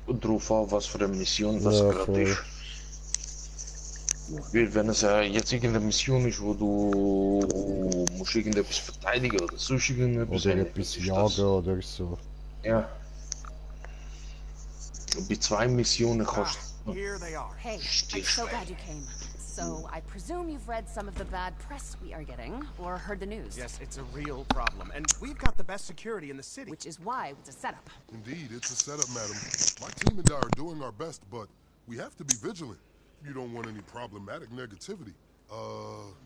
kommt drauf an, was für eine Mission das gerade ist. Weil wenn es jetzt irgendeine Mission ist, wo du musst irgendetwas verteidigen oder sonst irgendetwas, oder etwas jagen oder so. Ja. Bei 2 Missionen kannst du... Hey, I'm so glad you came. So, I presume you've read some of the bad press we are getting, or heard the news. Yes, it's a real problem, and we've got the best security in the city. Which is why it's a setup. Indeed, it's a setup, madam. My team and I are doing our best, but we have to be vigilant. You don't want any problematic negativity.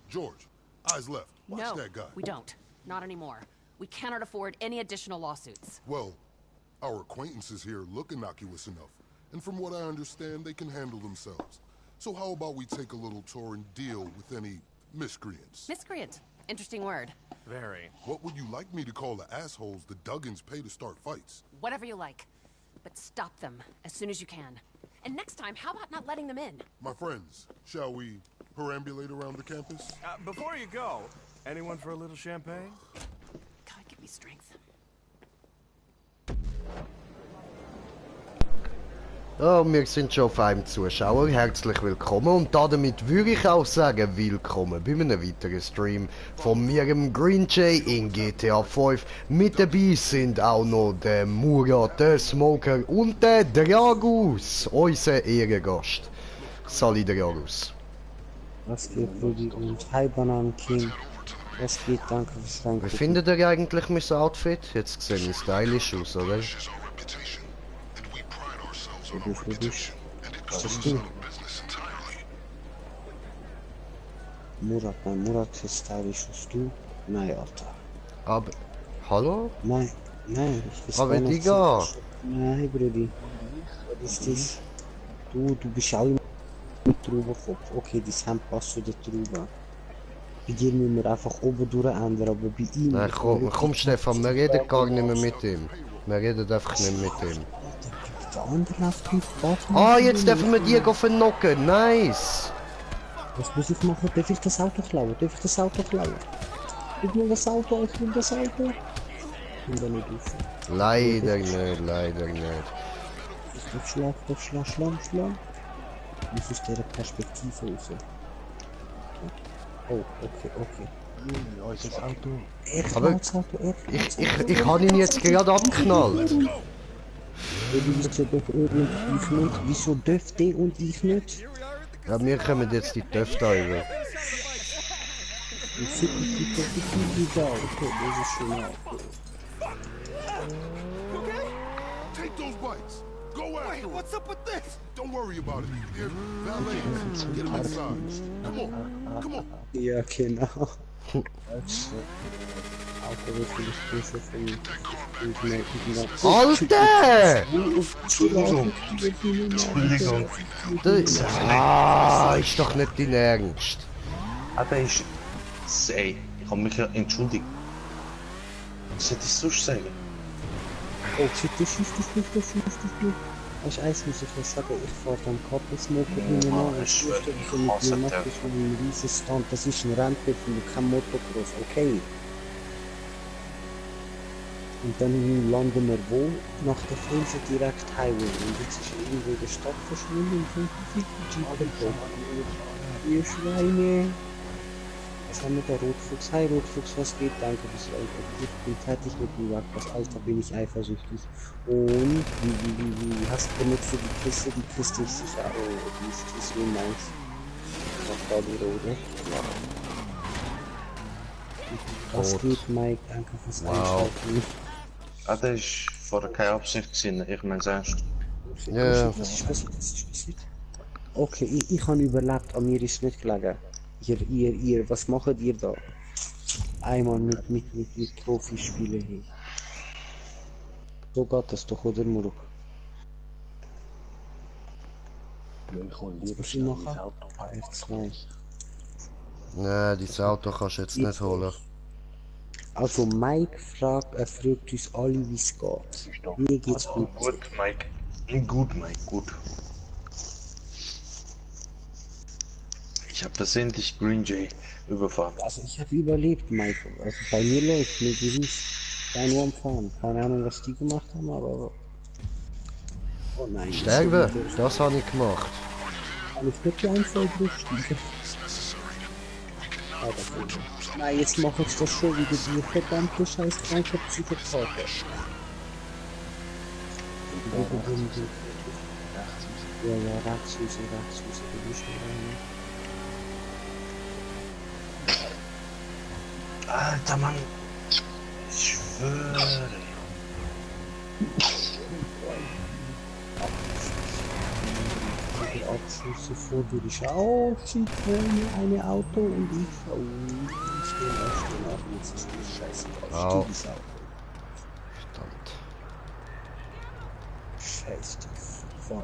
George, eyes left. Watch that guy. We don't. Not anymore. We cannot afford any additional lawsuits. Well, our acquaintances here look innocuous enough, and from what I understand, they can handle themselves. So how about we take a little tour and deal with any miscreants? Miscreant. Interesting word. Very. What would you like me to call the assholes the Duggins pay to start fights? Whatever you like. But stop them as soon as you can. And next time, how about not letting them in? My friends, shall we perambulate around the campus? Before you go, anyone for a little champagne? God, give me strength. Oh, wir sind schon auf einem Zuschauer. Herzlich willkommen und damit würde ich auch sagen, willkommen bei einem weiteren Stream von mir, dem Green Jay in GTA 5. Mit dabei sind auch noch der Murat, der Smoker und der Dragus, unser Ehrengast. Sali Dragus. Was geht, Brudi? Und hi, Banan King. Was geht, danke fürs Reingucken. Wie findet ihr eigentlich mein Outfit? Jetzt sehe ich stylisch aus, oder? Für dich. Ist das du? Murat, nein, Murat ist stylisch als du. Nein, Alter. Aber, hallo? Nein, ich weiß Aber gar nicht. Digga! Nein, Brudi. Was ist das? Du bist auch mit Traubenkopf. Okay, das Hemd passt zu der Traube. Bei dir müssen wir einfach oben durch ändern, aber bei ihm... Nein, komm Stefan, wir reden gar nicht mehr mit ihm. Wir reden einfach nicht mit ihm. Der andere läuft mit Bad. Ah, jetzt dürfen wir die vernocken, nice! Was muss ich machen? Darf ich das Auto klauen? Gib mir das Auto, ich will das Auto. Und dann nicht auf. Leider nicht. Doch Schlag. Muss aus dieser Perspektive raus. Oh, okay. Unser Auto. Aber ich habe ihn jetzt gerade abgeknallt. Wieso doch er und ich nicht? Wieso dürfte er und ich nicht? Ja, wir kommen jetzt die Töfte über. Ich finde die doch da. Okay, das ist schon mal. Take those bikes. Go after him. What's up with this? Don't worry about it. They're valets. Get them inside. Come on. Ja, genau. Auto wird besser von Alter! Entschuldigung. Ist doch nicht dein Ernst. Der ist... Ey, ich habe mich ja entschuldigt. Was hätte ich sonst sagen? Oh, shit, das schießt dich nicht. Als Eis muss ich was sagen, ich fahre dann Kappelsmoker hin und her. Ich wüsste, was mit mir macht, das ist ein riesen Stand. Das ist ein Rennpfiff und kein Motocross, okay. Und dann landen wir wo? Nach der Frise direkt Highway. Und jetzt ist irgendwo in der Stadt verschwunden und ihr Schweine. Was haben wir da? Rotfuchs. Hi Rotfuchs, was geht? Danke fürs Reingucken. Ich bin fertig mit dem Jagdpass. Alter, bin ich eifersüchtig. Und wie hast du benutzt für die Kiste? Die Kiste ist sicher. Oh, die ist so nice. Was da die rote? Was geht, Mike? Danke fürs Einschalten. Der ist vorher keine Absicht gewesen. Ich meine es ernst. Ja. Was ist passiert? Okay, ich habe überlebt, an mir ist nicht gelegen. Ihr, was macht ihr da? Einmal mit Profispielen hin. So geht das doch, oder Muruk? Was muss ich machen? R2. Nein, dieses Auto kannst du jetzt nicht holen. Also Mike fragt uns alle, wie es geht. Mir geht's gut. Gut, Mike. Gut. Ich habe versehentlich Green Jay überfahren. Also ich habe überlebt, Mike. Also bei mir läuft mir gewiss. Ich war nur am Fahren. Keine Ahnung, was die gemacht haben, aber... Oh nein. Sterben, das habe ich gemacht. Kann ich nicht die Einfall draufsteigen? Ah, das will ich. Nein, jetzt mache ich das schon wieder, die verdammte scheiß kranke Psychopath. Ja, rechts raus, du bist rein. Alter Mann. Ich schwöre. Die Abschlüsse vor dir ist auch shit, eine Auto und ich stehe auf, jetzt ist das scheiße drauf. Dieses Auto. Verdammt. Scheiß drauf. Fahr,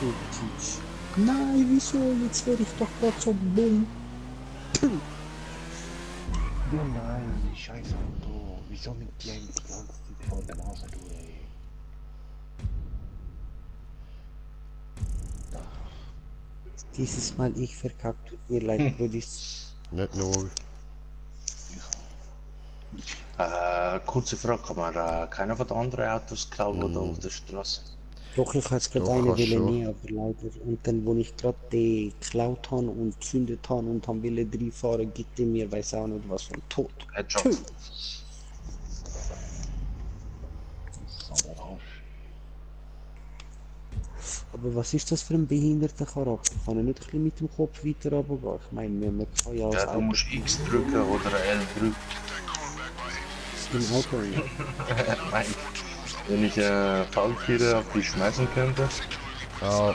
du Tisch. Nein, wieso? Jetzt werde ich doch grad so bumm. Oh nein, scheiß Auto. Wieso nimmt die eigentlich die ganze Zeit vor der Nase durch? Dieses Mal ich verkackt, tut mir leid, Brudis. Nicht nur. Kurze Frage, kann man keiner von den anderen Autos klauen oder auf der Straße? Doch, ich hatte gerade Doch, eine kannst Welle schon. nie, aber leider. Und dann, wo ich gerade die geklaut habe und gezündet habe und haben Welle 3 fahren, gibt er mir, weiß auch nicht was von Tod. Headshot. Tschö. Aber was ist das für ein behinderter Charakter? Kann er nicht ein bisschen mit dem Kopf weiter runtergehen? Ich meine, man kann ja als Ja, du musst X drücken oder L drücken. im Auto. Nein. Wenn ich Falltiere auf dich schmeißen könnte. Ja,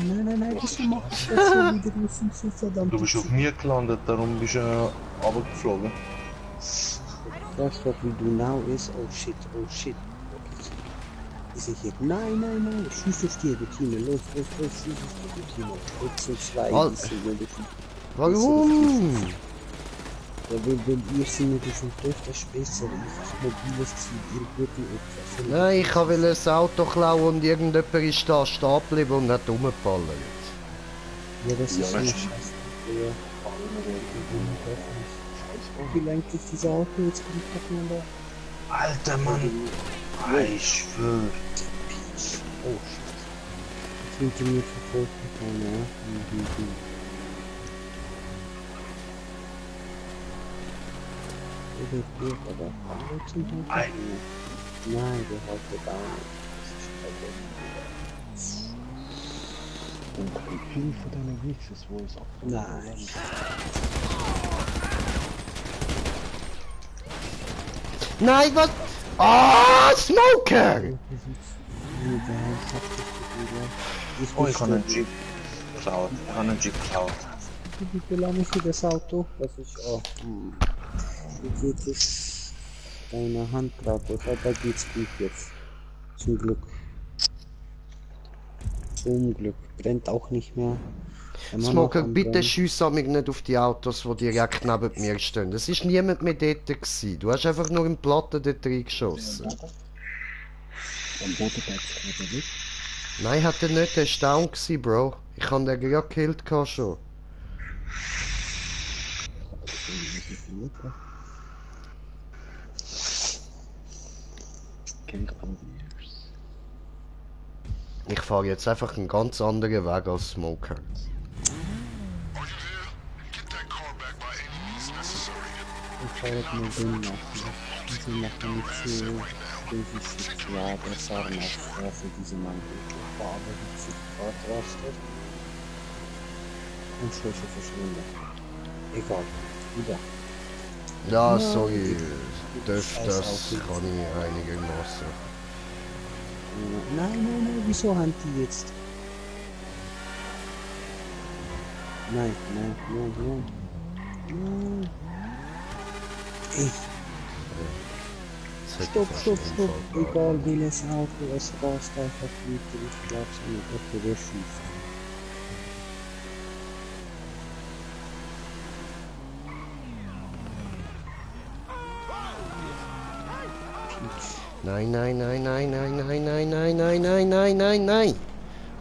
Nein, wieso macht das so wieder? Das sind so verdammt. Du bist auf mir gelandet, darum bist du runtergeflogen. Das, was wie du now ist, oh shit. Ist er hier? Nein, schieß auf dir, du Tine, los, schieß auf dir, du Tine. Jetzt sind 2, Halt. ist er, wenn du warum? Ja, wenn ihr sie nicht schon trifft, das ist besser. Ich mobiles Ziel, ihr guten Opfer. Nein, ich wollte das Auto klauen und irgendjemand ist da stehen geblieben und hat rumgeballert. Ja, das ist Ja, eine das- Scheiße. Ja. Wie lenkt sich dieser Auto jetzt kommt noch da? Alter Mann. Ich schwöre. Oh, Scheiße. Hinter mir verfolgt mich einer, ja. Der wird aber alle zum Teil. Ein- Nein, der hat ja gar nicht. Und wie viel von deinen Witches wohl ist ab? Nein. Nein, was? Ah, Smoker! Oh, ich habe einen Jeep geklaut. Wie belange für das Auto? Das ist auch. Wie geht es deiner Hand gerade? Da geht's gut jetzt. Zum Glück. Zum Glück. Brennt auch nicht mehr. Immer noch Smoker, am bitte Brennen. schiess mich nicht auf die Autos, die direkt neben mir stehen. Es ist niemand mehr dort gewesen. Du hast einfach nur in Platten dort reingeschossen. Am Boden geht's gerade nicht. Nein, hat er nicht. Der war down gewesen, Bro. Ich hab den gerade gekillt gehabt schon. Kenn ich Pandiers. Ich fahre jetzt einfach einen ganz anderen Weg als Smoker. Ich fahre mal den machen. Diese machen nicht so. Das ist jetzt ja der Sarn auf Straße, diese Mann. Aber die sich gerade rastet. Und Schläuche verschwunden. Egal. Wieder. Ja, sorry. Das kann ich einigermaßen. Nein, wieso haben die jetzt? Nein. Ey, Das hätte stopp. fast einen Unfall gehabt. Egal welches Auto, es rast einfach weiter. Ich glaub's nicht, dass der schießt. Nein.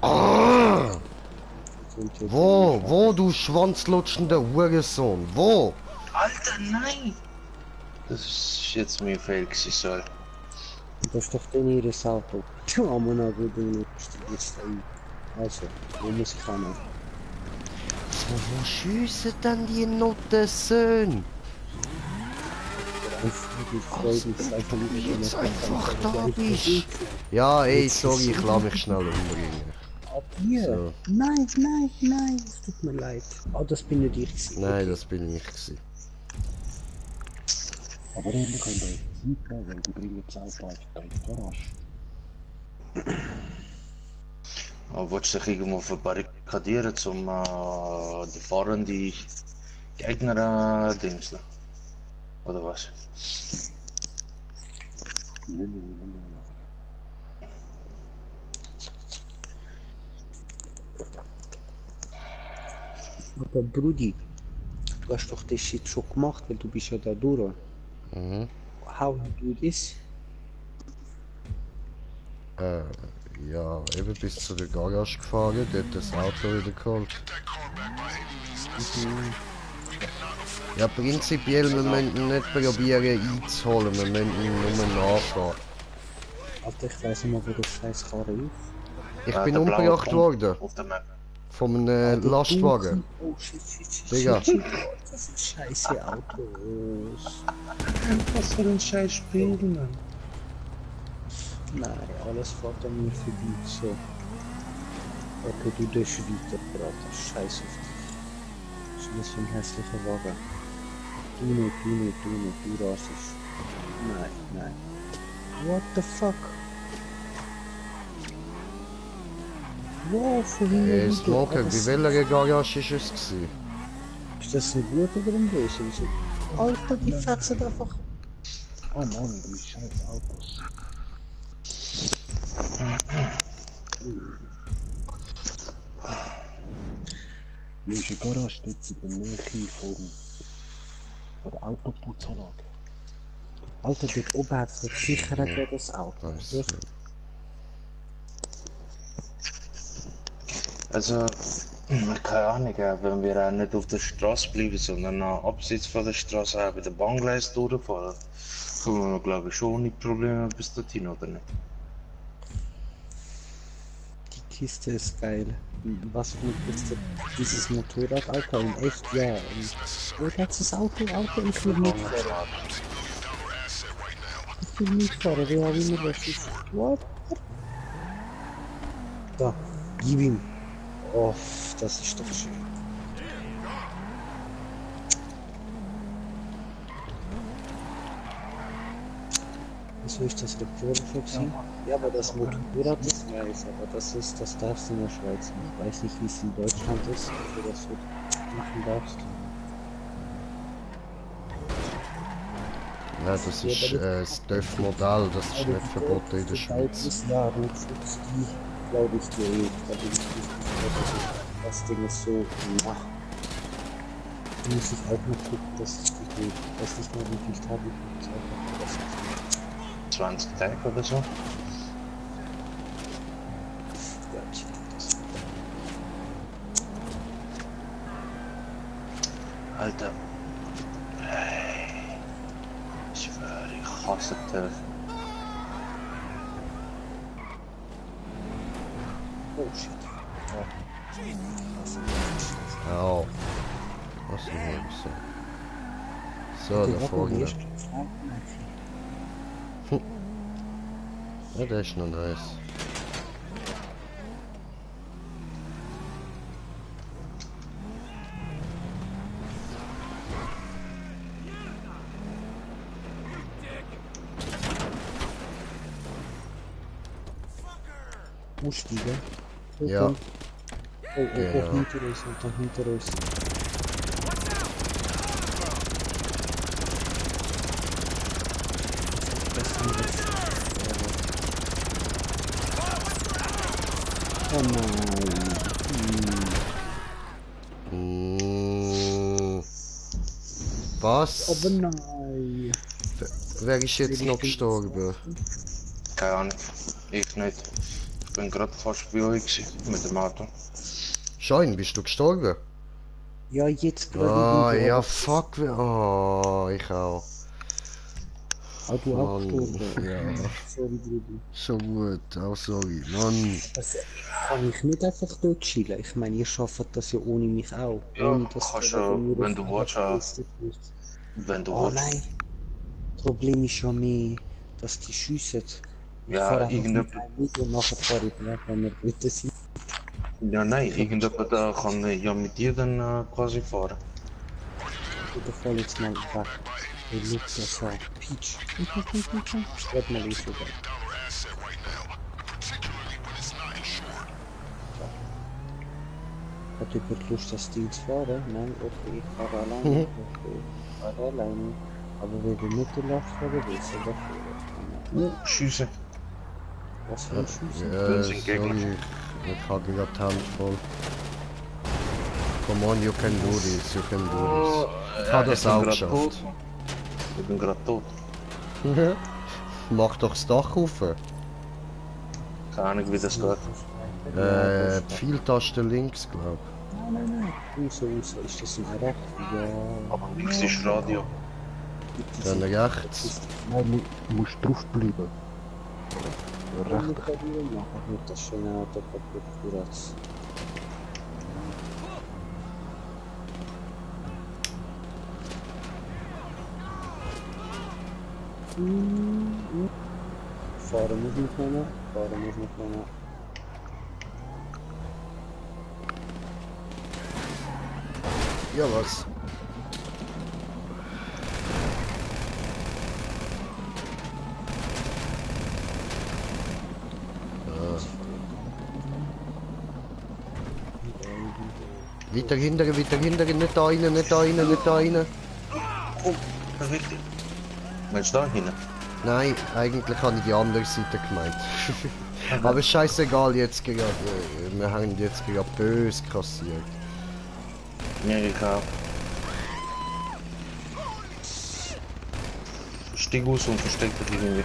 Ah! Wo, du schwanzlutschender Hurensohn? Wo? Alter, nein! Das ist jetzt mein Fail gewesen, soll. Das ist doch dann ihr Auto. Du Amena, du nimmst jetzt ein. Also, wo muss ich hin? Wo schiessen denn die Nottensöhne? Ich freue mich einfach nicht, wenn Jetzt einfach da bist. Ja, ey, sorry, ich lasse mich schnell umbringen. Ab hier? So. Nein, nein, nein, es tut mir leid. Ah, das bin nicht ich gewesen. Nein, das bin ich gewesen. Aber ehrlich könnt ihr euch Zeit nehmen, weil die bringen das Auto einfach in die Garage. Aber willst du dich irgendwo verbarrikadieren, um die fahrenden Gegner Dings? Oder was? Nein. Aber Brudi, du hast doch das Shit schon gemacht, weil du bist ja da durch. Mhm. How do you do this? Ja, eben bis zu der Garage gefahren, dort das Auto wieder geholt. Ja, prinzipiell, wir müssen nicht probieren einzuholen, wir müssen nur nachfahren. Alter, ich weiss nicht mal, wo das scheiß Karre ist. Ich bin der blaue umgebracht Punkt worden. auf der Map. Von einem Lastwagen. Oh shit, shit, shit, Digga. shit, shit. Das sind scheiße Autos. Was für ein scheiß Spiel, Mann. Nein, alles fährt an mir vorbei. So. Okay, du darfst weiter, Brater. Scheiß auf dich. Das ist nicht so ein hässlicher Wagen. Du nicht, du rasest. Nein. What the fuck? Wow, vorhin Hey, Smoker, bei welcher Garage war es? Ist das ein guter oder ein böser? Alter, die fetzen einfach. Oh Mann, die scheiß Autos. Hier ist eine Garage dort in der Nähe von der Autoputzanlage. Alter, dort oben hat es sicher gegen das Auto. Also, keine Ahnung, wenn wir auch nicht auf der Straße bleiben, sondern abseits von der Straße auch bei der Bahngleis durchfahren, kommen wir, glaube ich, schon ohne Probleme bis dorthin, oder nicht? Die Kiste ist geil. Was für eine Kiste? Dieses Motorrad, Alter, in echt, ja. Wo hat das Auto? Ich will mitfahren. Ich will mitfahren, wer auch immer das ist. What? Da, gib ihm. Oh, das ist doch schön. Wieso ist das Rekordverziehen? Ja, aber das Motorrad ist weiß, aber das darfst du in der Schweiz nicht. Ich weiß nicht, wie es in Deutschland ist, ob du das so machen darfst. Ja, das ist das TÜV-Modell, das ist nicht verboten in der Schweiz. Ja, Rotfuchs, die glaube ich dir eh. Da bin ich nicht sicher, das Ding ist so nach. Da muss ich auch noch gucken, dass ich weiß nicht mehr, wie viel Tage ich Zeit habe. Das ist 20 Tage oder so? ja, ich check das. Alter. Hey. Ich schwöre, ich hasse das. Oh shit. Au. Was ist denn so? So, da vorne. Ja, der ist noch nice. Umsteigen. Ja. Oh, Ja. hinter uns, und da hinter uns. Oh nein. Was? Aber nein. Wer ist jetzt noch gestorben? Keine Ahnung. Ich nicht. Ich bin gerade fast bei euch gewesen, mit dem Auto. Schein, bist du gestorben? Ja, jetzt gerade. Ah, ja, fuck. Oh, ich auch. Ah, du auch Mann, gestorben? ja. Sorry, Bruder. Schon gut, auch sorry. Mann. Also, kann ich nicht einfach dort chillen? Ich meine, ihr schafft das ja ohne mich auch. Ja, Ohne dass kannst da du, wegen mir wenn du auf willst, getestet wird. wenn du Oh willst. nein, das Problem ist ja mehr, dass die schiessen. Ich Ja, fahre einfach mit irgendjemand, einem mit und nachher fahre ich weg, wenn wir dort sind. ja nein, irgendjemand da kann ja mit dir dann quasi fahren. Der Fall jetzt mal weg. Hey, look, das war Peach. Red mal los, sogar. Hat jemand Lust, das Ding zu fahren? Nein, okay, ich fahre alleine. Okay, ich fahre alleine. Aber wenn du nicht den Lastwagen willst, dann fahren. Schiessen. Was für ein Schuss? Ja, sind Gegner. sorry. Ich habe gerade die Hand voll. Come on, you can do this, you can do this. Ich habe das auch geschafft. Ich bin gerade tot. Mach doch das Dach auf. Keine Ahnung, wie das geht. Pfeiltaste links, glaub. Nein. Raus. Ist das ein Recht? Ja. Aber links ist Radio. Dann rechts. Nein, du musst draufbleiben. Recht. Machen das schöne Auto kaputt, Kuratz. Fahren muss noch einer. Ja, was? Weiter hindern, nicht da rein, nicht da rein. Oh, das ist richtig. Willst du da hin? Nein, eigentlich habe ich die andere Seite gemeint. Aber scheißegal, jetzt gerade. Wir haben jetzt gerade böse kassiert. Ja, ich auch. Stieg aus und versteck dich irgendwie.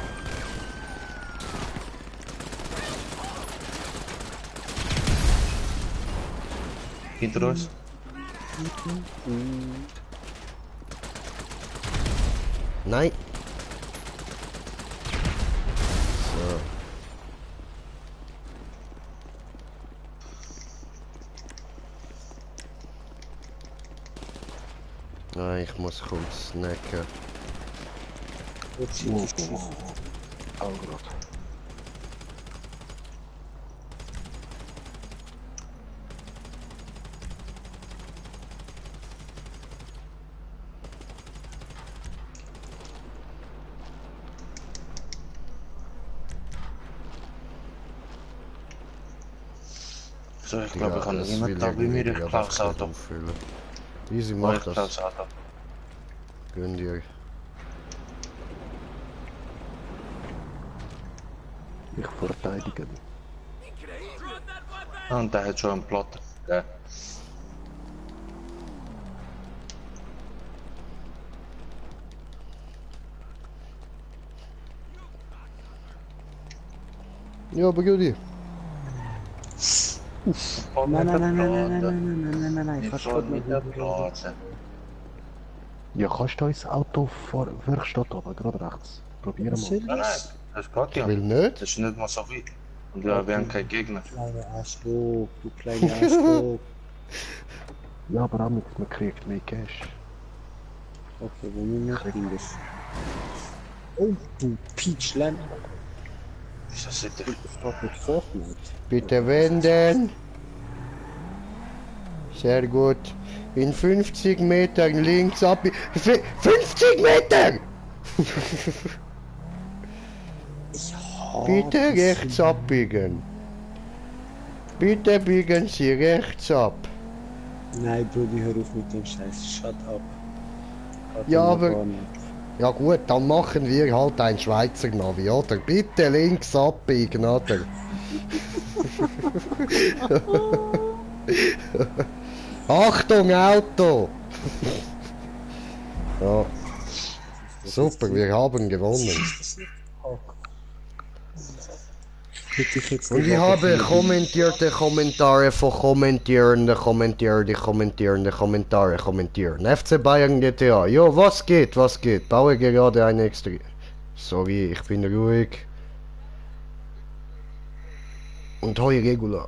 Hinter uns. Nein. So. Nein, ich muss kurz snacken. Auch gerade. So, ich glaube, ich habe niemanden da bei mir. Ich klaue das Auto. Easy, Ich mach klaue das. das Auto. Gönn dir. Ich verteidige. Ah, und der hat schon einen Plot. Ja. Ja, Brudi. Nein. Ich fahre mit der Plate. Ja, kannst du ins Auto vor Werkstatt oben, gerade rechts. Probieren mal. Nein, das geht ja. Ich will nicht. Das ist nicht mal so viel. Und ja, wir haben keinen Gegner. Kleine Arschloch, du kleine Arschloch. Ja, aber auch mit, man kriegt mehr Cash. Okay, wo wir noch hin ist. Oh, du Peachland. Wieso sieht er? Ich frag mit Fortnite. Bitte wenden. Sehr gut. In 50 Metern links ab. 50 Meter! Bitte rechts abbiegen. Bitte biegen Sie rechts ab. Nein, Brudi, hör auf mit dem Scheiß. Shut up. Ja, aber... Ja gut, dann machen wir halt ein Schweizer Navi, oder? Bitte links abbiegen, oder? Achtung, Auto! Ja. Super, wir haben gewonnen. Und ich habe kommentierte Kommentare von kommentierende Kommentare kommentieren. FC Bayern GTA. Jo, was geht? Baue gerade eine extra. Sorry, ich bin ruhig. Und hoi regular.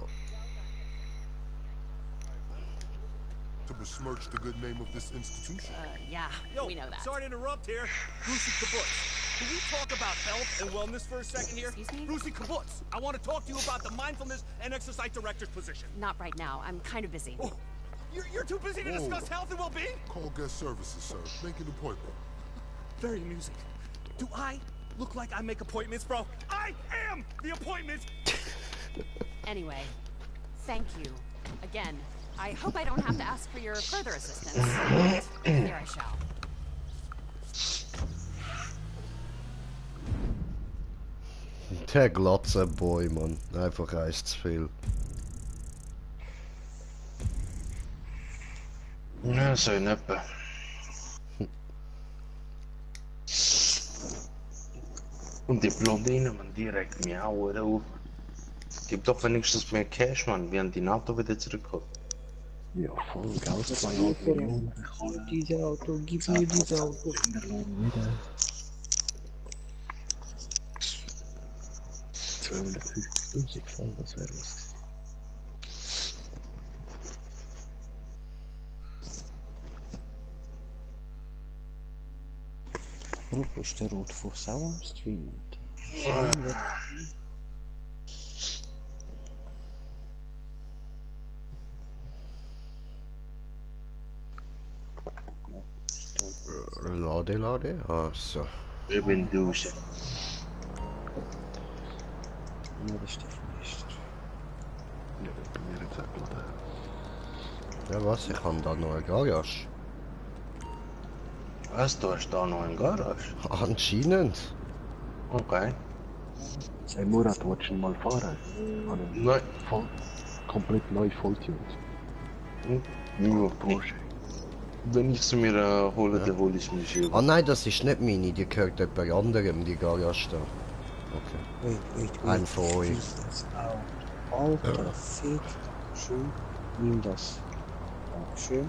To besmirch the good name of this institution. Yeah, Yo, we know that. sorry to interrupt here. Brucey Kibbutz. Can we talk about health and wellness for a second here? Excuse me? Brucey Kibbutz. I want to talk to you about the mindfulness and exercise director's position. Not right now. I'm kind of busy. Oh, you're too busy to discuss health and well-being? Call guest services, sir. Make an appointment. Very amusing. Do I look like I make appointments, bro? I am the appointment! Anyway, thank you. Again, I hope I don't have to ask for your further assistance. Here I shall. Der Glotzenboy, Mann. Einfach eins zu viel. Ja, so in etwa. Und die Blondine, man, die regt mich auch auf. Gib doch wenigstens mehr Cash, man, während die NATO wieder zurückkommt. Ja, voll Geld, 2,5 Millionen. Dieses Auto, gib mir dieses Auto. Wieder. 250.000 voll, das wäre was. Wo ist der Rotfuchs auch am Stream? Lade. Ah, so. Ich bin duschen. Ja, das ist der Meister. Ja, bei mir jetzt abgeladen. Ja, was? Ich habe da noch eine Garage. Was, du hast da noch einen Garage? Anscheinend. Okay. Hey Murat, willst du ihn mal fahren? Nein. Voll, komplett neu, volltuned. Ja, Porsche. wenn ich sie mir hole, dann hole ich mich über. Ah nein, das ist nicht meine, die gehört jemand anderem, die Garage da. Okay. Wait. Ein von euch. Das Auto. Alter, fick. Schön. Nimm das. Dankeschön.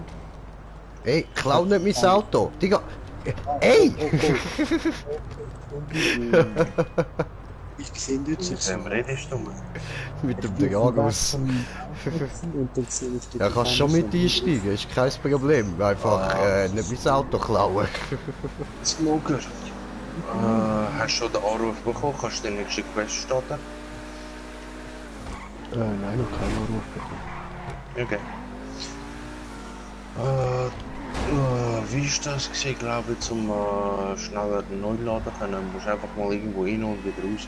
Ey, klau nicht mein Auto! Digga! Ey! Ich sehe nicht Mit wem redest du? Mit dem Dragos. Ja, kannst schon mit einsteigen, ist kein Problem. Einfach nicht mein Auto klauen. Smoker. Hast du schon den Anruf bekommen? Kannst du den nächsten Quest starten? Nein, noch keinen Anruf bekommen. Okay. Wie ist das gesehen, glaube ich, zum schneller neu laden können? Du musst einfach mal irgendwo rein und wieder raus.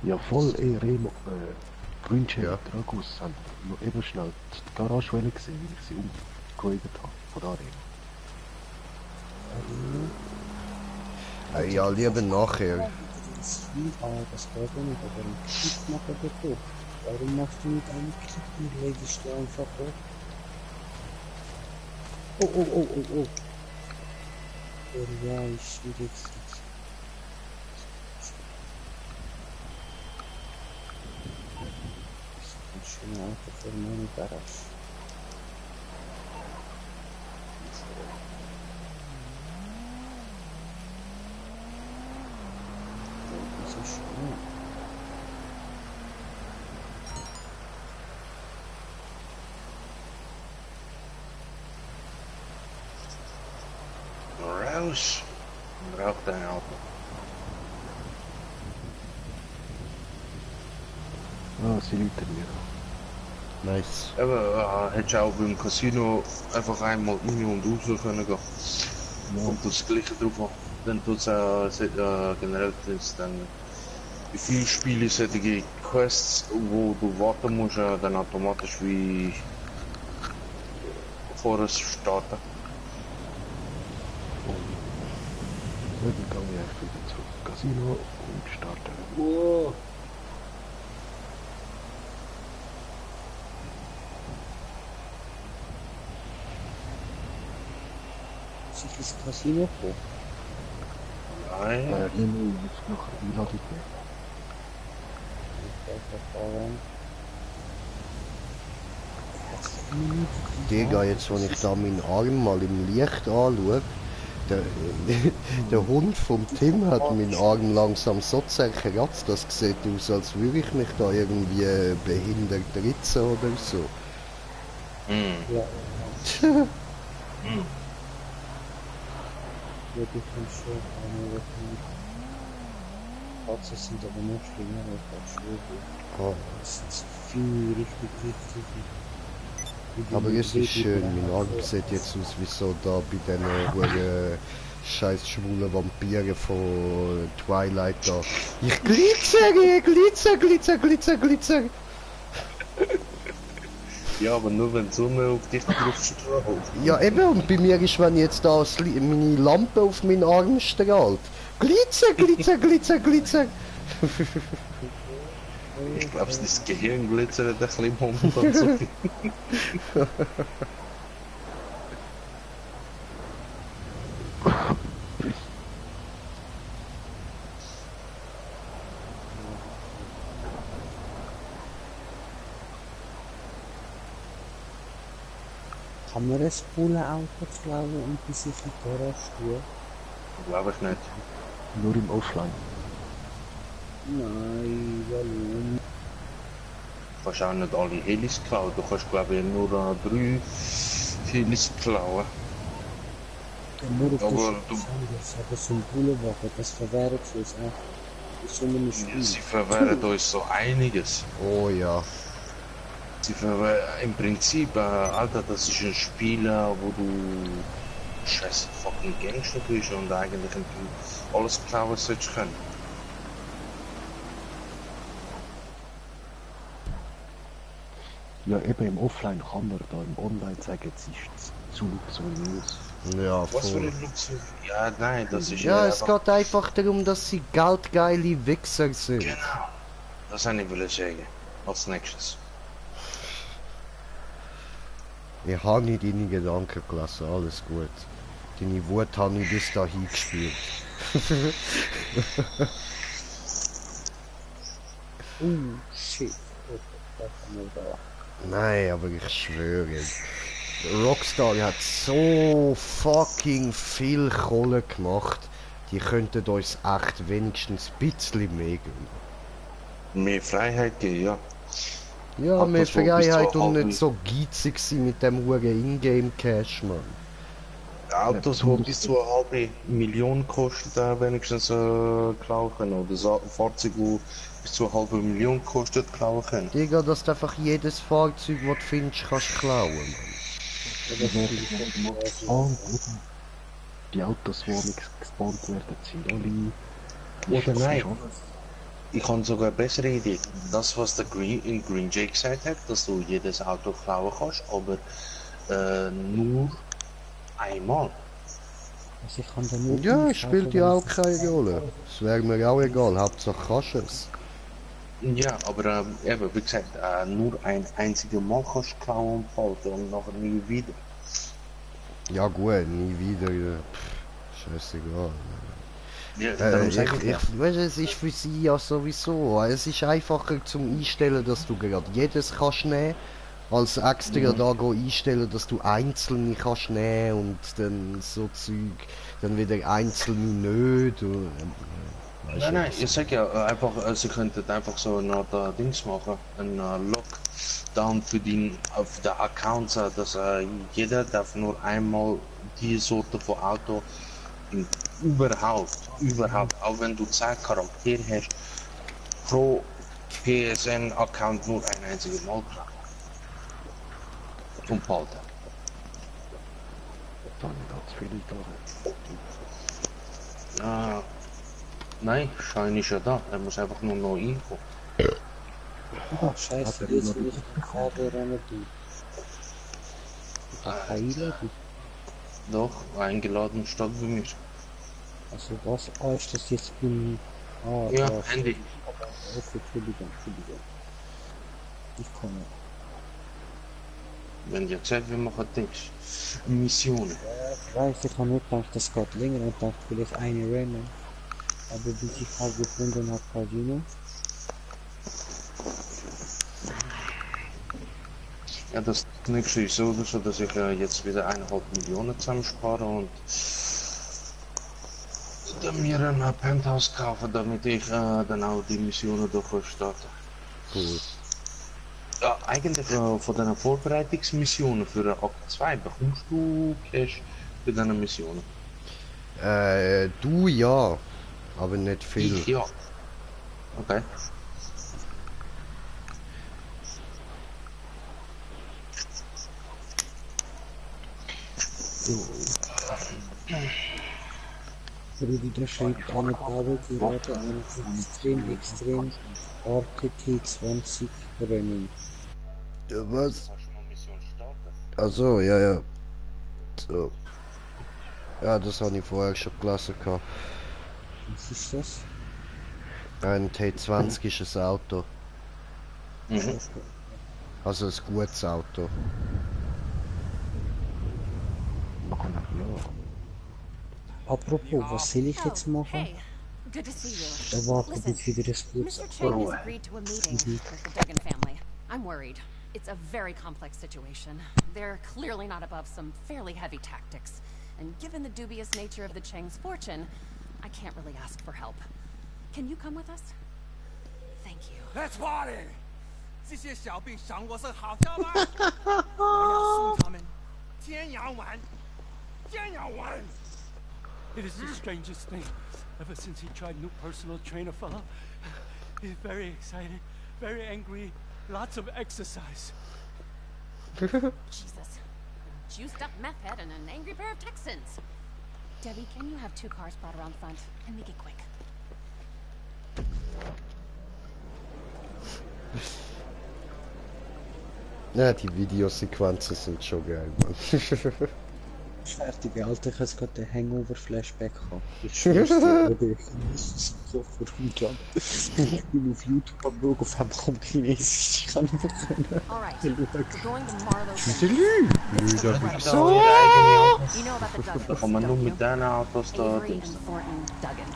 Ja, voll, ey, Remo, Grünchen Ja. und Dragos haben noch eben schnell die Garagewelle gesehen, wie ich sie umgeräumt habe, von da Remo. Ja, lieber nachher. Das geht ja nicht, aber einen Klick machen wir doch. Warum machst du nicht einen Klick und legst du einfach hoch? Oh. Ja, ich will jetzt. Das ist ein schöner Auto für meine Garage. Das ist schön. Raus! Braucht dein Auto. Ah, sie läuten mir. Nice. Aber hättest du auch beim Casino einfach einmal rein und raus können gehen. Kommt das gleiche drauf an. Dann tut es generell dann wie viele Spiele solche Quests, wo du warten musst, dann automatisch wie vor es starten. Dann gehe ich einfach wieder zurück ins Casino und starte. Wow. sich ins Casino kommen? Nein. E-Mail ist noch Einladung geben. Digga, jetzt wenn ich da meinen Arm mal im Licht anschaue, der, der Hund vom Tim hat meinen Arm langsam so zerkratzt, das sieht aus, als würde ich mich da irgendwie behindert ritzen oder so. Ja. Tja. Würde ich dann schon eine Katze sind aber noch schlimmer als Schwede. Ah. Das ist viel richtig. Aber es ist schön, mein Arm sieht jetzt aus wie so da bei den scheiß schwulen Vampiren von Twilight da. Ich glitzer! Ja, aber nur wenn die Sonne auf dich drauf strahlt. Ja eben, und bei mir ist, wenn jetzt da meine Lampe auf meinen Arm strahlt. Glitzer! Ich glaube, das Gehirn glitzert ein bisschen momentan so viel. Kann man ein cooles Auto klauen und bis sich in die Garage tun? Glaube ich nicht. Nur im Offline. Nein, warum? Du kannst auch nicht alle Helis klauen. Du kannst, glaube ich, nur 3 Helis klauen. Nur auf Aber das anders, aber so ein Bullenwagen, das verwehrt sie uns auch. Das soll man nicht Ja, spielen. sie verwehren uns so einiges. Oh ja. Sie verwehren im Prinzip, Alter, das ist ein Spieler, wo du scheiß fucking Gangster bist und eigentlich alles klauen sollst können. Ja, eben im Offline kann man da, im Online sagen, es ist zu luxuriös. Ja, Was für voll. ein Luxus? Ja, nein, das ist Ja, es einfach... geht einfach darum, dass sie geldgeile Wichser sind. Genau. Das wollte ich sagen. Als nächstes. Ich habe nicht deine Gedanken gelassen, alles gut. Deine Wut habe ich bis dahin gespielt. Shit. Das kann man da. Nein, aber ich schwöre. Rockstar hat so fucking viel Kohle gemacht. Die könnten uns echt wenigstens ein bisschen mehr geben. Mehr Freiheit geben, ja. Ja, Autos, mehr wo bis Freiheit zu und halb- nicht so geizig sein mit dem huren Ingame-Cash, Mann. Autos, die bis zu 500.000 kosten, wenigstens klauen können. Oder so Fahrzeuge, die bis zu 500.000 kosten, klauen können. Digga, dass du einfach jedes Fahrzeug, das du findest, kannst klauen, Mann. Die Autos, die nichts gespawnt werden, sind alle... Oder nein. Ich habe sogar eine bessere Idee. Das, was der Green Jay gesagt hat, dass du jedes Auto klauen kannst, aber nur einmal. Also ich kann da nur... Ja, spielt ja auch keine Rolle. Es wäre mir auch egal, Hauptsache kannst du es. Ja, aber eben, wie gesagt, nur ein einziges Mal kannst du klauen und falten und nachher nie wieder. Ja gut, nie wieder. Scheißegal. Ja, darum sag ich ja. Weißt, es ist für sie ja sowieso. Es ist einfacher zum Einstellen, dass du gerade jedes kannst nehmen, als extra da go einstellen, dass du einzelne kannst nehmen und dann so Zeug, dann wieder einzelne nicht. Und, weißt Nein, du, nein, ich sag ja einfach, sie könnten einfach so eine Art Dings machen, ein Lockdown für den auf der Account, dass jeder darf nur einmal die Sorte von Auto überhaupt, auch wenn du 10 Charaktere hast, pro PSN-Account nur ein einziges Mal klauen. Und behalten. Dann hat es viele da. Ja, nein, Schein ist ja da, er muss einfach nur noch reinkommen. Oh, scheiße, jetzt will ich den Kabel rennen tun. Ich hab keine Einladung. Doch, eingeladen statt bei mir. Also was? Ah, ist das jetzt beim... Ah, Ja, da. Handy. Okay, Entschuldigung. Ich komme. Wenn ihr gesagt, wir machen Dings. Missionen. Ja, ich weiß, ich habe nur gedacht, das geht länger und dachte vielleicht eine Rennen. Aber bis ich halt gefunden habe, Casino. Ja, das nächste ist so, dass ich jetzt wieder 1,5 Millionen zusammenspare und dann mir ein Penthouse kaufen, damit ich dann auch die Missionen durchstarten. Gut. Ja, eigentlich von den Vorbereitungsmissionen für Akt 2 bekommst du Cash für deine Missionen. Du ja, aber nicht viel. Ich ja. Okay. Rudi, der schreibt eine Power gerade einen extrem Orte T20 Rennen. Ja, was? Hast du mal Mission starten? Also ja. So. Ja, das habe ich vorher schon gelesen. Was ist das? Ein T20 ist ein Auto. Mhm. Also ein gutes Auto. Apropos, was soll ich jetzt machen? Hey, good to see you. Da wartet Listen, jetzt wieder das Geburtstag. Mr. Chang has agreed to a meeting with the Duggan family. I'm worried. It's a very complex situation. They're clearly not above some fairly heavy tactics. And given the dubious nature of the Chang's fortune, I can't really ask for help. Can you come with us? Thank you. Let's party！ 这些小兵赏我是好招吗？我要送他们天涯玩，天涯玩。 It is the strangest thing. Ever since he tried new personal trainer fellow, he's very excited, very angry, lots of exercise. Jesus. Juiced up meth head and an angry pair of Texans. Debbie, can you have 2 cars brought around front and make it quick? Ja, die Videosequenzen sind schon geil, Mann. Fertig, Alter, ich habe gerade den Hangover-Flashback gehabt. Ich schwör's dir, oder ich muss so verunglaubt. Ich bin auf YouTube am Schauen, auf einmal kommt Chinesisch, ich kann nicht mehr können. Alright, we're going to Marlowe's. So. You know about the Duggans, Kann man nur don't you? mit deinen Autos da Avery and Thornton Duggan.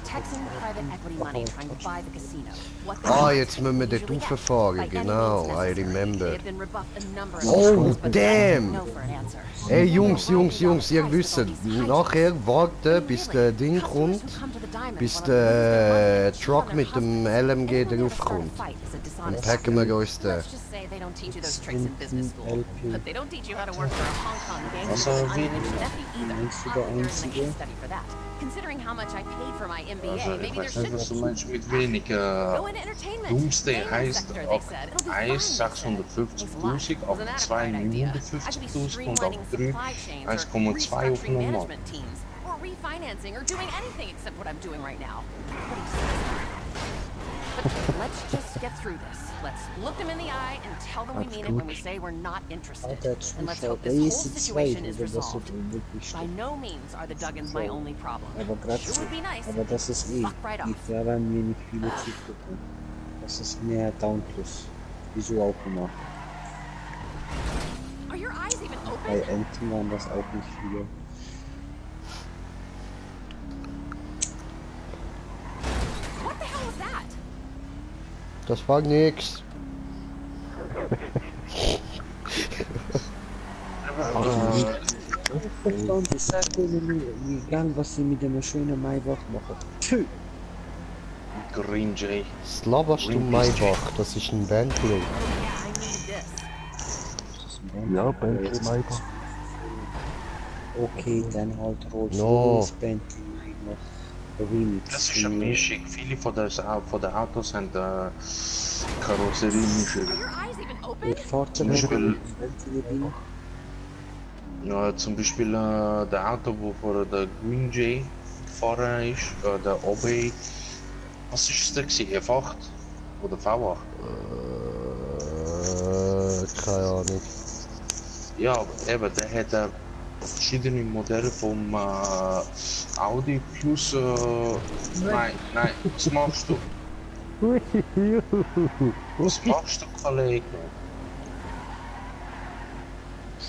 Texan private equity money trying to buy the casino. What Ah, jetzt müssen wir dort usually get. rauffahren, By any genau, means I necessary. remember. They have been rebuffed a number of Oh, times, but damn. no for an answer. Ey Jungs, ihr wisst, nachher warten bis der Ding kommt, bis der Truck mit dem LMG drauf kommt. Dann packen wir uns den. Let's just say they don't teach you those tricks in business school, but they don't teach you how to work for a Hong Kong gang Was with er an will. unhinged nephew either. Obviously, there's a case study for that. Considering how much I paid for my MBA, Also, maybe ich there weiß should nicht, was be. du meinst mit wenig. Go into entertainment. Doomsday Name the heißt sector, they ab said. It'll be 1 fine, they said. 650.000, ab Wasn't that a 2 bright idea? I could be 950.000 und streamlining ab 3 supply chains or 1,2 auf restructuring normal. management teams or refinancing or doing anything except what I'm doing right now. What do you say? But let's just get through this. Let's look them in the eye and tell them we mean it when we say we're not interested. Alter, And let's Zuschauer, hope der this whole ist die situation zweite, is oder was resolved. du wirklich By no means are the Duggans my only problem. Aber gerade Sure would be nice. aber das ist Fuck right off. ich werde mir nicht viele zugucken. Das ist mehr Dauntless. Wieso auch immer. Are your eyes even Bei open? Enten waren das auch nicht viele. What the hell was that? Das war nix. Und ich sag dir, egal was sie mit einer schönen Maiwacht machen. Tschüss. Green Jay. Slavasch du Maybach, das ist ein Bentley. Yeah, I need this. Ja, Bentley Maybach. Okay, dann halt Rolls No. Royce, Bentley, Maybach, Remix. Das ist eine Mischung. Viele von den Autos haben Karosserie-Mischung. Are your eyes even open? Ich fahre zum Beispiel- Bentley bin. Ja, zum Beispiel der Auto, wo vor der Green Jay gefahren ist, der OB. Was ist das gewesen? F8 oder V8? Keine Ahnung. Ja, aber eben, der hat verschiedene Modelle vom Audi plus. Nein, was machst du? Was machst du, Kollege?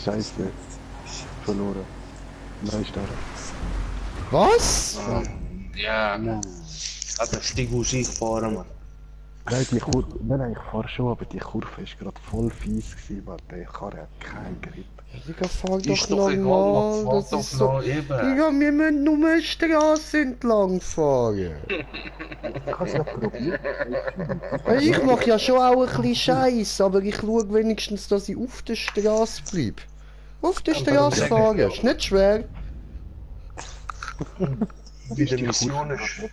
Scheiße. Verloren. Nein, ist da. Was? Ja, Nein. hat der Stieg aus sich fahren, Mann. Nein, die Kurve, nein, ich fahre schon, aber die Kurve ist gerade voll fies gewesen, man. Der Karre hat keinen Grip. Digga, fahr Ist doch doch egal, normal, man das fährt ist doch so... noch eben. Digga, wir müssen nur eine Straße entlang fahren. Ich habe es ja probiert. Ich mach ja schon auch ein bisschen Scheiß, aber ich schau wenigstens, dass ich auf der Straße bleib. Auf der Straße fahren, ist nicht schwer. Bei der Mission ist...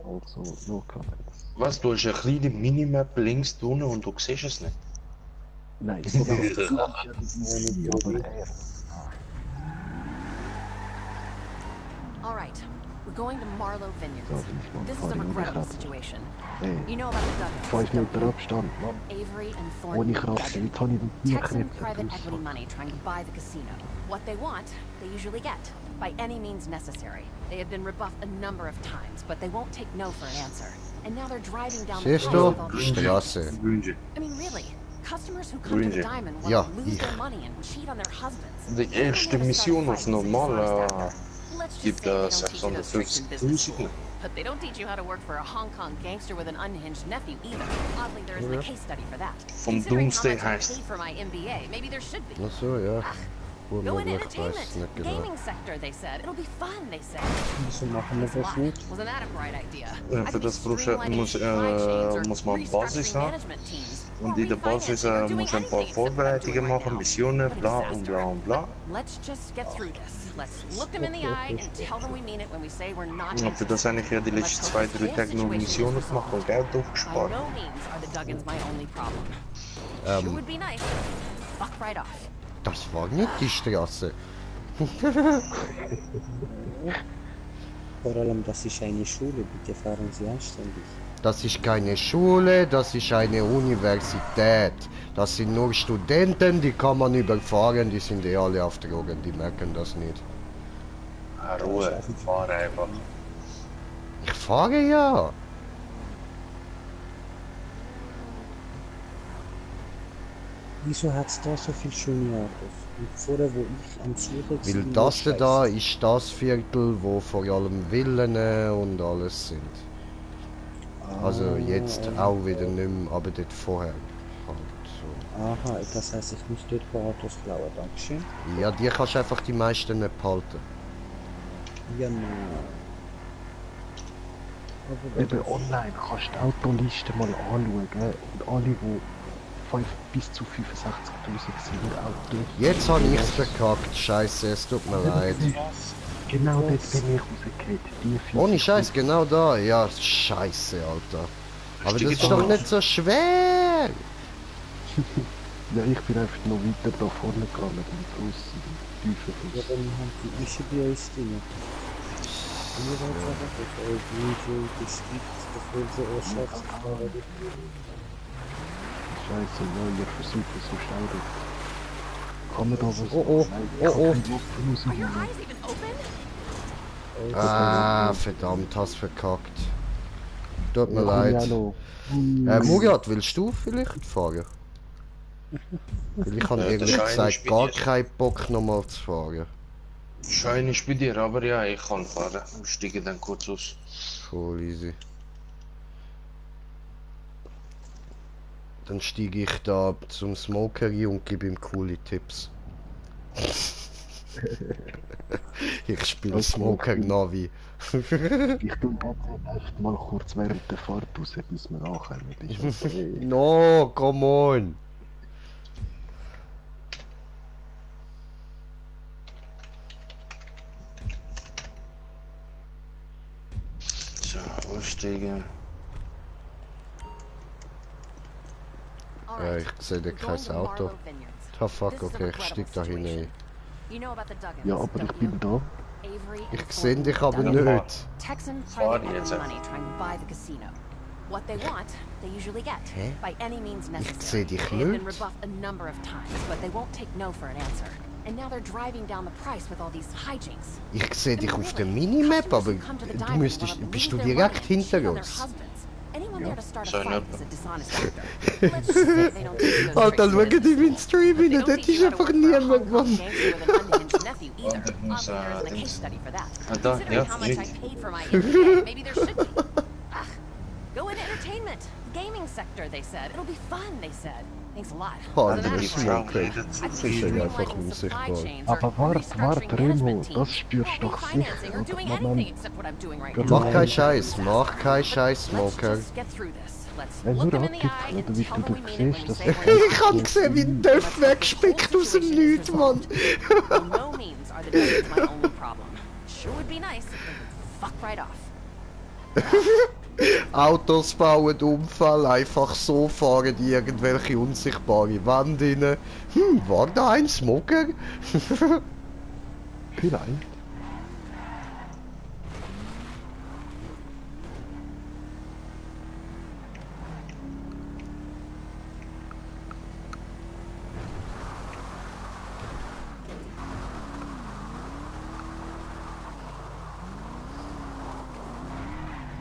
Also, no comments. Was, du hast eine kleine Minimap links unten und du siehst es nicht? Nein, All right, we're going to Marlow Vineyards. So, bin ich mal This is a fahren, regrettable oder? situation. Hey, You know about the Duggins. 5 don't Meter you? Abstand, Mann. Avery and Ohne Thornton Kraft, Duggan. jetzt habe ich den Bier Texan gekriegt. private equity money trying to buy the casino. What they want, they usually get, by any means necessary. They have been rebuffed a number of times, but they won't take no for an answer. And now they're driving down the Siehst price du? with all these Straße. I mean, really, customers who come to the Grüße. diamond want Ja, to lose ich. their money and cheat on their husbands. Die erste Mission auf normal gibt 650.000. But they don't teach you how to work for a Hong Kong gangster with an unhinged nephew either. Oddly, there isn't a case study for that. Vom Considering how Doomsday much I heist. paid for my MBA, maybe there should be. Ach so, ja. Go in Unmöglich, entertainment, weiß nicht genau. gaming sector, they said. It'll be fun, they said. Wieso machen wir das Why? nicht? Wasn't that a bright idea? Ja, I für could be das brauchst du- streamlining muss, supply chains or muss man Basis restructuring haben. management teams, Und or in der Basis refinancing or doing musst du ein paar anything except what I'm Vorbereitungen doing right machen, now. Missionen, What a bla und disaster. bla und bla. Let's just get through this. Let's look them in the eye and tell them we mean it when we say we're not Und für das habe ich ja die letzten 2-3 Tage nur Missionen gemacht und Geld By aufgespart. no means are the Duggins my only problem. Sure would be nice. Fuck right off. Das war nicht die Straße. Vor allem, das ist eine Schule, bitte fahren Sie anständig. Das ist keine Schule, das ist eine Universität. Das sind nur Studenten, die kann man überfahren, die sind eh alle auf Drogen, die merken das nicht. Ruhe, fahr einfach. Ich fahre ja. Wieso hat es da so viele schöne Autos? Und vorher, wo ich am Suchen Weil war, das scheiße. da ist das Viertel, wo vor allem Villen und alles sind. Also jetzt auch wieder nicht mehr, aber dort vorher halt so. Aha, das heißt, ich muss dort ein paar Autos klauen, dankeschön. Ja, die kannst du einfach die meisten nicht behalten. Ja, nein. Aber Eben online kannst du die Autoliste mal anschauen, gell? Und alle, die bis zu 65.000 sind, Autos. Jetzt habe ich's verkackt, scheiße, es tut mir leid. Genau dort bin ich rausgefallen. Die 40. Ohne Scheiß, genau da. Ja, scheiße, Alter. Aber das ist doch nicht so schwer. Ja, ich bin einfach noch weiter da vorne gegangen, mit grossen tiefen ja, Fuß. dann haben die Ische bei uns drin. Wir wollen es einfach auf Video gespickt, bevor sie Ortschaftsfahrer Scheiße, ja, ihr versucht es so schnell. Kann man da was... Oh, oh, Nein, oh, oh. ich kann keine Luft Are your rausholen. eyes even open? Ah, verdammt, hast verkackt. Tut mir Ja, komm, leid. hallo. Murat, willst du vielleicht fahren? Weil ich habe Ja, der ehrlich Schein gesagt ist bei gar dir. keinen Bock nochmal zu fahren. Schein ist bei dir, aber ja, ich kann fahren. Ich steige dann kurz aus. Voll easy. Dann steige ich da zum Smokery und gebe ihm coole Tipps. Ich spiele Smoker Navi. Ich tue echt mal kurz während der Fahrt raus, bis wir ankommen. Ist okay. No, come on! So, aussteigen. All Ja, right. ich sehe da We're kein going to Auto. Marlow Vineyards. Ah fuck, This is a okay, ich regrettable steig da situation. hinein. You know about the Duggins, Ja, aber ich don't bin you? da. Avery and Ich sehe dich Thornton aber Duggan. nicht. Texan Fahr private jetzt equity einfach. money trying to buy the casino. What they want, they usually get. Hä? By any means seh necessary. dich They have been nicht. rebuffed a number of times, but they won't take no for an answer. And now they're driving down the price with all these hijinks. Ich sehe I dich mean, auf der really, Minimap, customers aber who come to the du diamond müsstest, wanna bist du lose their direkt money and hinter cheat on their uns. husbands. Anyone there to start a So, fight no. is a dishonest actor. Let's just say they don't teach you those Alter, tricks schau in dir business meinen school. Stream But they hin, don't dort teach you ist how to einfach work for a niemand, Hong Kong Mann. gangster with an unhinged nephew you either. dat moest, Oddly, there isn't a ding case zijn. study for that. Dat, Considering ja, how much I weet. paid for my MBA, maybe there should be. Ugh. Go into entertainment, gaming sector, they said. It'll be fun, they said. Thanks a lot. Oh, Other than der that, Smoker. I've Das been ist ja einfach streamlining supply unsichtbar. chains or Aber warte, restructuring Remo, management das teams, spürst or du doch refinancing sicher. or doing Moment. anything except what I'm doing right Genau. now. Mach keinen Scheiß, mach keinen Scheiß, Let's Smoker. just get through this. Let's Wenn look du them in the eye abgibst, and oder wie tell du them we das mean it when siehst, we das say ist we're Ich hab gesehen, wie ein Döff weggespickt aus dem Nichts, Mann. By no means are the Dutchies my only problem. Sure would be nice if they would fuck right off. Autos bauen Unfall, einfach so fahren die irgendwelche unsichtbare Wand rein. War da ein Smoker? Vielleicht.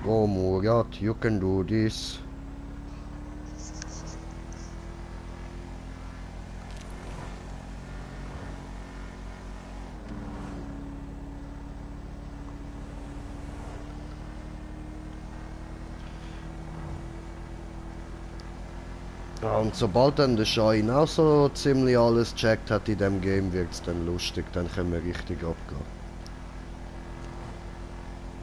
Oh Murat, you can do this. Ja, und sobald dann der Schein auch so ziemlich alles checkt hat in dem Game, wird's dann lustig, dann können wir richtig abgehen.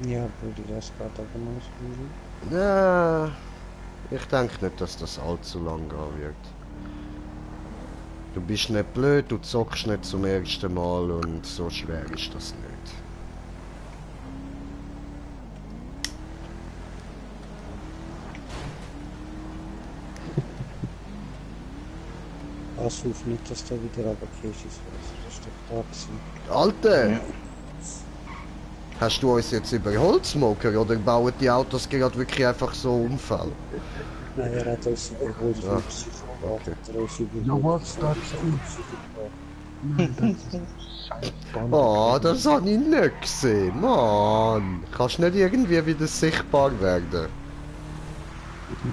Ja, würde das gerade auch genauso spielen. Ja, ich denke nicht, dass das allzu lang gehen wird. Du bist nicht blöd, du zockst nicht zum ersten Mal und so schwer ist das nicht. Pass auf nicht, dass da wieder aber Käse ist. Das ist doch da gewesen. Alter! Hast du uns jetzt überholt, Smoker, oder bauen die Autos gerade wirklich einfach so Unfall? Nein, er hat uns überholt. Ja. Okay. Er hat uns überholt. Ja, was das Scheiß Band. Oh, das hab ich nicht gesehen, Mann! Kannst nicht irgendwie wieder sichtbar werden?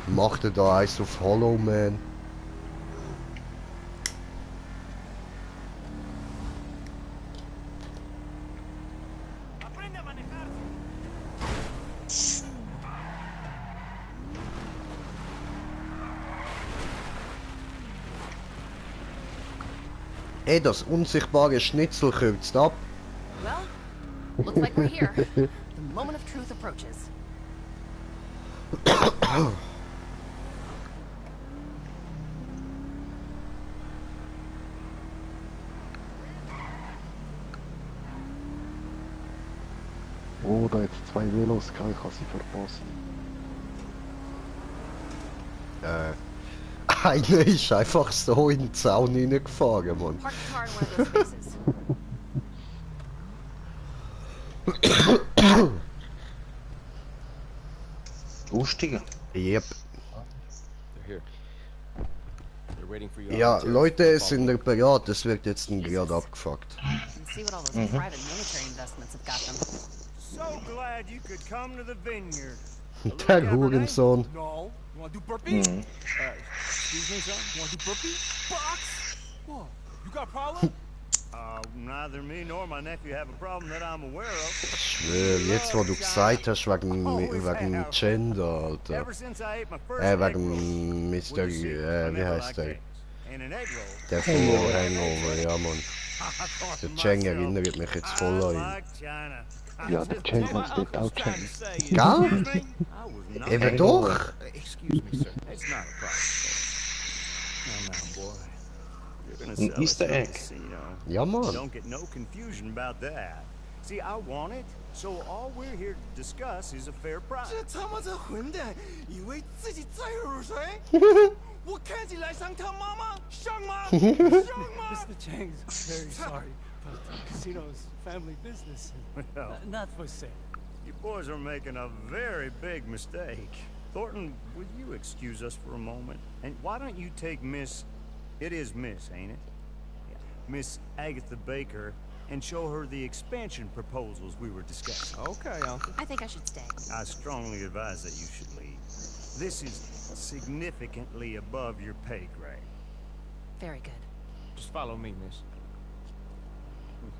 Macht er da eins auf Hollow Man? Aprende a manejar. Ey, das unsichtbare Schnitzel kürzt ab. Well, looks like we're here. The moment of truth approaches. Oh, da jetzt zwei Velos, kann ich sie verpassen. Einer ist einfach so in den Zaun reingefahren, Mann. Park the car in one of those spaces. Lustiger. Yep. They're here. They're waiting for you. Ja, Leute, es sind bereit, es wird jetzt gerade abgefuckt. And see what all those private military investments have got them. So glad you could come to the vineyard. Der Hurensohn. No. You want to do burpee? Excuse me, son. You want to do burpee? Box? Whoa. You got a problem? Neither me nor my nephew have a problem that I'm aware of. Ich schwöre, jetzt wo du gesagt hast, wegen Gender, Alter. Ever since I ate my first Wegen Mr. wie heißt der? and an egg roll. Der von Hangover, ja, Mann. Der Cheng erinnert mich jetzt voll an ihn. Like China. Ja, der Chen muss dort auch kennen. Gell? Eben doch! Excuse me, sir. It's not a problem. Now, boy. You're gonna Ein sell us Easter egg. this, you know. Ja, Mann. Don't get no confusion about that. See, I want it, so all we're here to discuss is a fair price. 这他妈这混蛋，以为自己载入水？我看起来像他妈妈，像吗？像吗？ Mr. Chang's very sorry, but the casino's family business. Well. Not for sale. You boys are making a very big mistake. Thornton, will you excuse us for a moment? And why don't you take Miss... It is Miss, ain't it? Yeah. Miss Agatha Baker and show her the expansion proposals we were discussing. Okay, Uncle. I think I should stay. I strongly advise that you should leave. This is significantly above your pay grade. Very good. Just follow me, miss.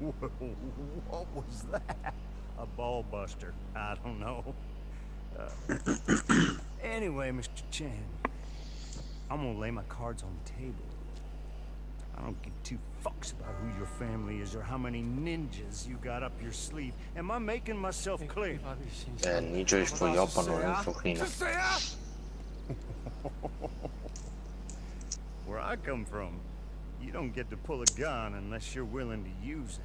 What was that? A ball buster. I don't know. Anyway, Mr. Chan, I'm gonna lay my cards on the table. I don't give two fucks about who your family is or how many ninjas you got up your sleeve. Am I making myself clear? Ninja ist von Japan oder nicht von China. Where I come from, you don't get to pull a gun unless you're willing to use it.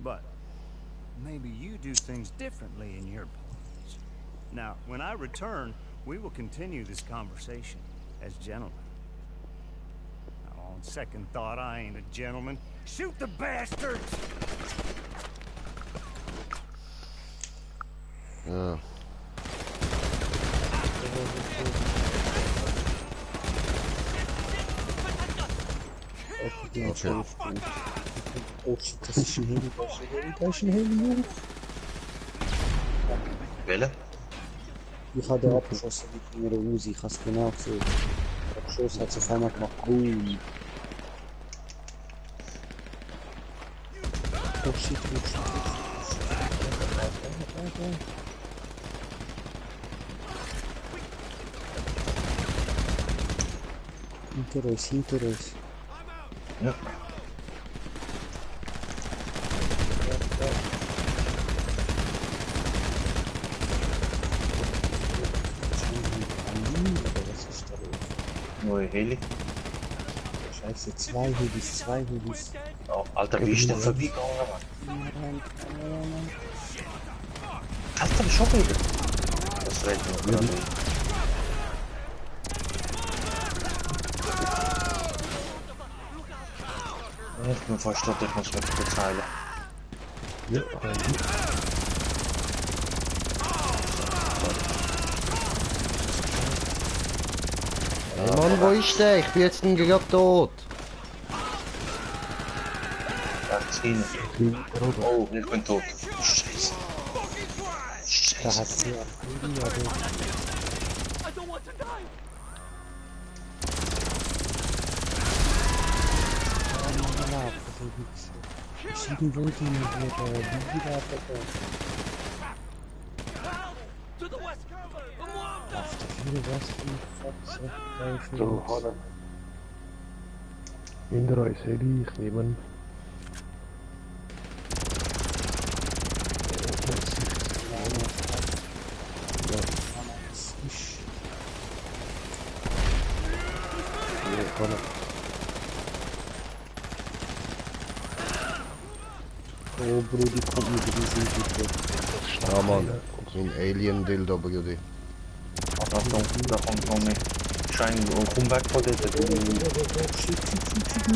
But maybe you do things differently in your parts. Now, when I return, we will continue this conversation as gentlemen. Now, on second thought, I ain't a gentleman. Shoot the bastards! Ja. Okay. Oh shit, das ist ein Heli, da ist ein Heli, Jungs. Welche? Ich habe den abgeschossen mit meiner Uzi, ich habe es genau gesehen. Der Geschoss hat es auf einmal gemacht, boom. Oh shit, oh shit, hinter uns. Ja. Neue Heli. Scheiße, zwei Helis. Oh, Alter, wie ist der vorbeigegangen, Mann? Alter, schon wieder. Das redet noch gerade nicht. Ich bin fast tot, ich muss mich bezahlen. Ja, Hey Mann, wo ist der? Ich bin jetzt gerade tot. Rechts hin. Oh, ich bin tot. Scheiße. Da hast du ja Schieben wollte ich mir wieder abbekommen. Ach, viele was für ein Fox. So, Hanna. Hinter uns Heli, ich nehme ihn. Oh, Brudi, kommt mit diesem bitte. Ja, Mann. So ein Alien-Dildo, Brudi. Achtung, da kommt noch mehr. Schein, komm weg von dort.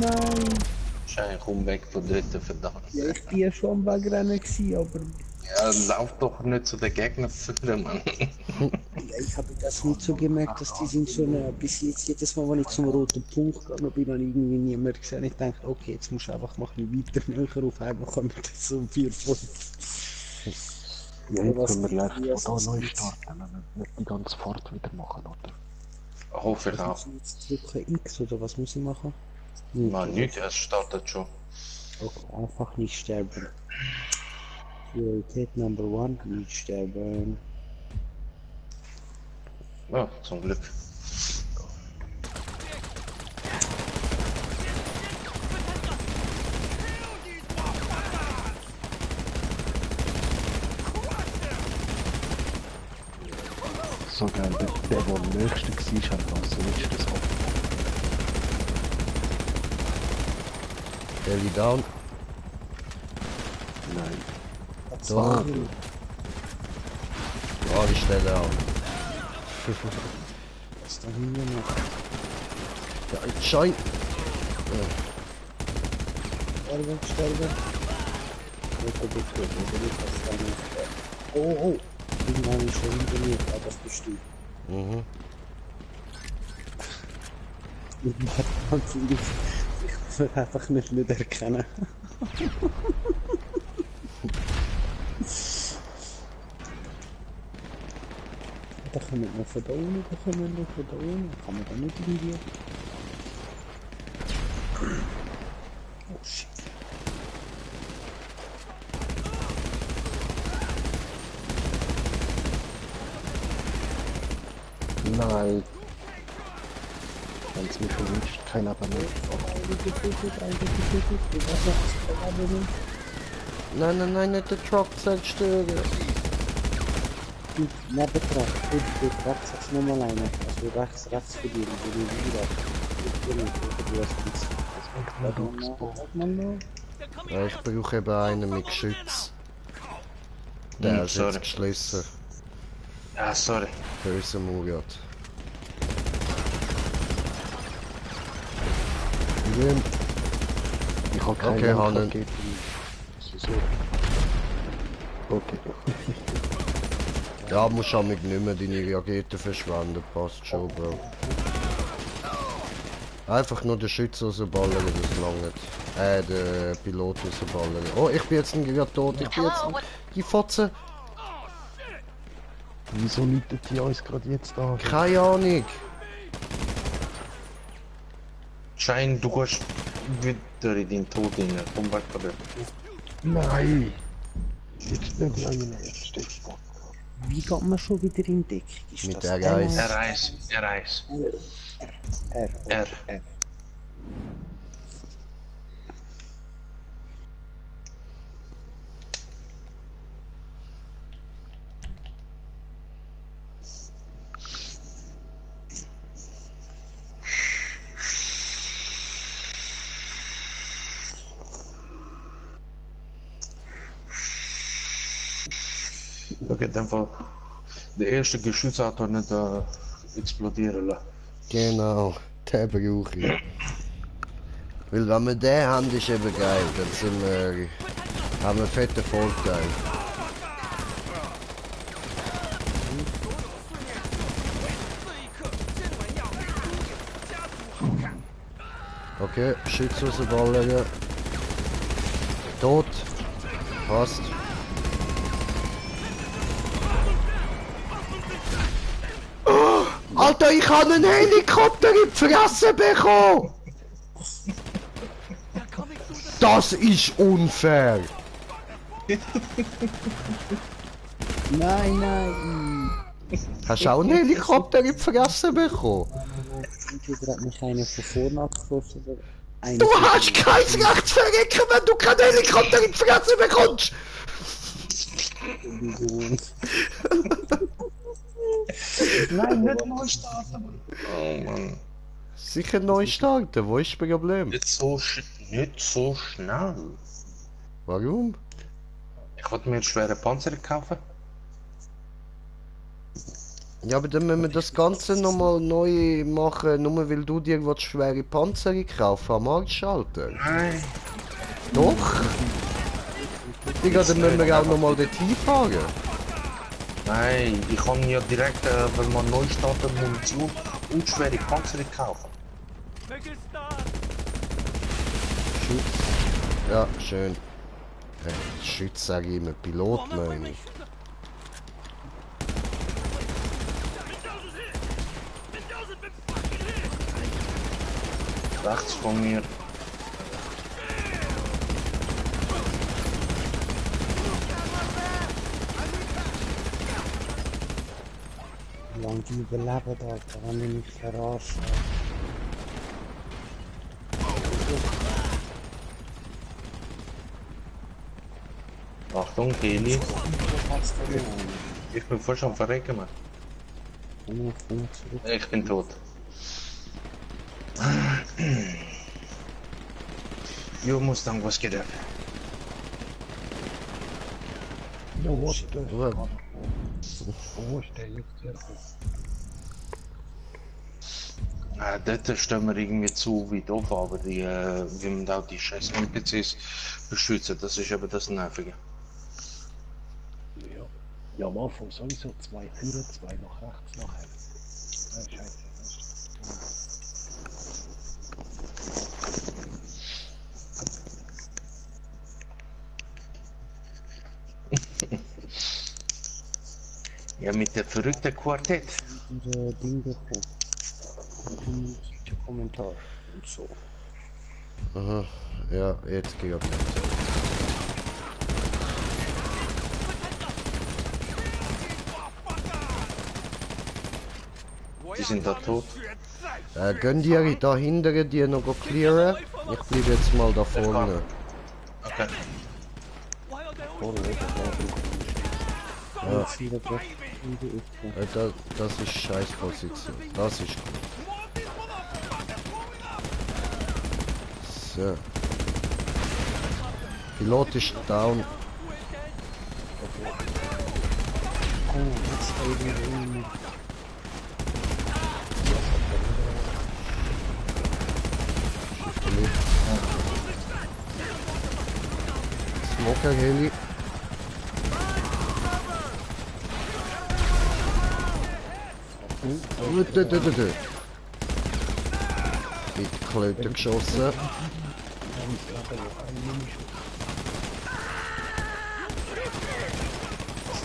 Nein! Schein, komm weg von dort, verdammt. Ja, ich bin ja schon am Wegrennen gewesen, aber... Ja, lauf doch nicht zu den Gegnern führen, Mann. Ja, ich habe das nicht so gemerkt, dass die sind so eine... Bis jetzt, jedes Mal, wenn ich zum roten Punkt gegangen bin, habe ich irgendwie niemand gesehen. Ich dachte, okay, jetzt musst du einfach mal ein bisschen weiter näher auf einmal kommen, das so um 4, 5. Ja, jetzt können wir leicht von da neu starten, wenn wir nicht die ganze Fahrt wieder machen, oder? Hoffe ich auch. Muss ich jetzt drücken X oder was muss ich machen? Nein, nicht, es startet schon. Okay, einfach nicht sterben. Priorität Number 1, nicht sterben. Ja, zum Glück. So geil, der am nächsten war, hat was letztes ab. Heli down. Nein. Da. Ja, ist der down. Was da hinten noch? Ja, ich schein. Sterben. Oh, oh. Irgendwann ist schon hinter mir, aber das bist du. Mhm. Ich kann einfach nicht erkennen. Da kommen wir noch von da unten, kann man da nicht irgendwie... Oh shit. Nein. Wenn es mich verwünscht, kein Abonnent. Nein, nein, nein, nicht den Truck zerstören. Nicht der Truck, du rechts jetzt nochmal rein. Also rechts für dich, wo du wieder. Ja, ich brauche eben einen mit Geschütz. Der ist sorry. jetzt geschlossen. Ja, sorry. Böse Murat. Ich habe keine Okay, Hannen. Rakete. Okay. Ja, musst du nicht mehr deine Raketen verschwenden, passt schon, Bro. Einfach nur den Schütz rausballern, das langt. Den Pilot rausballern. Oh, ich bin jetzt gerade tot, ich bin jetzt... Die Fotze! Wieso läutet die uns gerade jetzt an? Keine Ahnung! Schein, du gehst wieder in deinen Tod rein. Komm weg von dort. Nein! Jetzt bin ich rein, jetzt steht es. Wie geht man schon wieder in Deckung? Ist Mit das R1. R1. R. Okay, dann Fall. Der erste Geschütz hat doch nicht explodieren lassen. Genau, den brauche ich. Weil wenn wir den haben, ist eben geil. Dann sind wir, haben wir einen fetten Vorteil. Okay, Schütz rausballern. Tot. Passt. Oh, Alter, ich habe einen Helikopter in die Fresse bekommen! Das ist unfair! Nein! Hast du auch einen Helikopter in die Fresse bekommen? Entweder hat mich einer von vorne abgeschossen oder einer. Du hast kein Recht zu verrecken, wenn du keinen Helikopter in die Fresse bekommst! Nein, nicht neu starten! Oh Mann. Sicher neu starten, wo ist das Problem? Nicht so schnell. Warum? Ich wollte mir einen schweren Panzer kaufen. Ja, aber dann müssen wir das Ganze nochmal neu machen, nur weil du dir schwere Panzer kaufen am Marktschalter. Nein. Doch! Digga, dann müssen wir auch nochmal dorthin fahren. Nein, ich kann ja direkt, wenn man neu startet, Munition und schwere Panzer kaufen. Schütz. Ja, schön. Schütz sage ich immer, Pilot meine ich. Rechts von mir. Wie lange die überleben, Alter, wenn ich mich verarsche. Achtung, Heli. Ich bin voll schon verrecken, Mann. Ich bin tot. Jo, Mustang, was geht ab? Ja, what the fuck? Wo ist der jetzt her? Dort stehen wir irgendwie zu weit auf, aber die, wie man da die scheiß NPCs beschützen, das ist eben das Nervige. Ja. Ja, am Anfang sowieso 2 führen, 2 nach rechts, nachher. Scheiße. Ja, mit der verrückten Quartett. Ding bekommen. Und Kommentar und so. Aha, ja, jetzt geht es. Die sind da tot. Gönnt ihr da hinten die noch clearen? Ich bleibe jetzt mal da vorne. Okay. Ja. Viele Block in die Ecke. Das ist scheiß Position. Das ist gut. So. Pilot ist down. Oh, jetzt irgendwie. Smoker Heli. Mit Klöten geschossen.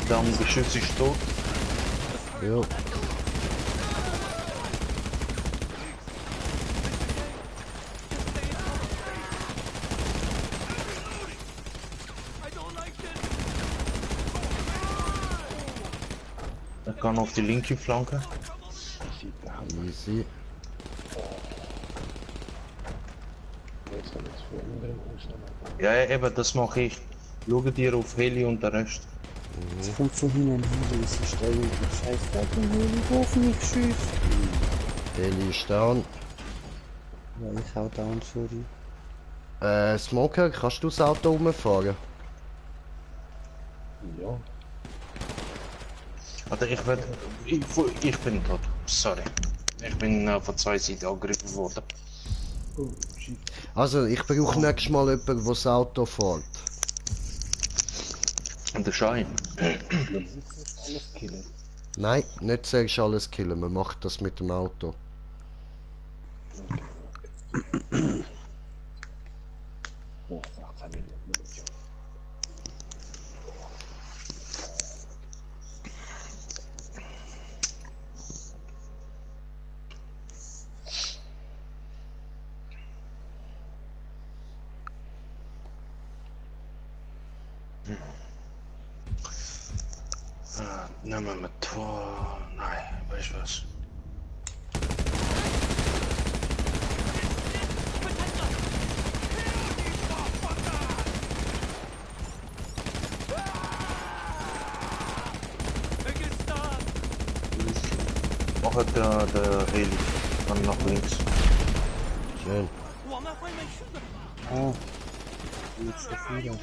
Der Geschütz ist tot. Ja. Er kann auf die linke Flanke. Easy. Ja, eben, das mache ich. Schau dir auf Heli und den Rest. Es kommt so hin und her, es ist eigentlich scheiße. Ich darf nicht schießen. Heli ist down. Ja, ich hau down, sorry. Smoker, kannst du das Auto rumfahren? Ja. Alter, ich bin tot. Sorry. Ich bin von zwei Seiten angegriffen worden. Oh, shit. Also, ich brauche nächstes Mal jemanden, der das Auto fährt. Und der Schein. Alles killen. Nein, nicht zuerst alles killen, man macht das mit dem Auto. Oh, 18 Minuten Munition. Nehmen wir Tor. Nein, weißt du was? Mach der Heli. Dann nach links. Schön. Ah. Jetzt so viele.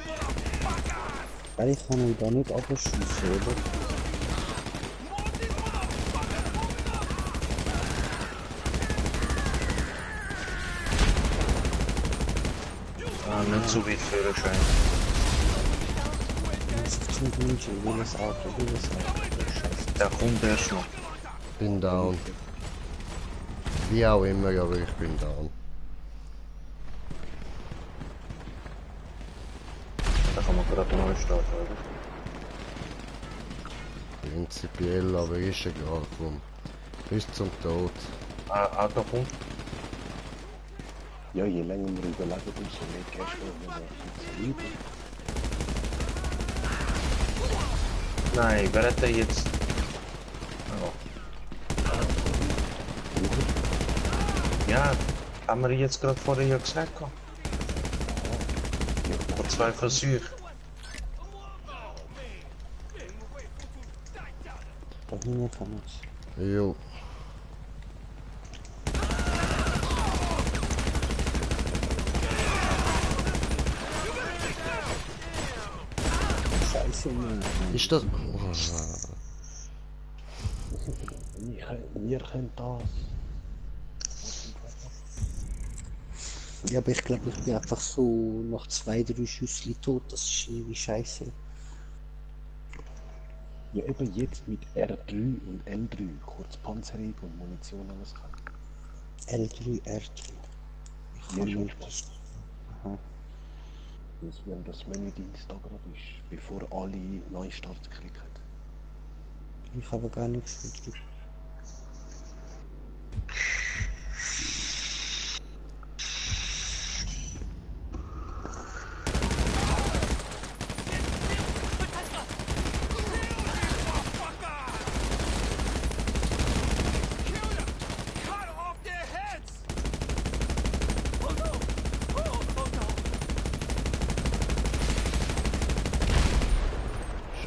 Weil ich kann ihn da nicht abschießen, oder? Ah, nicht so weit für den Schein. Jetzt zum Wünschen, wildes Auto. Scheiße. Der kommt erst noch. Bin down. Wie auch immer, aber ich bin down. Da kann man gerade neu starten, oder? Prinzipiell, aber ist egal, komm. Bis zum Tod. Auto kommt. Ja, je länger wir überlegen, umso mehr Cash wir noch. Nein, wer hat der jetzt? Oh. Ja, haben wir jetzt gerade vorher ja gesagt. Vor 2 Versuchen. Da hinten kann man's. Jo. Scheiße, Mann. Ist das... Wir können das. Ja, aber ich glaube, ich bin einfach so nach 2, 3 Schüsseln tot. Das ist irgendwie scheiße. Ja, eben jetzt mit R3 und L3 kurz Panzerung und Munition alles kann. L3, R3. Ich Ja, kann schon nicht das. Aha. Also, wenn das Menüdienst da gerade ist, bevor alle Neustart klicken. Ich habe gar nichts gedrückt.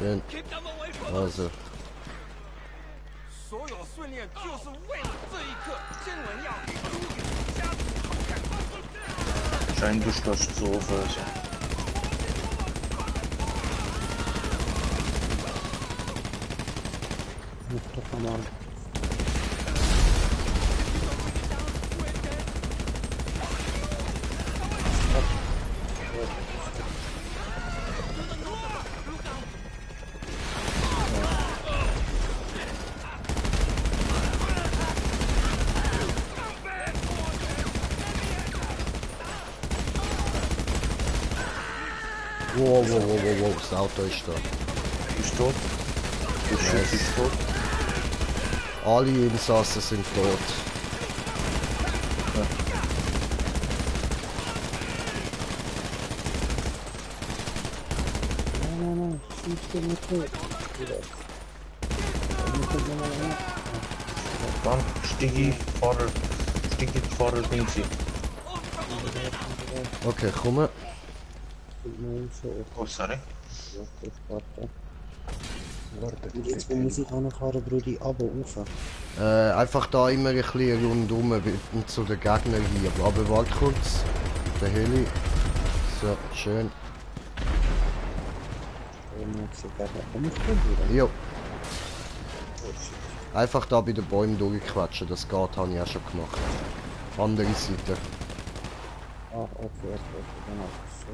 Schön. Also. 所有训练就是为了这一刻，新闻要给朱宇家族好看。 Scheint du stehst so auf. Also. Nicht doch nochmal. Wow, das Auto ist da. Bist du tot? Du Schütze ist tot? Alle Insassen sind tot. Ja. Nein, schieß den nicht tot. Dann Stigi, Fahrer, bin sie. Okay, komm. Oh, sorry. Und jetzt wo muss ich anfahren, Brudi, aber rauf. Einfach da immer ein bisschen rundum zu den Gegnern hier. Aber warte kurz. Der Heli. So, schön. Jo. Einfach da bei den Bäumen durchquatschen, das geht, habe ich auch schon gemacht. Andere Seite. Ah, okay, genau. So.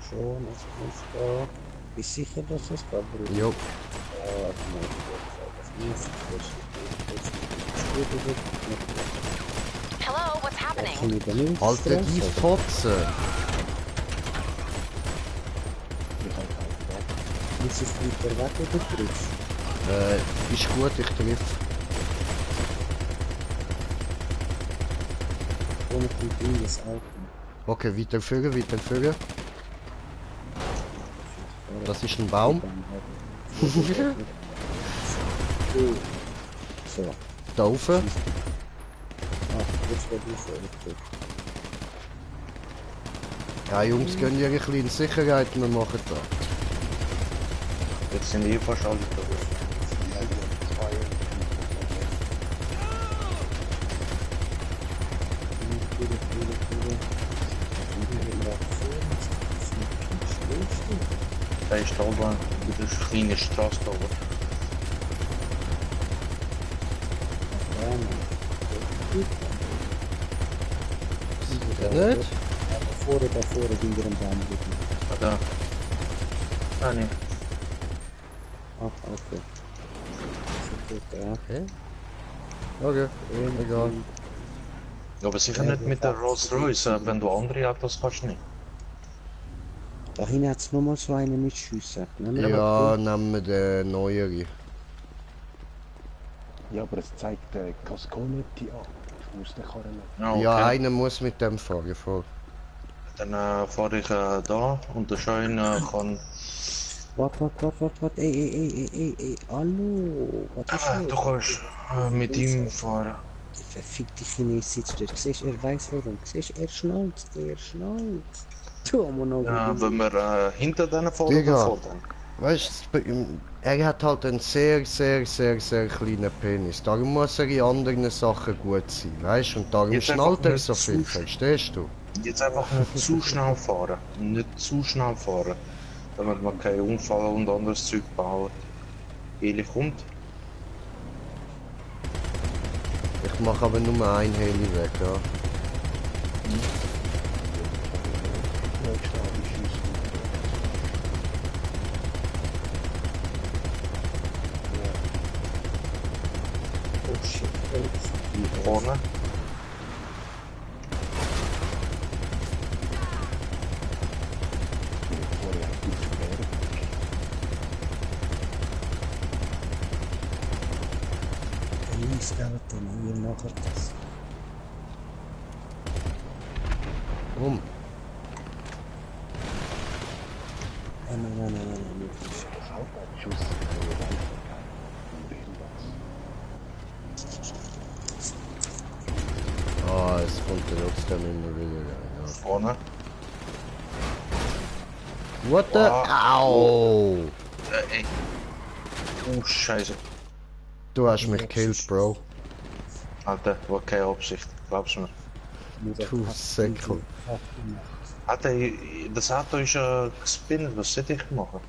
Schon, es muss da. Bist du sicher, dass es geht, Bruder? Jo. Hello, what's happening? Alter, die Fotze! Ist es mit der Wette oder triffst? Ist gut, ich triff. Ohne Kultur das Auto. Okay, weiterführen. Das ist ein Baum. So. Da rauf. Ah, jetzt wird ich okay. Ja, Jungs, gehen ihr ein bisschen in Sicherheit, wir machen das. Jetzt sind die fast alle tot. Da ist da oben, das ist eine kleine Straße da oben. Ja, nicht? Da vorne, hinter dem Baum. Ah, da. Ah, ne. Ach, okay. Okay. Okay, egal. Aber sicher nicht mit der Rolls Royce, wenn du andere Autos hast, nicht. Da hinten hat es nochmal so eine mit Schüssen. Ja, nehmen wir den neueren. Ja, aber es zeigt Casconetti an. Ich muss den Karren nicht. Ah, okay. Ja, einer muss mit dem fahren, voll. Dann fahre ich da und der Schein kann... Warte. Ey, hallo. Was ist Du kannst mit ihm fahren. Verfickte Chines sitzt dort. Siehst du, er weiß warum. Siehst du, er schnallt. Tu mal noch. Ja, wenn wir hinter denen fahren, Digga. dann fahren. Weißt du, er hat halt einen sehr kleinen Penis. Darum muss er in anderen Sachen gut sein, weißt du? Und darum Jetzt schnallt einfach er nicht so viel, zu- verstehst du? Jetzt einfach nicht zu schnell fahren. Nicht zu schnell fahren. Damit man keinen Unfall und anderes Zeug baut. Heli kommt. Ich mache aber nur einen Heli weg, ja. Ja, ich stehe die Schüsse. Oh shit. Vorne. Vorher hat die Sperre. Skeleton, hier nachher das. Warum? Nein, nicht. Schuss. Ah, es kommt ja trotzdem immer wieder rein, ja. Vorne. What the? Au! Ey. Oh, Scheiße. Du hast mich gekillt, Bro. Alter, war keine Absicht. Glaubst du mir? Du Säckel. Alter, das Auto ist ja gespinnt. Was sollte ich machen?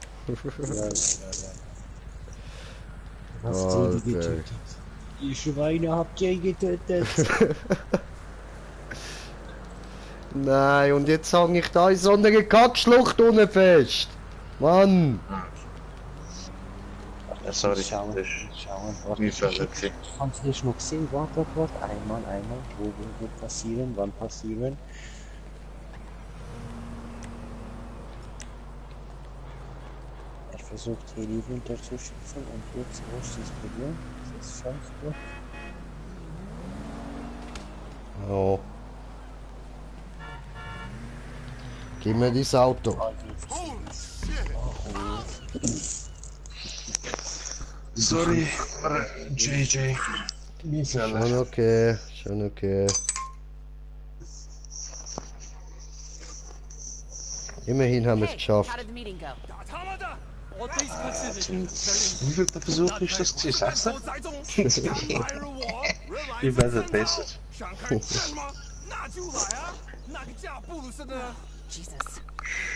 Hast du die getötet? Die Schweine habt ihr getötet. Nein, und jetzt hang ich da in so einer Kackschlucht unten fest. Mann! Ja, sorry, Schauen, das schauen. ist mein Fehler gewesen. Kannst du das noch sehen? Warte. Einmal. Wo wird passieren? Wann passieren? Er versucht Heli runterzuschießen und jetzt wo ist das Problem? Das ist sonst gut. Oh. Gib mir dieses Auto. Sorry, JJ. Mein Fehler. Schon okay, schon okay. Immerhin haben wir es geschafft. How did the meeting go? Wie viel Versuch ist das gewesen? 6? Ich werde besser. Jesus.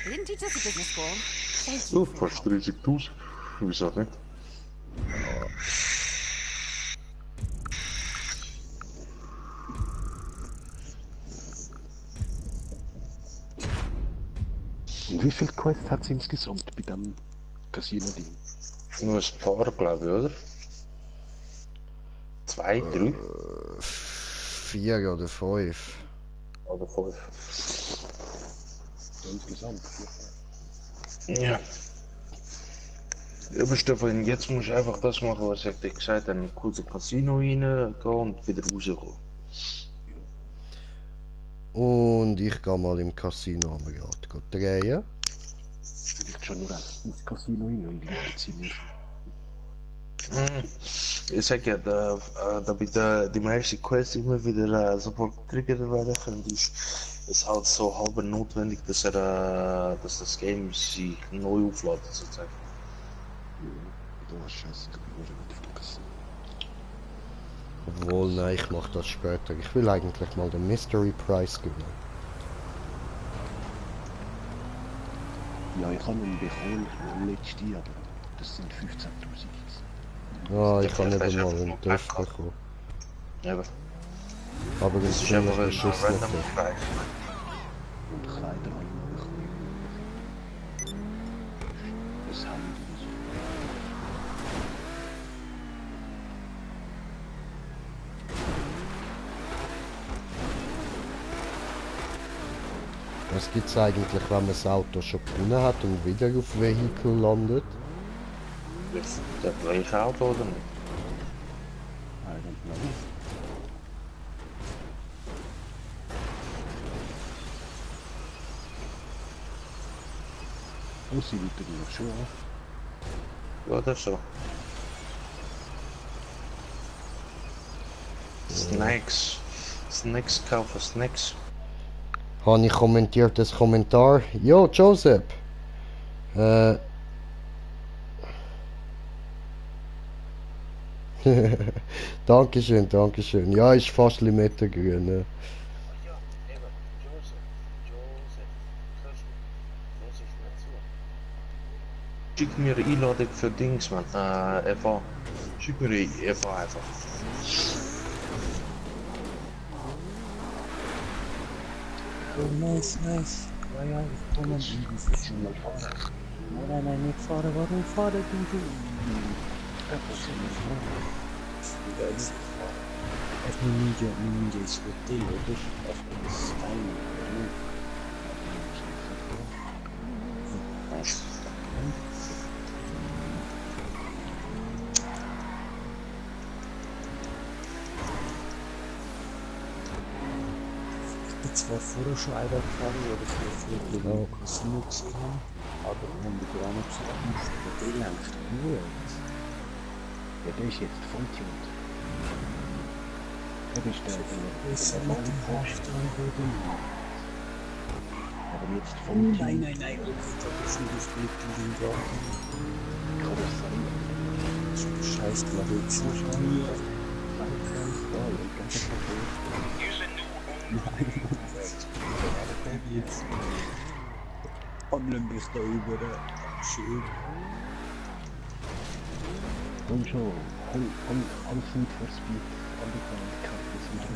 They didn't teach us a business school. Thank you. Oh, fast 30.000. Wieso nicht? Und wie viel Quests hat es insgesamt bei dem Casino-Ding? Nur ein paar, glaube ich, oder? 2, 3? 4 oder 5. Oder 5. Insgesamt 4. Ja. Aber Stefan, jetzt muss ich einfach das machen, was ich dir gesagt habe. Kurz ins Casino reingehen und wieder rauskommen. Und ich gehe mal im Casino am Rad drehen. Vielleicht schon nur ins Casino rein und die Ich sag ja, damit die meisten Quests immer wieder sofort getriggert werden können, ist es halt so halb notwendig, dass das Game sich neu aufladet sozusagen. Du hast Scheiße, ich bin nicht vom Casino. Obwohl, nein, ich mache das später. Ich will eigentlich mal den Mystery Prize gewinnen. Ja, ich habe ihn bekommen, letztes Jahr, aber das sind 15.000. Ah, ich habe nicht einmal einen TÜV bekommen. Ja, Aber das ist einfach ein Schuss nicht. Und Kleider habe ich noch bekommen. Das haben wir so. Was gibt es eigentlich, wenn man das Auto schon gewonnen hat und wieder auf Vehikel landet? Das gleiche Auto oder nicht? I don't know. Oh, sie läutet noch schon auf. Ja, das so. Snacks. Snacks kaufen, Snacks. Habe ich kommentiert das Kommentar? Jo, Joseph! Dankeschön, Dankeschön. Ja, ist fast Limettengrün. Ne? Schick mir eine Einladung für Dings, man. FA. Schick mir die FA einfach. Oh, nice. Ja, ich komme. Nein, nicht fahren. Warum fahren du? Echt een ninja is goed tegen, dus als het is fijn. Ich bin zwar vorher schon einmal gefahren, weil ich für die Casino kam, aber wenn die Gramm zu tun, der längst nur. Ja, der ist jetzt voll tuned. Der ist der mit dem Hauptteil. Aber jetzt Oh vom nein, Team nein, nein, oh, das ist nicht mit dem Liga. kann es sein, Ich hab Scheiß gemacht, jetzt nicht mir. Nein, jetzt. Online bist du über der schön. Komm schon, alles Need for Speed, underground, Campus und so.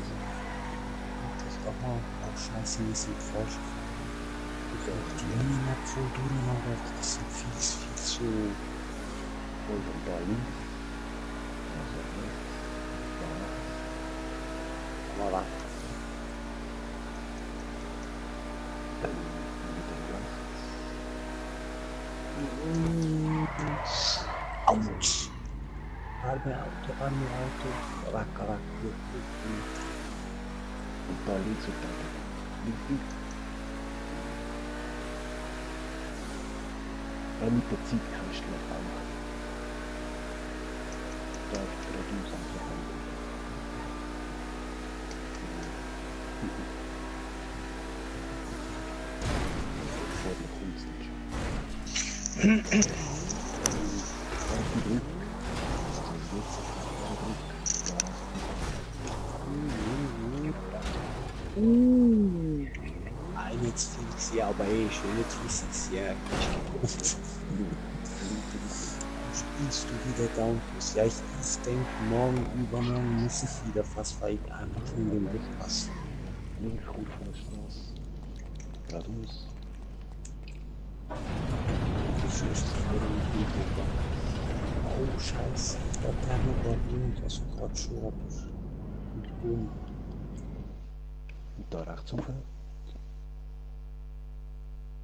Das ist doch mal, oh scheiße, wir sind falsch. Die Animation durchmachen, das sind viel zu... Und da links. Also rechts. Da. Mal warte. Dann wieder rechts. Autsch! Arme Auto. Weg. Und da links und da. Links. Weil mit der Zeit kann ich schlecht anmachen. Da ist gerade uns anzufangen. Vor der Kunst nicht. Jetzt fliegt sie aber schön, jetzt ist sie ja nicht spielst du wieder Downfus? Ja, ich denke, übermorgen muss ich wieder fast, weil ich einfach in den Blick passe. Links gut von der Straße. Geradeaus. Oh, scheiße. Der Thermo war irgendwas gerade schon. Und da rechts rauf.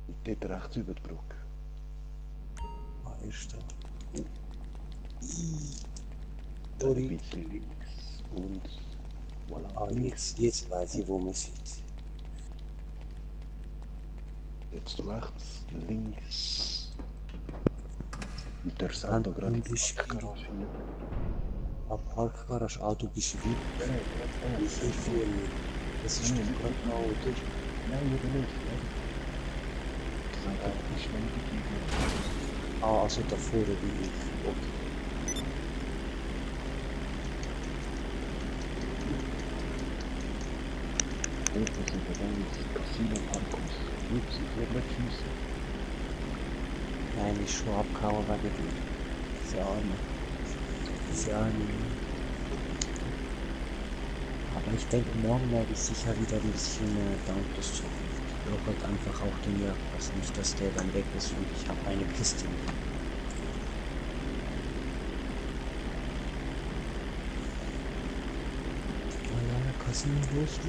Und dort rechts über die Brücke. Ist der? Da ein bisschen links. Und voilà. Ah, jetzt weiß ich, wo man sieht. Jetzt rechts, links. Und der Auto gerade in die Parkgarage. Parkgarage, Auto bist du wie? Ich hier nicht. Das ist doch gerade ein Auto. Nein, oder nicht. Ah, also davor wie ich. Okay. Das ist ein Casino Parkhaus. Ups, ich werde nicht schießen. Nein, ich schon abgehauen wegen dir. Diese Arme. Aber ich denke, morgen werde ich sicher wieder ein bisschen Downfus zu. Ich brauche halt einfach auch den Jagdpass, nicht dass der dann weg ist und ich habe eine Kiste. Casino los.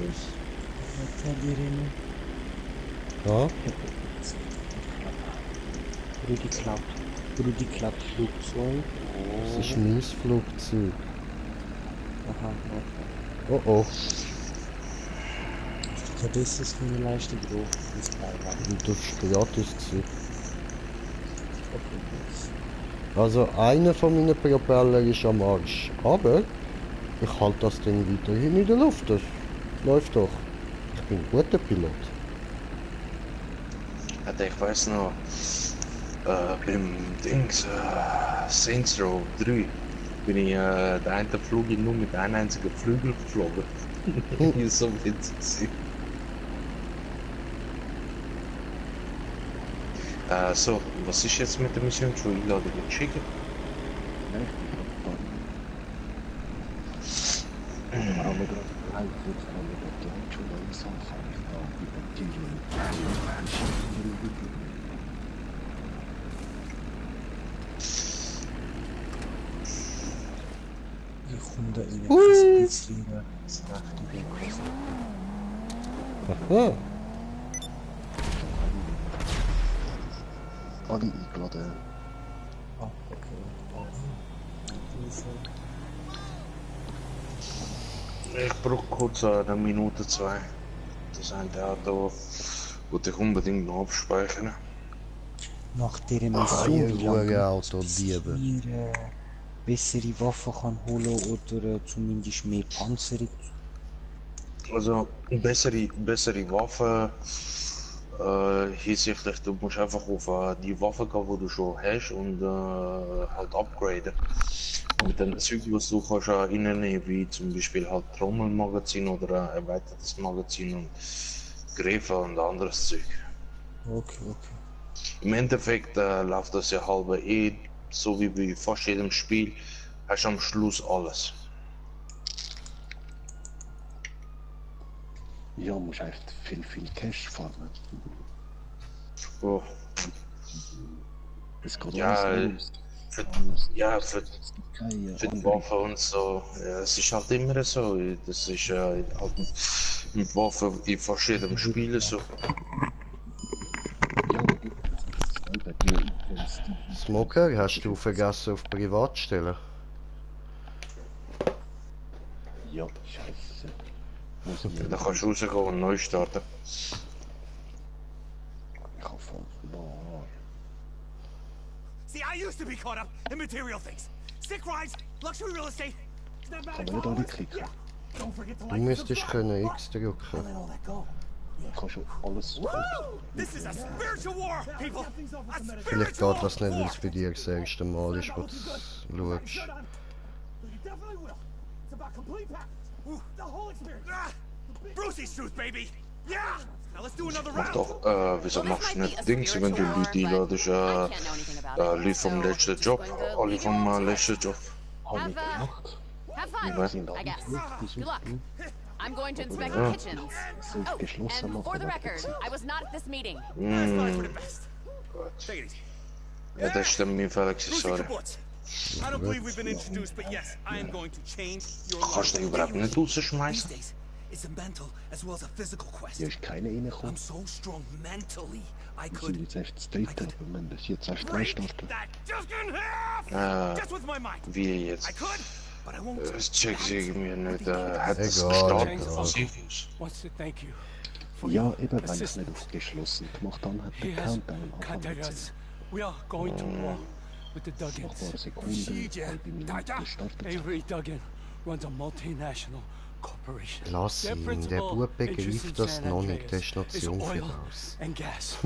Verlieren. Ja? Brudi klappt Flugzeug. Das ist mein Flugzeug. Aha, Oh oh. Das ist eine leichte Gruppe. Und das ist gratis gewesen. Also einer von meinen Propeller ist am Arsch. Aber ich halte das Ding weiterhin in der Luft. Das läuft doch. Ich bin ein guter Pilot. Also ich weiß noch, beim Dings Saints Row 3 bin ich den einen Flug nur mit einem einzigen Flügel geflogen. Das ist so witzig. So, was ist jetzt mit der Mission? Schon Einladung schicken? Aber gerade halt kurz an der Gleich schon langsam fange ich an mit dem Titel. Ich komme da in ein bisschen nach dem Kosten. Aha. Alle eingeladen. Ah, okay. Ich brauche kurz eine Minute, zwei. Das eine Auto, wollte ich unbedingt noch abspeichern. Nach dieser Ihr Mission, Auto-Diebe. hier bessere Waffen kann holen oder zumindest mehr Panzerung. Also bessere Waffen, Hinsichtlich, du musst einfach auf die Waffe gehen, die du schon hast und halt upgraden. Und dann Zeug, was du kannst reinnehmen, wie zum Beispiel halt Trommelmagazin oder ein erweitertes Magazin und Griffe und anderes Zeug. Okay, okay. Im Endeffekt läuft das ja halber so wie bei fast jedem Spiel, hast du am Schluss alles. Ja, musst einfach viel Cash farmen. Oh. Das geht Ja, alles für die Waffen und so. Ja, es ist halt immer so. Das ist halt mit Waffen in verschiedenen Spielen so. Smoker, hast du vergessen auf Privat stellen? Ja, scheiße. Dann kannst du rausgehen und neu starten. Ich hab voll verloren. See, I used to be caught up in material things. Sick rides, luxury real estate. Kann man nicht alle klicken? Don't forget to Du müsstest können X drücken. all that go. Ich kann schon alles. This is a spiritual war, people. A Vielleicht spiritual geht das nicht, weil es bei dir das erste Mal ist, wo du schaust. You definitely will. It's about complete package. The whole experience. Brucey's truth, baby. Yeah. Now let's do another Mach round. doch, wieso machst du nicht Dings, wenn du Leute einladest, Leute vom letzten Job, alle vom letzten Job. Habe ich gemacht? Have fun, Ich weiß I guess. Good luck. I'm going to inspect Ja. the kitchens. Sind Oh, geschlossen and for the machen. record, I was not at this meeting. That's probably for the best. Take it easy. Ja, das ist dann mein Fehler gewesen, Brucey sorry. Kibbutz. I don't believe we've been introduced, but yes, I am going to change your life. Kannst du den überhaupt nicht rausschmeißen? These days, it's a mental as well as a physical quest. Hier ist keiner reingekommen. I'm so strong mentally, I Wir could sind jetzt erst das dritte, aber wir müssen das jetzt erst break restarten. that disc in half. Just with my mind. Wie jetzt? I could, but I won't. Das check ich irgendwie nicht. Hat es Egal, gestartet? egal. Serious? Wants to thank you for Ja, your eben, wenn ich es assistance. nicht auf geschlossen gemacht habe, hat He der has Countdown angefangen contacted zu us. We are going to war with the Nach ein Duggins. paar Sekunden, halbe Minute gestartet. Avery Duggan runs a multinational corporation. Lass Their ihn, der principal Bub interest in begreift das San noch nicht, der Andreas ist noch zu is jung für oil das. and gas.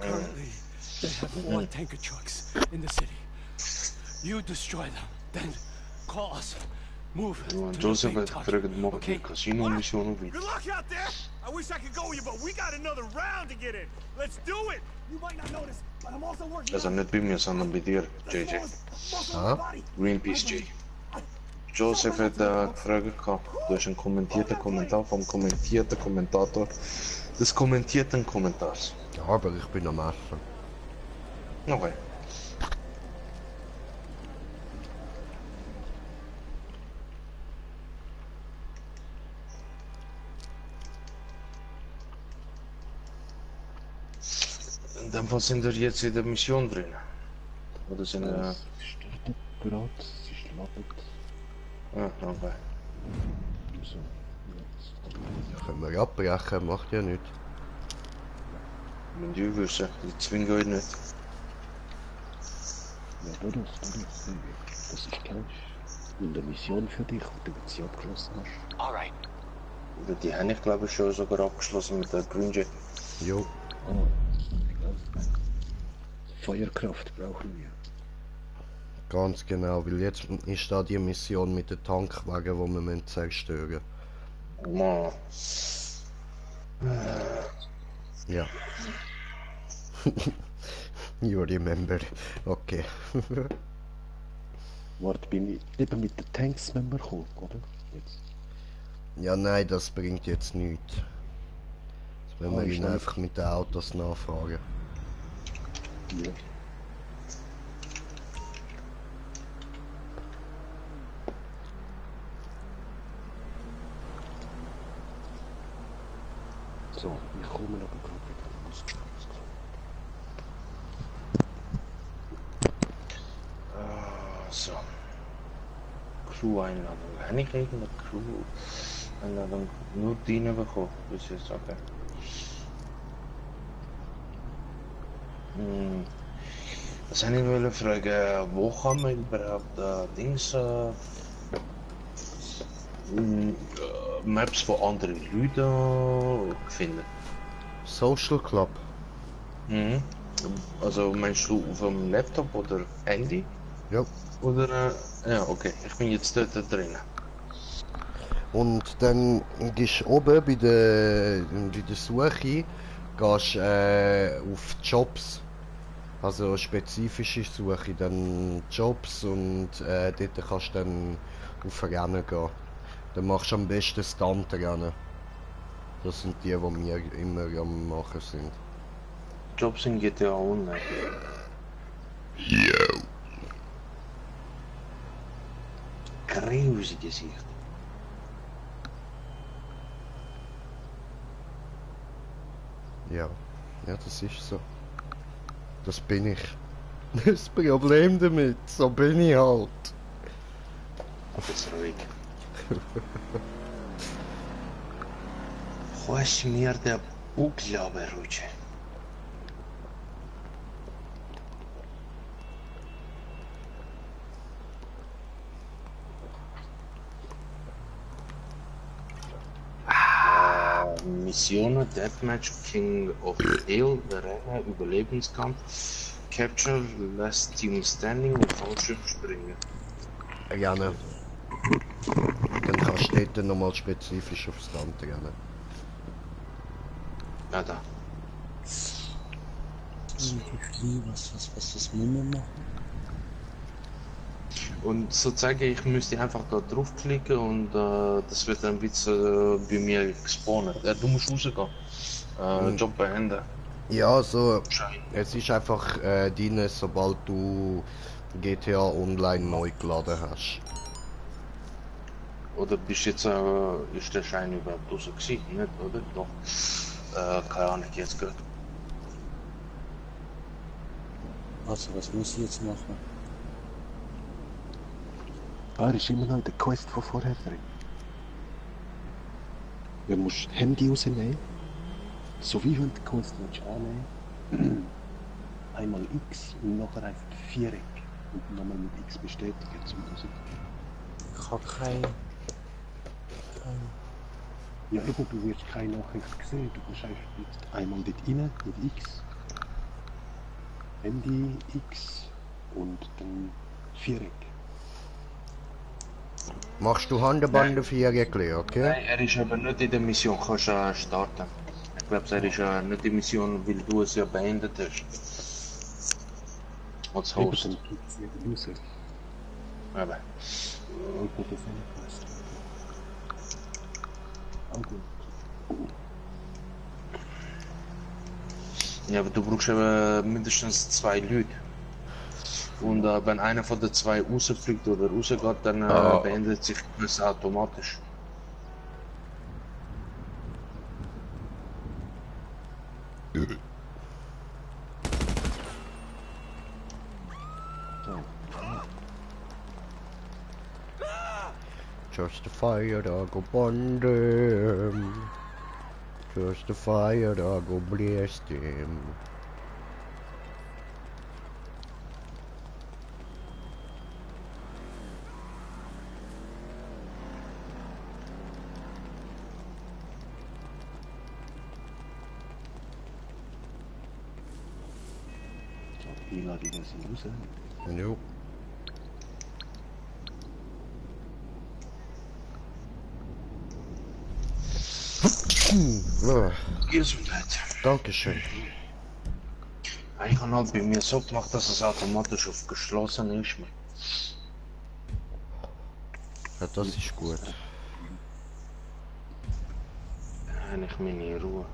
Currently, they have 4 tanker trucks in the city. You destroy them, then call us. Move to the Joseph big hat target, gefragt, macht die okay? Casino-Mission weiter. Good luck out there. I wish I could go with you, but we got another round to get in. Let's do it. You might not notice, but I'm also working Also nicht bei mir, sondern bei dir, JJ. Greenpeace J. Joseph hat gefragt, du hast einen kommentierten Kommentar vom kommentierten Kommentator des kommentierten Kommentars. Ja, aber ich bin am Essen. Okay. In dem Fall sind wir jetzt in der Mission drin. Oder sind wir... Es startet gerade, es ist ladet. Okay. So, jetzt. Können wir abbrechen, macht ja nichts. Müsst ihr wissen, ich zwinge euch nicht. Ja, dadurch. Das ist gleich eine Mission für dich, die du sie abgeschlossen hast. Alright. Die habe ich glaube ich schon sogar abgeschlossen mit der Green Jet. Jo. Ah, ja. Feuerkraft brauchen wir. Ganz genau, weil jetzt ist da die Mission mit den Tankwagen, die wir müssen zerstören. Man. Ja. You remember. Okay. Warte, bin ich eben mit den Tanks wenn wir gekommen, oder? Jetzt. Ja, nein, das bringt jetzt nichts. Jetzt müssen wir ihn schnell. einfach mit den Autos nachfahren. Ja. So, ich komme aber gerade wieder raus. So. Crew-Einladung. Habe ich irgendeine Crew-Einladung nur die bekommen? Bis jetzt, okay. Was habe ich wollte fragen, wo kann man überhaupt Dings, Maps von anderen Leuten finden? Social Club. Mhm. Also meinst du auf dem Laptop oder Handy? Ja. Oder, ja, okay, ich bin jetzt dort drin. Und dann gehst du oben bei der Suche, gehst auf Jobs. Also spezifische Suche, dann Jobs und dort kannst du dann auf Rennen gehen. Dann machst du am besten Stunt-Rennen. Das sind die wir immer am machen sind. Jobs in GTA Online. Yo. Crazy Gesicht. Ja, das ist so. Das bin ich. Das Problem damit, so bin ich halt. Jetzt ruhig. Хочешь mir der Unglaube, Rutsche? Missionen, Deathmatch, King of Ale, Rennen, Überlebenskampf, Capture, Last Team Standing und Fallschirmspringen. Gerne. Dann kannst du dort nochmal spezifisch aufs Land rennen. Ja, da. Was müssen wir machen? Und sozusagen, ich müsste einfach da draufklicken und das wird dann wieder bei mir gespawnt. Du musst rausgehen. Job beenden. Ja, so. Es ist einfach drin, sobald du GTA Online neu geladen hast. Oder bist jetzt, ist der Schein überhaupt raus gewesen? Nicht, oder? Doch. Keine Ahnung, jetzt geht. Also, was muss ich jetzt machen? Er ist immer noch in der Quest von vorher drin. Du musst das Handy rausnehmen. So wie wenn du die Quest annehmen. Einmal X und nachher einfach Viereck. Und nochmal mit X bestätigen zum Musik. Ich habe kein... Ja, eben, du wirst keine Nachricht sehen. Du musst einfach jetzt einmal dort rein mit X. Handy, X und dann Viereck. Machst du Handband auf Viereckli, okay? Nein, er ist aber nicht in der Mission, kannst du starten. Ich glaube, er ist nicht in der Mission, weil du es ja beendet hast. Als Host. Eben, dann gibt's wieder raus. Aber. Und mit der Fanquest. Auch gut. Ja, aber du brauchst eben mindestens 2 Leute. Und wenn einer von den 2 rausfliegt oder rausgeht, dann beendet sich das automatisch. Just a fire dog go burn them. Just a fire dog go blast them. Die sind raus. Jo. Gesundheit. Dankeschön. Ich habe halt bei mir so gemacht, dass es automatisch auf geschlossen ist. Ja, das ist gut. Dann habe ich meine Ruhe.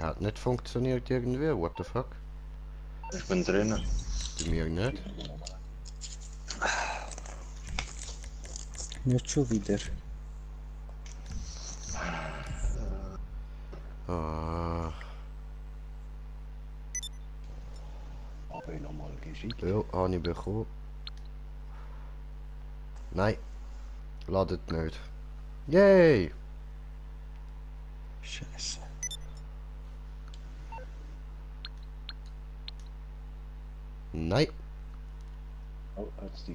Hat nicht funktioniert irgendwie, what the fuck? Ich bin drinnen. Bei mir nicht. Nicht schon wieder. Ah. Aber nochmal geschickt. Ja, habe ich bekommen. Nein. Ladet nicht. Yay! Scheiße. Nein. Oh, jetzt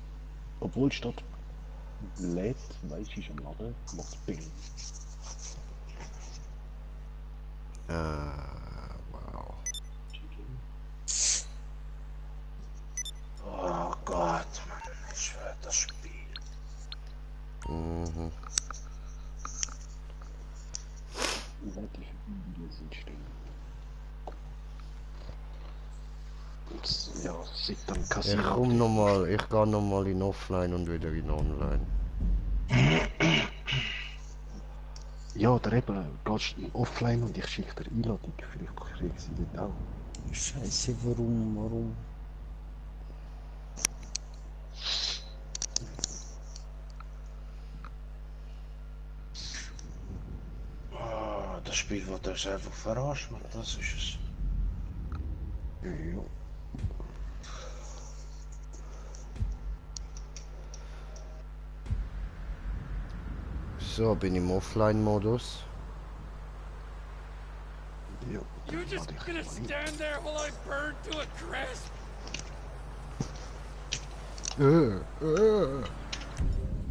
obwohl statt lädt, weiß ich am Laden, macht Bing. etliche Videos entstehen. Und ja, seit dem Ich Casino... komm nochmal, ich gehe nochmal in Offline und wieder in Online. Ja, oder eben, gehst du offline und ich schicke dir Einladung, vielleicht kriege ich sie dort auch. Scheiße, warum? Ah, das Spiel wird uns einfach verarschen, das ist es. Ja. So, bin im Offline-Modus. Ja, You just gonna stand there while I burn to a crisp?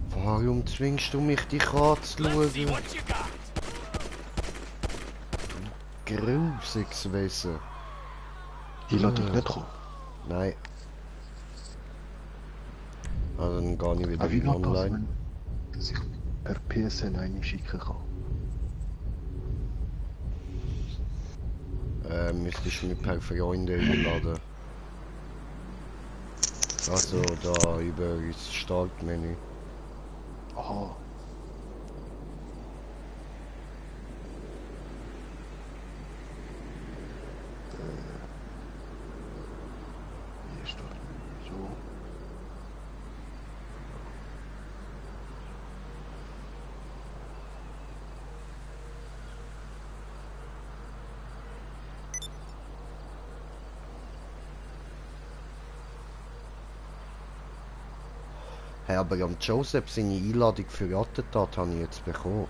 Warum zwingst du mich, dich anzuschauen? Grusiges Wesen. Einladung nicht kommen. Nein. Also dann gehe ich wieder Aber wie in geht das, Online. wenn dass ich per PSN eine schicken kann? Müsstest du mich per Freunde einladen. Also da über das Startmenü. Aha. Wie ist das? So. Hey, aber am Joseph seine Einladung für Attentat habe ich jetzt bekommen.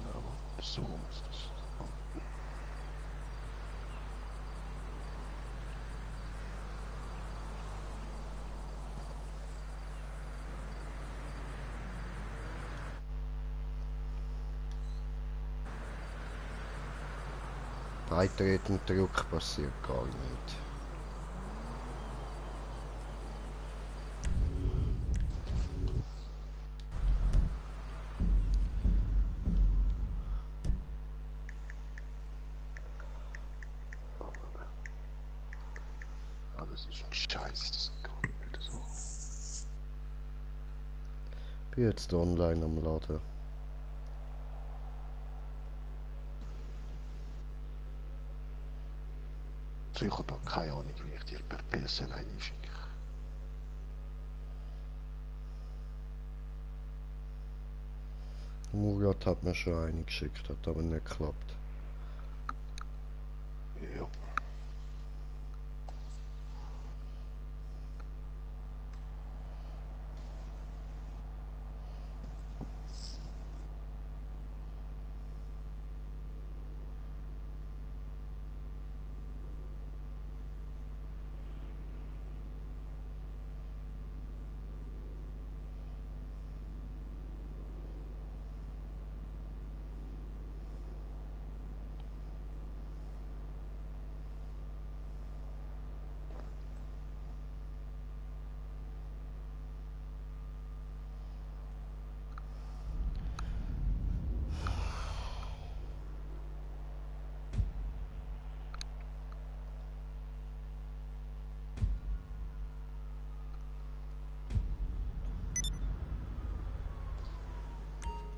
Ja, so muss das. Beitreten-Druck passiert gar nicht. Ah, das ist ein Scheiß, das geht nicht so. Bin jetzt online am Laden. Ich habe da keine Ahnung, wie ich dir per PSN einschicke. Murat hat mir schon eine geschickt, hat aber nicht geklappt. Ja.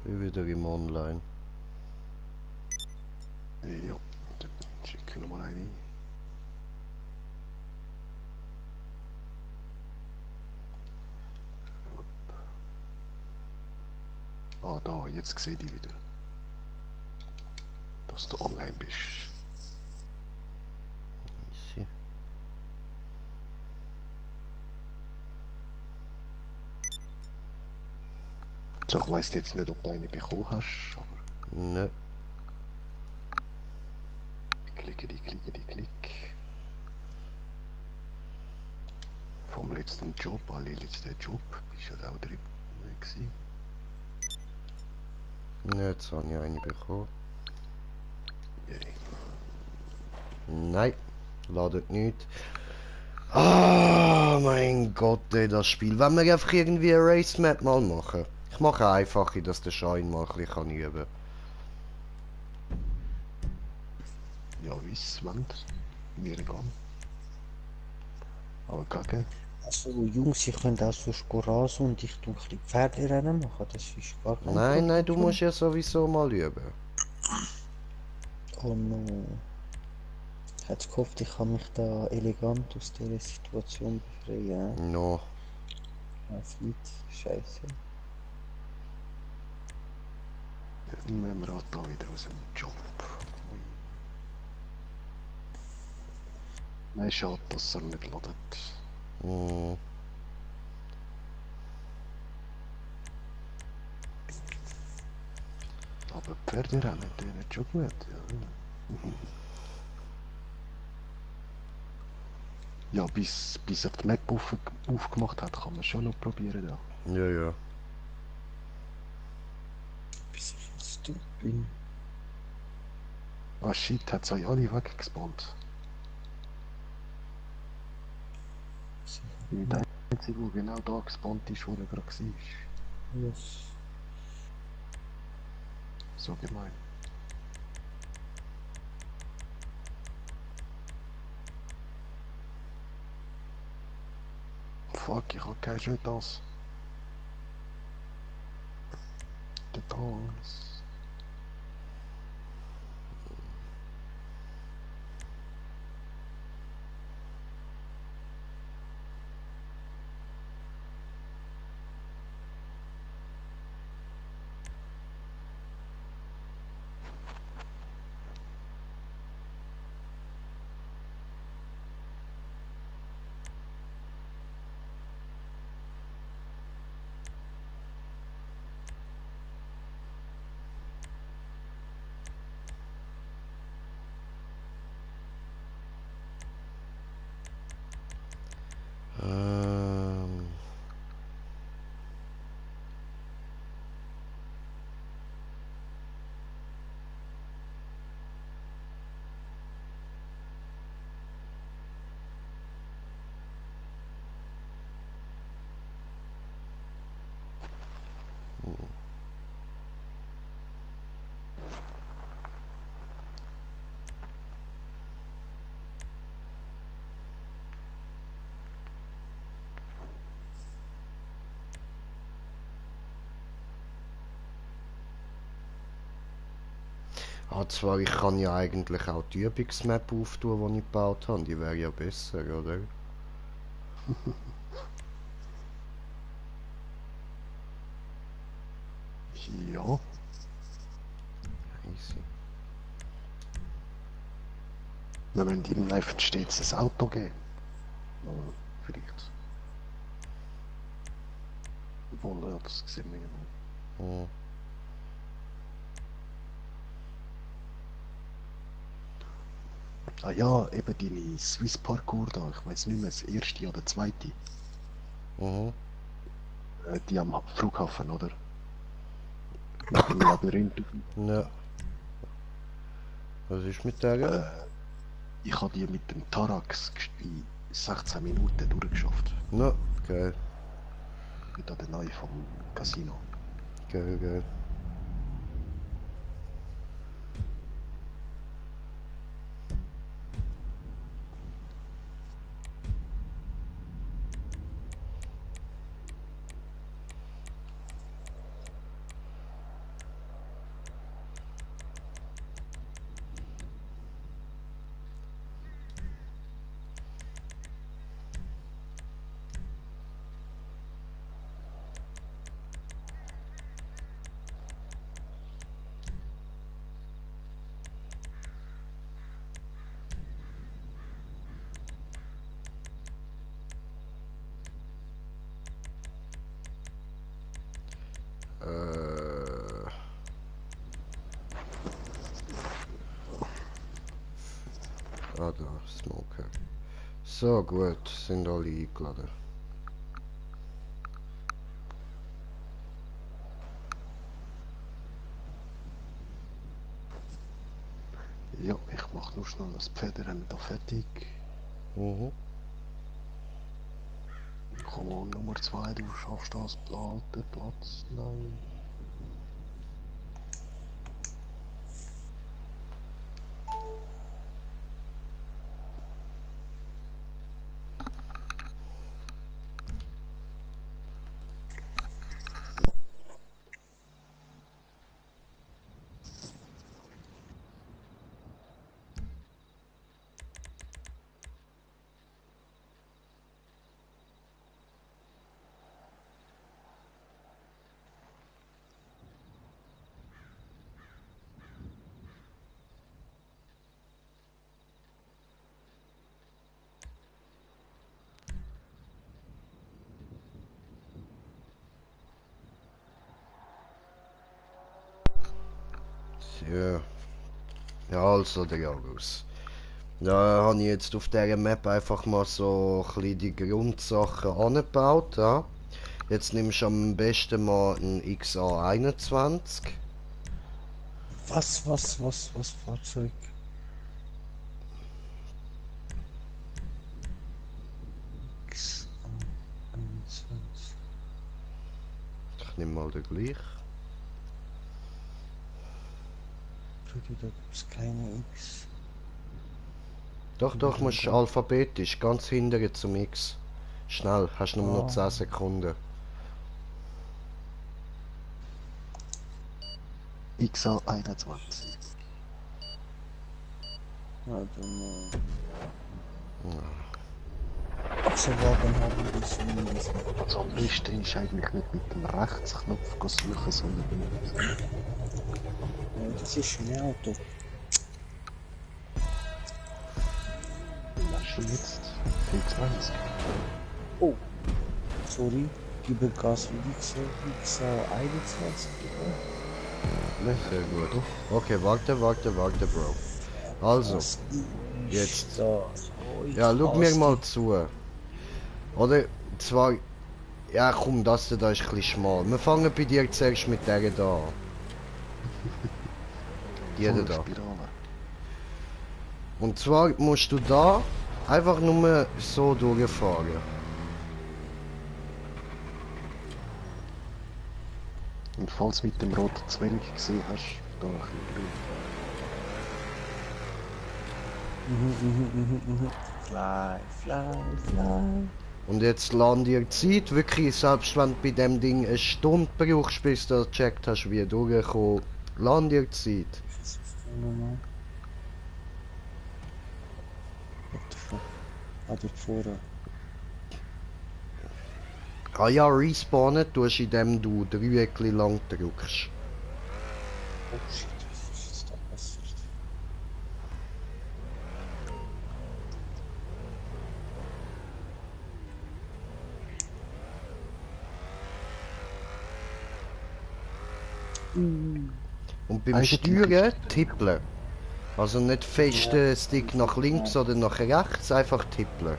Bin wieder im Online. Ja, dann schicke ich nochmal eine ein. Ah, da, jetzt sehe ich dich wieder. Dass du online bist. Easy. So, ich weiss jetzt nicht, ob du eine bekommen hast, aber... Ne. Klick. Vom letzten Job, alle letzten Job, bist ja auch drin gewesen. Ne, jetzt habe ich eine bekommen. Yay. Nein, ladet nicht. Ah, mein Gott, ey, das Spiel. Wenn wir einfach irgendwie eine Race Map mal machen. Ich mache eine einfache, dass der Schein mal ein bisschen üben kann. Ja, wie es wollt. Mir egal. Aber kacke. Also Jungs, ich könnte auch so rasen und ich tue ein bisschen Pferderennen machen, das ist gar kein Nein, Problem. nein, du musst ja sowieso mal üben. Oh no. Ich hätte gehofft, ich kann mich da elegant aus dieser Situation befreien. No. Was nicht? Scheiße. Dann müssen wir auch da wieder aus dem Job. Nein, schade, dass er nicht ladet. Mm. Aber Pferderennen, der hat schon gut, ja. Ja, bis er die Map aufgemacht hat, kann man schon noch probieren, ja. Ja, ja. Bis ich jetzt tot bin. Ah shit, hat es euch alle weggespawnt. Der einzige, der genau da gespawnt ist, wo er gerade war. Yes. So gemein. Fuck, ich hab keine Jetons. Jetons. Ah, zwar, ich kann ja eigentlich auch die Übungsmap auftun, die ich gebaut habe. Die wäre ja besser, oder? Ja. Easy. Wir müssen ihm einfach stets ein Auto geben. Oder vielleicht. Obwohl, ja, das sehen wir ja noch. Hm. Ah ja, eben deine Swiss Parkour da, ich weiß nicht mehr, das erste oder zweite. Mhm. Die am Flughafen, oder? Mit dem Labyrinth. Ja. Was ist mit der? Ich habe die mit dem Tarax in 16 Minuten durchgeschafft. Ja, geil. Mit der neue vom Casino. Geil, geil. Ah, da, Smoker. So, gut, sind alle eingeladen. Ja, ich mache mach nur schnell das Pferdrennen da fertig. Mhm. Komm on, Nummer 2, du schaffst das, alter Platz. Nein. Ja. Ja, also der Jarus. Da habe ich jetzt auf dieser Map einfach mal so ein bisschen die Grundsachen angebaut. Ja. Jetzt nimmst du am besten mal einen XA21. Was, Fahrzeug? XA21. Ich nehme mal den gleich. Freddy, da gibt's keine X. Doch, musst du alphabetisch, ganz hinten zum X. Schnell, hast nur noch 10 Sekunden. XA21. Ja, dann Achsenwagen haben wir zumindest. Also am besten ist eigentlich nicht mit dem Rechtsknopf suchen, sondern mit dem... Ja, das ist ein Auto. Was schon jetzt? 24. Oh, sorry, gebe Gas wie XA21. Sehr gut. Okay, warte, Bro. Also, jetzt. Ja, schau mir mal zu. Oder, zwar... Ja, komm, das da ist ein bisschen schmal. Wir fangen bei dir zuerst mit der da an. Die da. Und zwar musst du da einfach nur so durchfahren. Und falls du mit dem roten Zwerg gesehen hast, da ein bisschen Fly. Und jetzt laden dir Zeit, wirklich, selbst wenn du bei dem Ding eine Stunde brauchst, bis du gecheckt hast, wie durchkommen, laden dir Zeit. What the fuck? Dort vorne. Ah ja, respawnen tust du, indem du Dreieckli lang drückst. Oh shit, was ist da passiert? Und beim Steuern tippeln. Also nicht fest den Stick nach links oder nach rechts, einfach tippeln.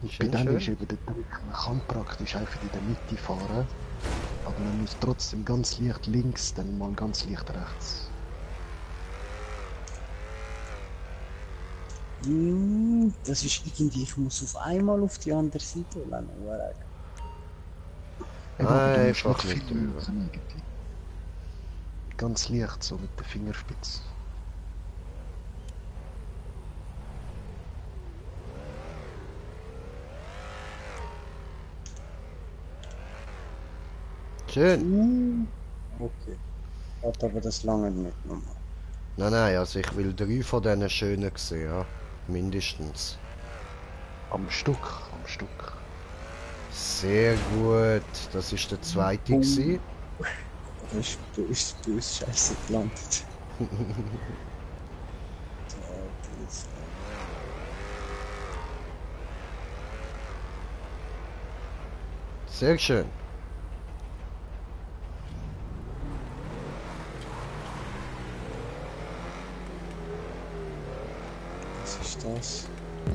Und bei dem ist eben der Trick, man kann praktisch einfach in der Mitte fahren, aber man muss trotzdem ganz leicht links, dann mal ganz leicht rechts. Das ist irgendwie, ich muss auf einmal auf die andere Seite lernen. Einfach nicht drüber. Ganz leicht, so mit der Fingerspitze. Schön. Okay. Warte, aber das lange nicht nochmal. Nein, also ich will 3 von diesen schönen sehen, ja. Mindestens. Am Stück. Sehr gut. Das ist der zweite gewesen. Du bist scheiße gelandet. Sehr schön. Was ist das?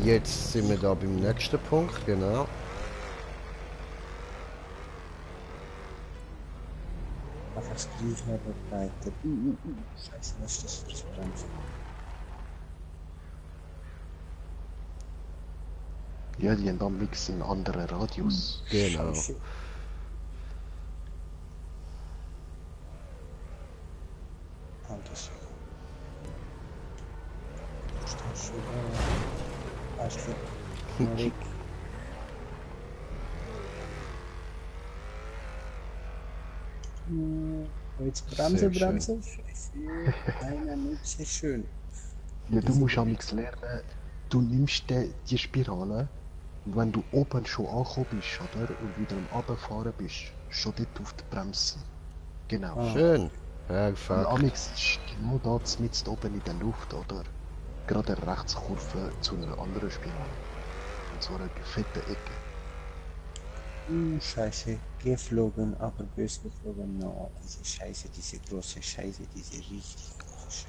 Jetzt sind wir da beim nächsten Punkt, genau. Einfach das gleiche, aber breiter. Scheiße, was ist das für das Bremsen? Ja, die haben dann Mix einen anderen Radius. Genau. Scheiße. Anders. Ist das schon da? Weißt du, mal weg. Jetzt bremsen, Sehr bremsen. Scheiße. Nein, nicht sehr schön. Ja, du musst auch nichts lernen. Du nimmst die Spirale und wenn du oben schon angekommen bist, oder? Und wieder am Runterfahren bist, schon dort auf die Bremse. Genau. Schön. Und Perfekt. Amix ist genau da mitten oben in der Luft, oder? Gerade eine Rechtskurve zu einer anderen Spirale. Und zwar eine fette Ecke. Scheiße. Geflogen, aber bös geflogen. No, diese Scheiße, diese große Scheiße, diese richtig große Scheiße.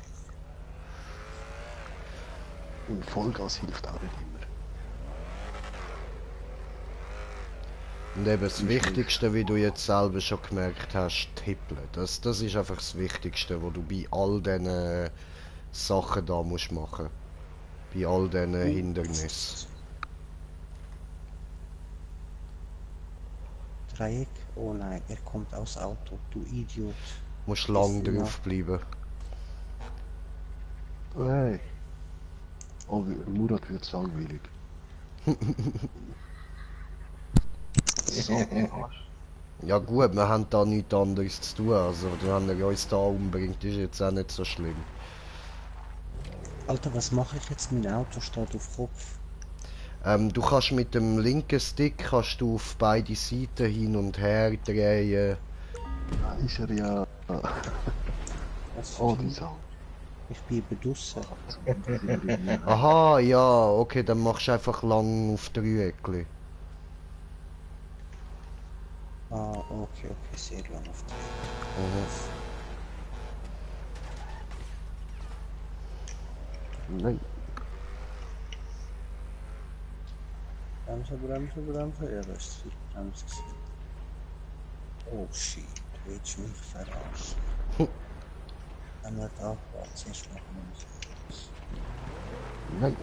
Und Vollgas hilft auch nicht immer. Und eben das Wichtigste, wie du jetzt selber schon gemerkt hast, tippeln. Das ist einfach das Wichtigste, was du bei all diesen Sachen da musst machen. Bei all diesen Hindernissen. Dreieck? Oh nein, er kommt aus Auto, du Idiot. Musst lang Ja. drauf bleiben. Hey. Oh, Murat wird langweilig. So, Ja gut, wir haben da nichts anderes zu tun. Also, wenn er uns da umbringt, ist jetzt auch nicht so schlimm. Alter, was mache ich jetzt? Mein Auto steht auf Kopf. Du kannst mit dem linken Stick kannst du auf beide Seiten hin und her drehen. da ist er ja. Was Oh, für die ein- Sau. Ich bin eben draussen. Aha, ja, okay, dann machst du einfach lang auf Dreieckli. Ah, okay, sehr lang auf der. Nein. Bremse. Ja, das ist die Bremse. Oh shit, du willst mich verarschen. Dann wird auch was, jetzt machen wir uns. Nein.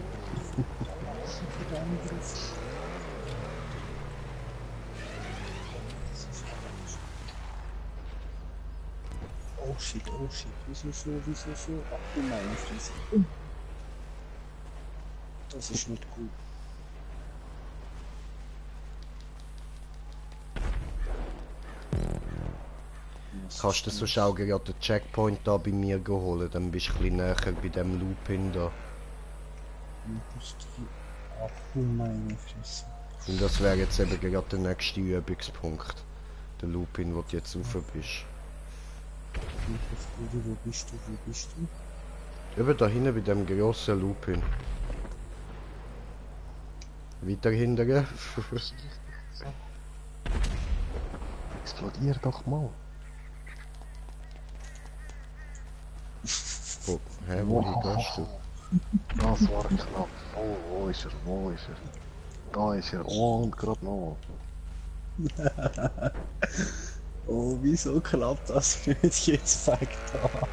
Oh shit, wieso so? Ach du meine Fresse. Das ist nicht gut. Kannst du sonst auch gerade den Checkpoint da bei mir holen, dann bist du ein bisschen näher bei dem Looping da. Ach du meine Fresse. Und das wäre jetzt eben gerade der nächste Übungspunkt. Der Looping, wo du jetzt rauf bist. Wo bist du? Eben da hinten bei dem grossen Looping. Weiter hinten. Explodier doch mal. Wo, hä, wohin gehst du? Das war knapp. Oh, wo ist er? Da ist er. Und gerade noch. Oh, wieso klappt das nicht jetzt fängt an?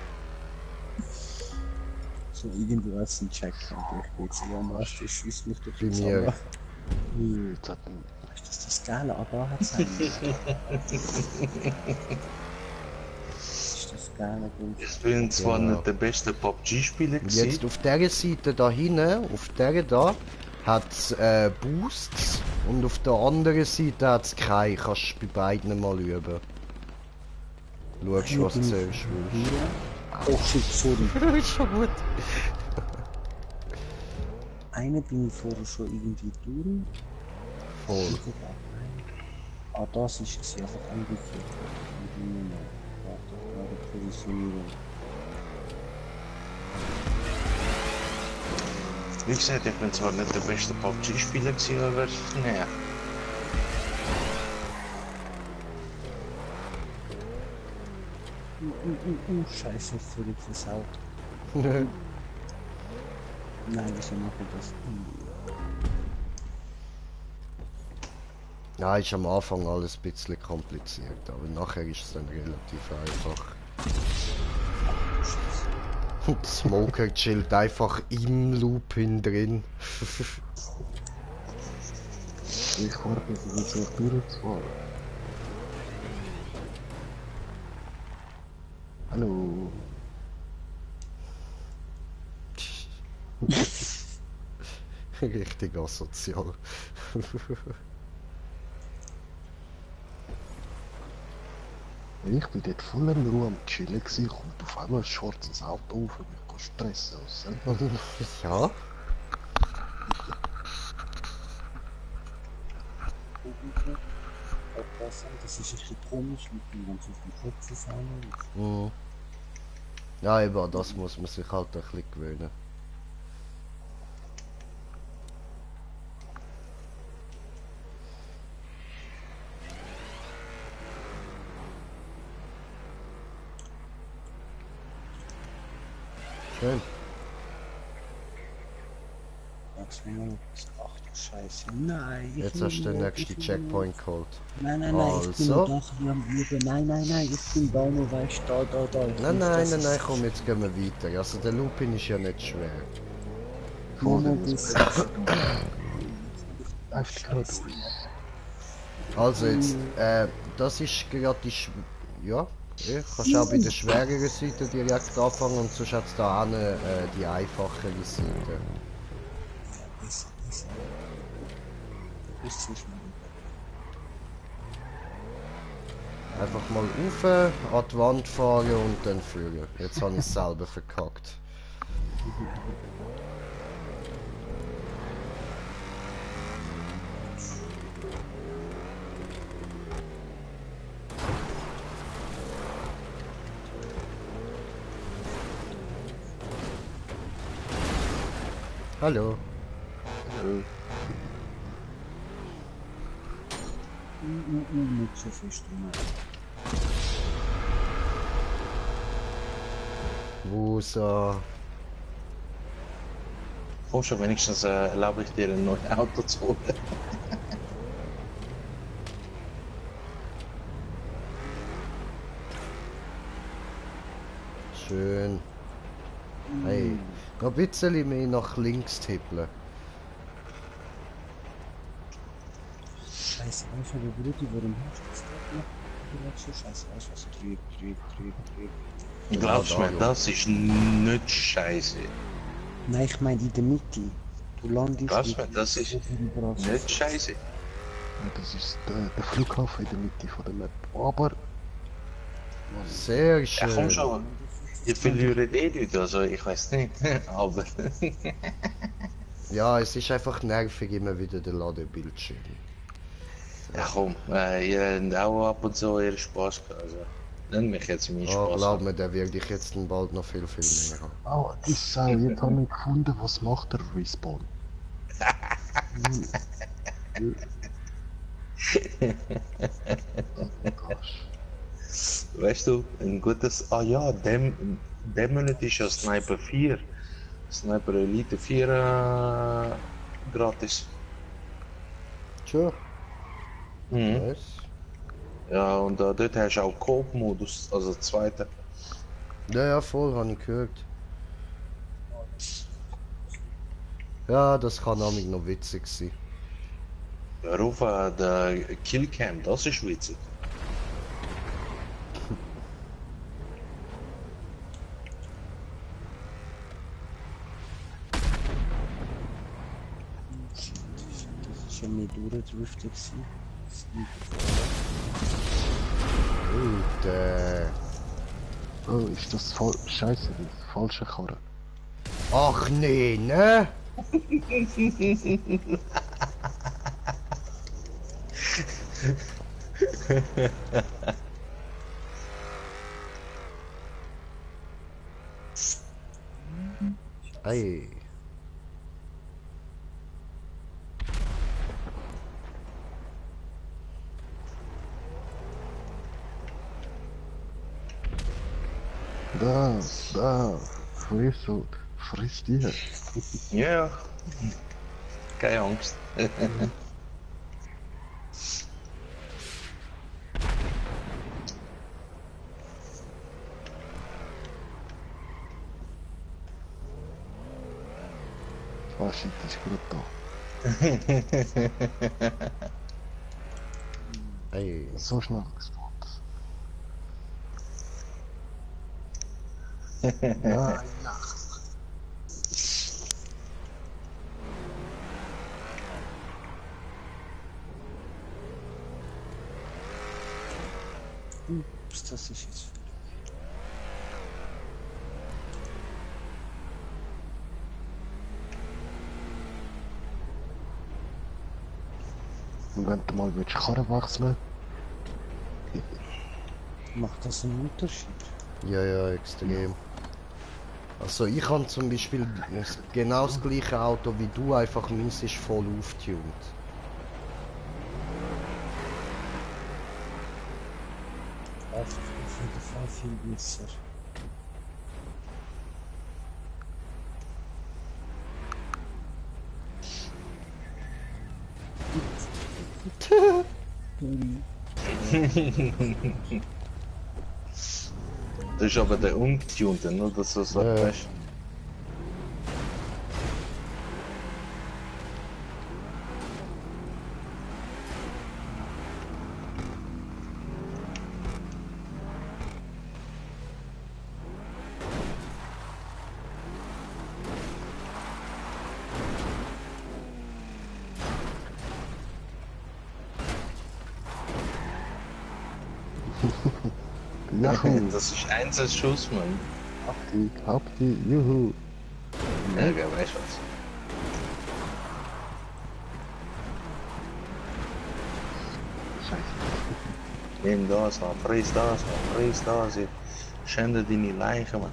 So, irgendwo ist ein Checkpoint. Ich geht's ja mal, das schießt mich durch Bei die mir. Sonne. Jetzt hat ein Weißt du, das geile aber hat sein. Ist das geile Ding. Ich bin zwar Ja. nicht der beste PUBG-Spieler Und jetzt gewesen, auf dieser Seite da hinten, auf der da, hat es Boosts und auf der anderen Seite hat es keine. Kannst du bei beiden mal üben. Schaust, was du zuerst willst. Oh shit, sorry. Ist schon gut. Eine bin ich vorher schon irgendwie durch. Voll. Ah, das ist es einfach umgekehrt. Warte, gerade Positionierung. wie gesagt, ich bin zwar nicht der beste PUBG-Spieler gewesen, aber naja. Scheiße, völlig versaut. Nein, wieso mache ich das? Ja, ist am Anfang alles ein bisschen kompliziert, aber nachher ist es dann relativ einfach. Smoker chillt einfach im Loop drin. Ich fahre besser, als ich durchzufahren. Hallo. Richtig asozial. Ich bin dort voll in Ruhe am Chillen gewesen, kommt auf einmal ein schwarzes Auto auf und mich kann stressen. Ja. Das ist ein bisschen komisch mit dem ganzen Kopf zusammen. Mhm. Ja, eben, an das muss man sich halt ein bisschen gewöhnen. Schön. Ach du Scheiße, nein. Jetzt hast du den nächsten Checkpoint geholt. Nein, ich bin Also. doch hier am Üben. Nein, ich bin da nur, weißt du, da. Nein, komm, jetzt gehen wir weiter. Also der Lupin ist ja nicht schwer. Also jetzt, das ist gerade die ja, kannst auch bei der schwereren Seite direkt anfangen und sonst hat es da auch die einfachere Seite. Einfach mal rauf, an die Wand fahren und dann führen. Jetzt habe ich es selber verkackt. Hallo. Hallo. Nicht so viel Stimme. Wusa. Komm schon, wenigstens erlaube ich dir ein neues Auto zu holen. Schön. Hey, noch ein bisschen mehr nach links tippeln. Scheiße, einfach der Bruder, warum hast du das noch? So scheiße aus, was drüber. Glaubst mir, das ist nicht scheiße. Nein, ich meine in der Mitte. Du landest. Glaubst mir, das ist nicht scheiße. Das ist der Flughafen in der Mitte von der Map. Aber. Sehr schön. Ja, komm schon. Ich verliere eh nicht, also ich weiß nicht. Aber. Ja, es ist einfach nervig immer wieder der Ladebildschirm. Ja komm, ihr habt auch ab und zu ihren Spaß gehabt. Also, nenn mich jetzt meinen Spaß. Oh, glaub mir, der wird dich jetzt dann bald noch viel mehr haben. Oh, die Sau, jetzt haben wir gefunden, was macht der Respawn? Weißt du, ein gutes. Ah ja, dem Monat ist ja Sniper 4. Sniper Elite 4 gratis. Tja. Mhm. Nice. Ja, und dort hast du auch Coop-Modus, also zweite. Ja, voll, habe ich gehört. Ja, das kann nämlich noch witzig sein. Ja, ruf der Killcam, das ist witzig. Das ist ja mehr durchgedriftet. Oh, ist das voll scheiße, das falsche Karre. Ach nee, ne? Ei. Da, friss dir. Ja, keine Angst. Ah shit, das ist gut da. Ey. So schnell gespawnt. Ja, ja. Ups, das ist jetzt. Und wenn du mal Karre wechseln Macht das einen Unterschied? Ja, ja, extrem. Also ich habe zum Beispiel genau das gleiche Auto wie du, einfach meins ist voll aufgetunt. Auf jeden Fall viel besser. Das ist aber der ungetunte, nur dass du so Ja. hast. Juhu, Das ist Einzelschuss, Mann. hab die, juhu. Ja, wer weiß was. Scheiße. Nimm das, man, friss das, man, friss das. Ich schände deine Leiche, man.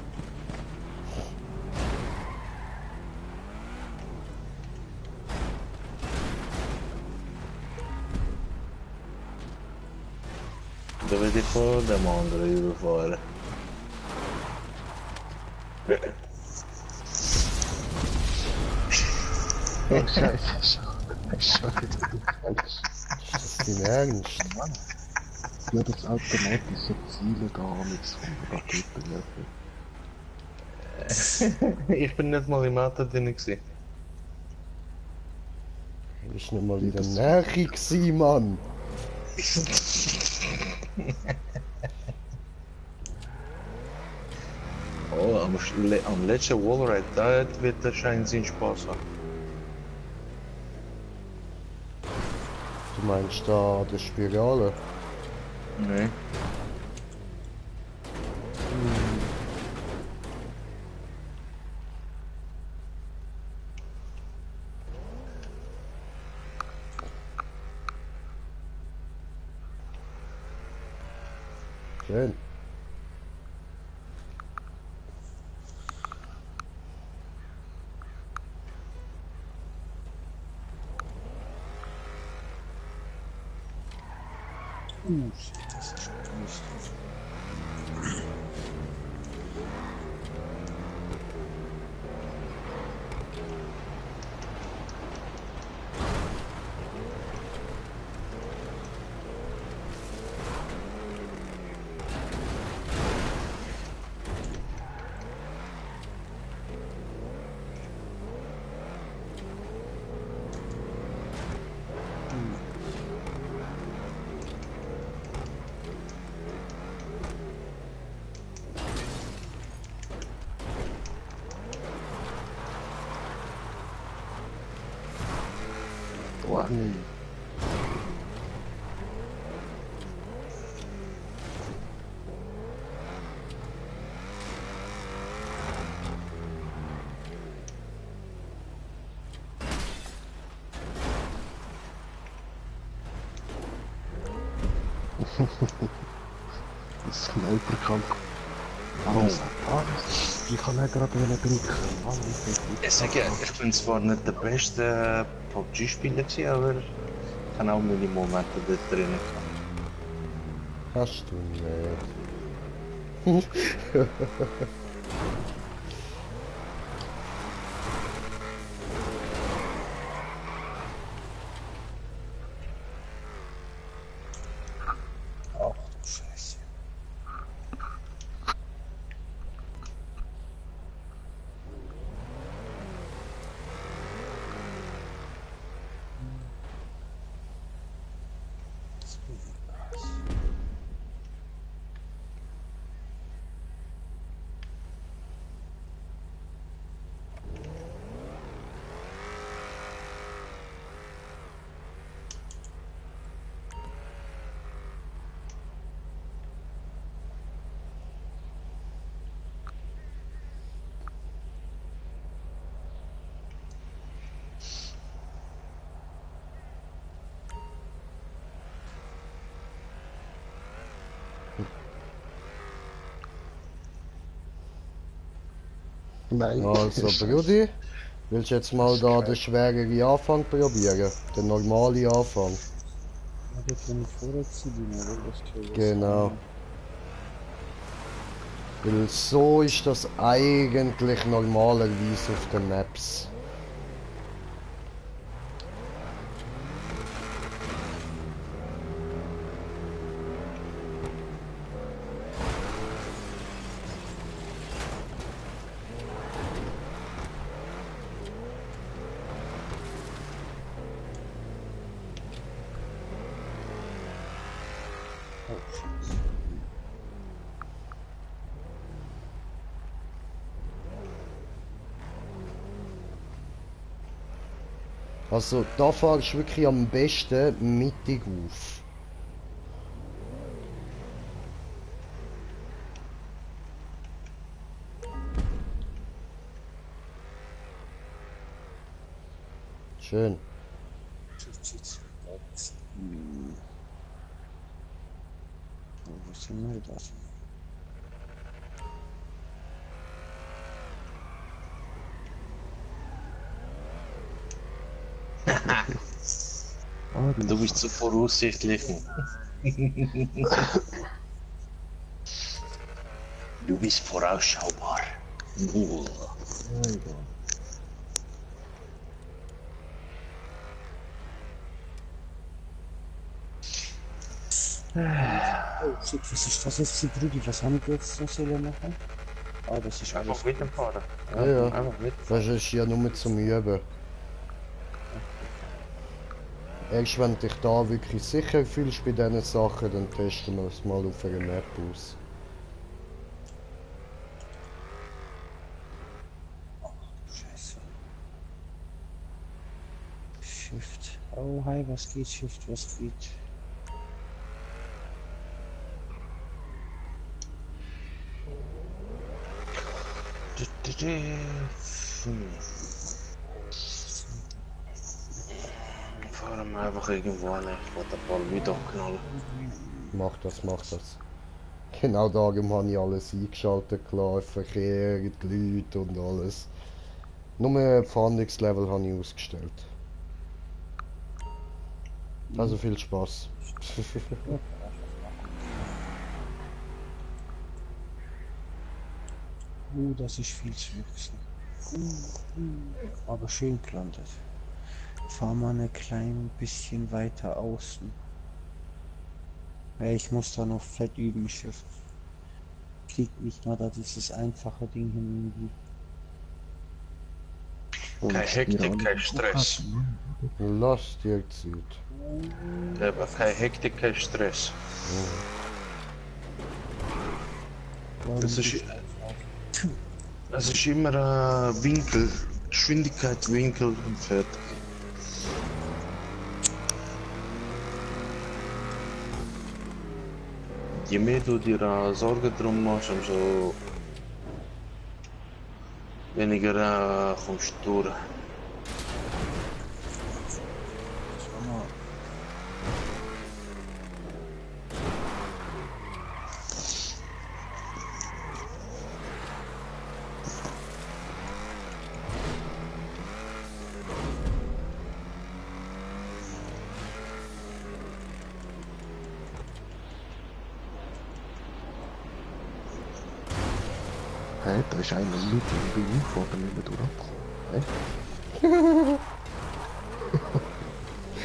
Da vedi fuori da mondere io fuori. Oh Scheiße, Scheiße, du falsch. Ist das dein Ernst? Ja, das automatische Ziele da nichts von der Raketenwerfer. Ich bin nicht mal im Auto drin gewesen. Du bist nicht mal in der Nähe gewesen, Mann. Oh, am letzten Wallride, da wird der Schein seinen Spaß haben. Du meinst da die Spirale? Nee. Schön. Shit, das ist nicht. Boah, nee. Das Sniper kann alles. Ich kann nicht gerade drücken. Ich sag ja, ich bin zwar nicht der beste PUBG-Spieler gewesen, aber ich kann auch meine Momente dort drin gehabt. Hast du nicht. Ach, Scheiße. Nein. Also, Brudi, willst du jetzt mal da den schwereren Anfang probieren? Den normalen Anfang? Ja, der kann ich vorziehen, oder? Das kann ich Genau. sagen. Weil so ist das eigentlich normalerweise auf den Maps. Also da fahrst du wirklich am besten mittig auf. Schön. Wo sind wir das? Du bist zu voraussichtlich. Du bist vorausschaubar. Oh shit, was ist das jetzt, Brudi? Was haben wir jetzt noch sollen machen? Ah, das ist alles. Einfach mit dem Fahren. Ja. Einfach mit. Das ist ja nur zum Üben. Erst wenn du dich da wirklich sicher fühlst bei diesen Sachen, dann testen wir es mal auf einer Map aus. Scheiße. Shift. Oh, hi, was geht? Shift, was geht? Fahren wir einfach irgendwo hin. Ich will den Ball wieder knallen. Mach das, mach das. Genau darum habe ich alles eingeschaltet, klar, Verkehr, die Leute und alles. Nur Fahndungslevel habe ich ausgestellt. Also viel Spaß. Das ist viel zu wechseln. Aber schön gelandet. Fahr mal ein klein bisschen weiter außen. Ja, ich muss da noch fett üben, Schiff. Kriegt nicht mal da dieses einfache Ding hin irgendwie. Keine Hektik, kein Stress. Lass dir Zeit. Aber keine Hektik, kein Stress. Es ist immer Winkel, Geschwindigkeit, Winkel und fertig. Je mehr du dir Sorgen drum machst, umso weniger kommst du durch. Hä, da ist einer mit dem Beruf, aber nicht mehr durchgekommen. Hä?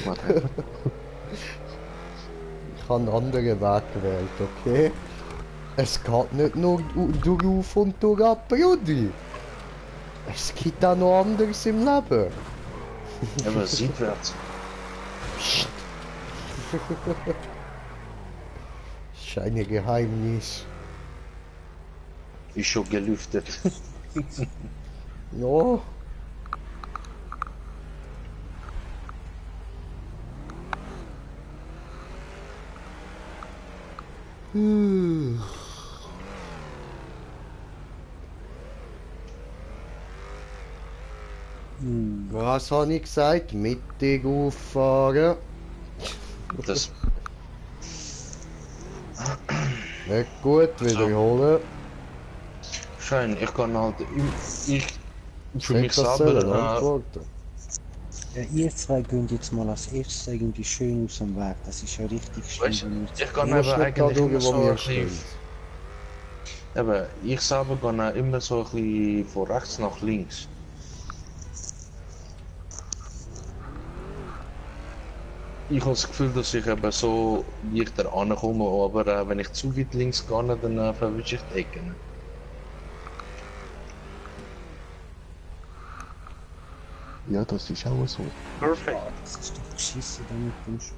Warte. Ich habe einen anderen Weg gewählt, okay? Es geht nicht nur durch auf und durch ab, Brudi. Es gibt auch noch anderes im Leben. Aber seitwärts. Psst. ist ein Geheimnis. Ist schon gelüftet. Ja. Was habe ich gesagt? Mittig auffahren. Das. Nicht gut, wiederholen. Schön, ich kann halt. Ich. Für Hätte mich das sollen selber. antworten. Ja, ihr zwei könnt jetzt mal als erstes irgendwie schön aus dem Weg. Das ist ja richtig schön. Weißt, wenn ihr- ich kann Du musst aber nicht da eigentlich schauen, immer wo so wir ein bisschen. stehen. Eben, ich selber gehe immer so ein bisschen von rechts nach links. Ich habe das Gefühl, dass ich eben so leichter ankomme, aber wenn ich zu weit links gehe, dann verwische ich die Ecken. Ja, das ist auch so. Perfekt. Das ist doch geschissen da mit dem Schuss.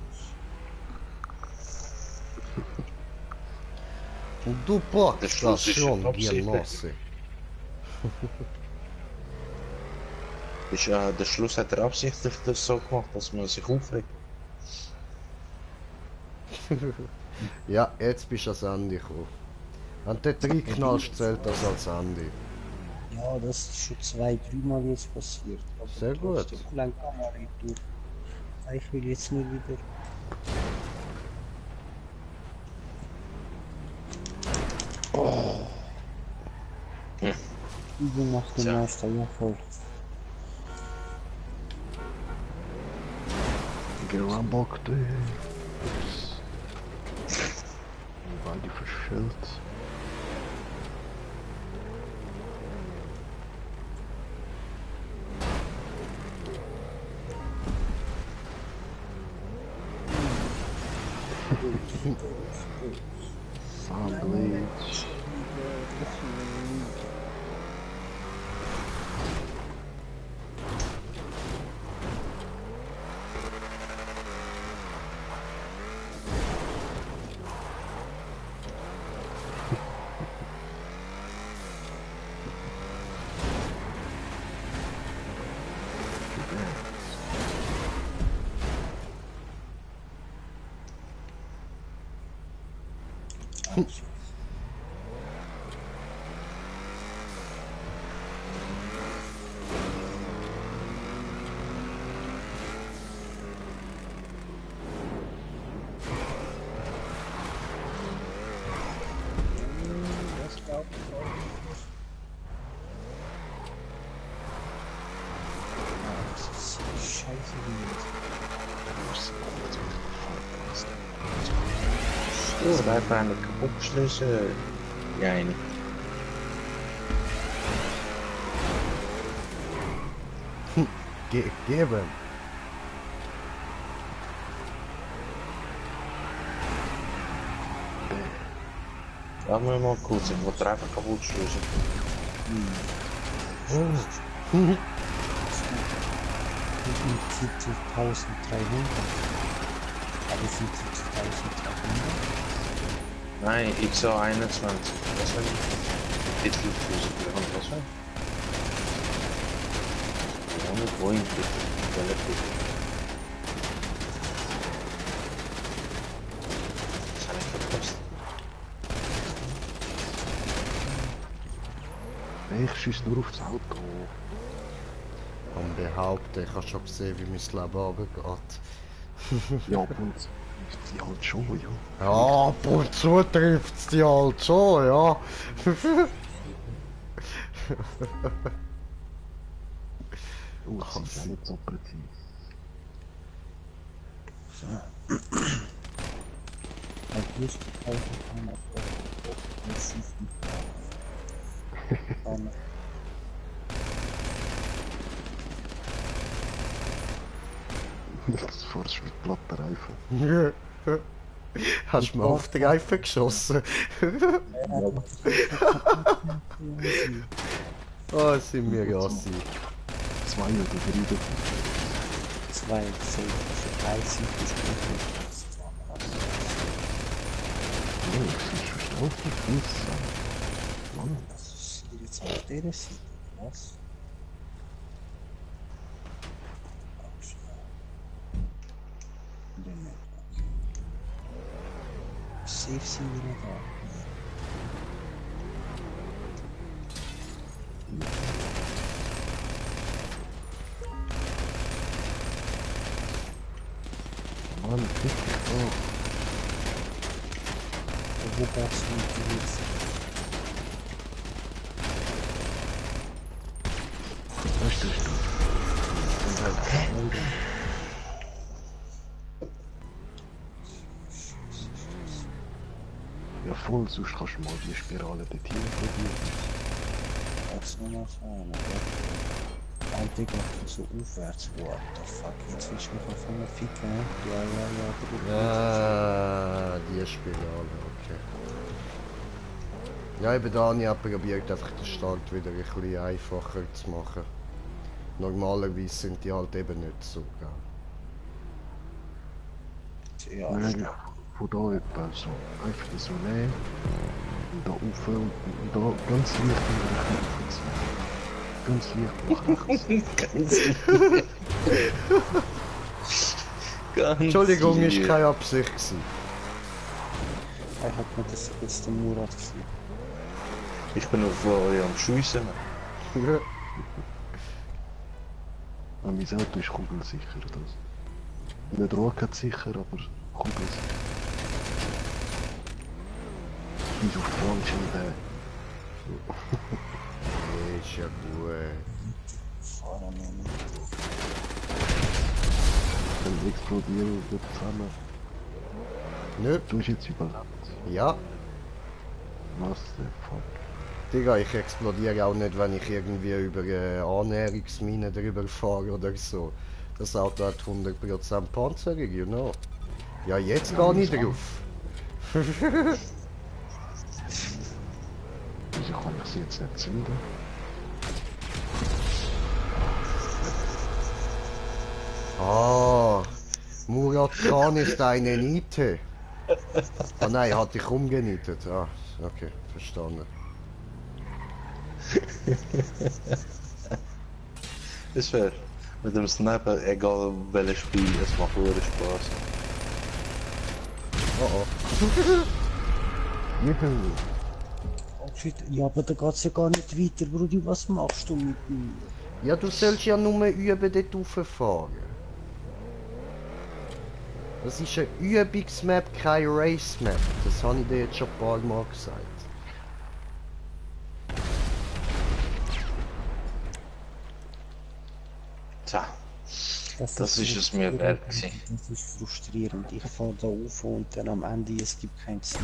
Und du Der packst das Schluss ist schon, absichtlich. Giannosse. Der Schluss hat er absichtlich das so gemacht, dass man sich aufregt. Ja, jetzt bist du ans Ende gekommen. Wenn du dort reinknallst, zählt das als Ende. Ja, das ist schon 2-3 Mal jetzt passiert. Aber Sehr gut. trotzdem, wie lange kann man nicht durch? Ich will jetzt nur wieder. Übung macht den Tja. Meister, ja voll. Gerambockt. Beide verschillt. Sandwich. Scheiße, Oh, da heeft hij kapot gesleuzen. Ja, niet. Geben. Laat me maar kurz, ich wollte einfach kaputt schließen. zu 1300. Aber sind zu 1300. Nein, XO21. Was war die Titelfüße? Was war? Ja, mit Boeing bitte. Das habe ich verpasst. Ich schieße nur aufs Auto. Und behaupten, ich habe schon gesehen, wie mein Leben runtergeht. Ja, ab und zu trifft sie halt schon, ja. Ja, ab und zu trifft es die halt schon, ja. Oh, das ist ja nicht so präzise. Ein Lust kaufen kann auf der Schießen. Das fährst mit platten Reifen. Hast du mir auf den Reifen geschossen? Oh, sind wir Gassi. 2 oder 3 davon. 2, 10, 30 bis siehst du auf die Füße. Mann. Was ist hier jetzt auf der Seite? Was? Safe sind wir nicht da. Mann, fick dich doch. Wo brauchst du die jetzt? Was tust du? Ja voll, sonst kannst du mal die Spirale dort hin probieren. Kannst du noch fahren, oder? Alter, geht so aufwärts. What the fuck? Jetzt willst du mich auf einmal ficken, ja. Ah, die Spirale, okay. Ja, eben da habe ich probiert, einfach den Start wieder ein bisschen einfacher zu machen. Normalerweise sind die halt eben nicht so, gell? Ja, Nein, von da etwa so. Einfach so nehmen. Und da rauf und da ganz leicht in den Ganz leicht nach rechts. Entschuldigung, ist keine Absicht gewesen. Ich hab mir das jetzt den Murat gesehen. Ich bin auf euch am Schiessen. Mein Auto ist kugelsicher. Das. Nicht rocket-sicher, aber kugelsicher. Ich bin auf die Frontscheibe. Ist ja gut. Fahren wir nicht. Dann explodieren wir zusammen. Nö. Du hast jetzt überlebt. Ja. Was der Fuck? Digga, ich explodiere auch nicht, wenn ich irgendwie über eine Annäherungsmine drüber fahre oder so. Das Auto hat 100% Panzerung, you know. Ja, jetzt gar nicht drauf. Wieso kann ich sie jetzt nicht zünden? Ah, Murat Khan ist eine Niete. Ah nein, hat dich umgenietet. Ah, okay, verstanden. Das wäre mit dem Sniper, egal welches Spiel, es macht nur Spaß. Oh Juhu. Oh shit, ja, aber da geht's ja gar nicht weiter, Brudi, was machst du mit mir? Ja, du sollst ja nur üben, dort rauffahren. Das ist eine Übungsmap, keine Race-Map. Das habe ich dir jetzt schon ein paar Mal gesagt. Tja, das ist es mir wert gewesen. Das ist frustrierend. Ich fahre da auf und dann am Ende, es gibt kein Ziel.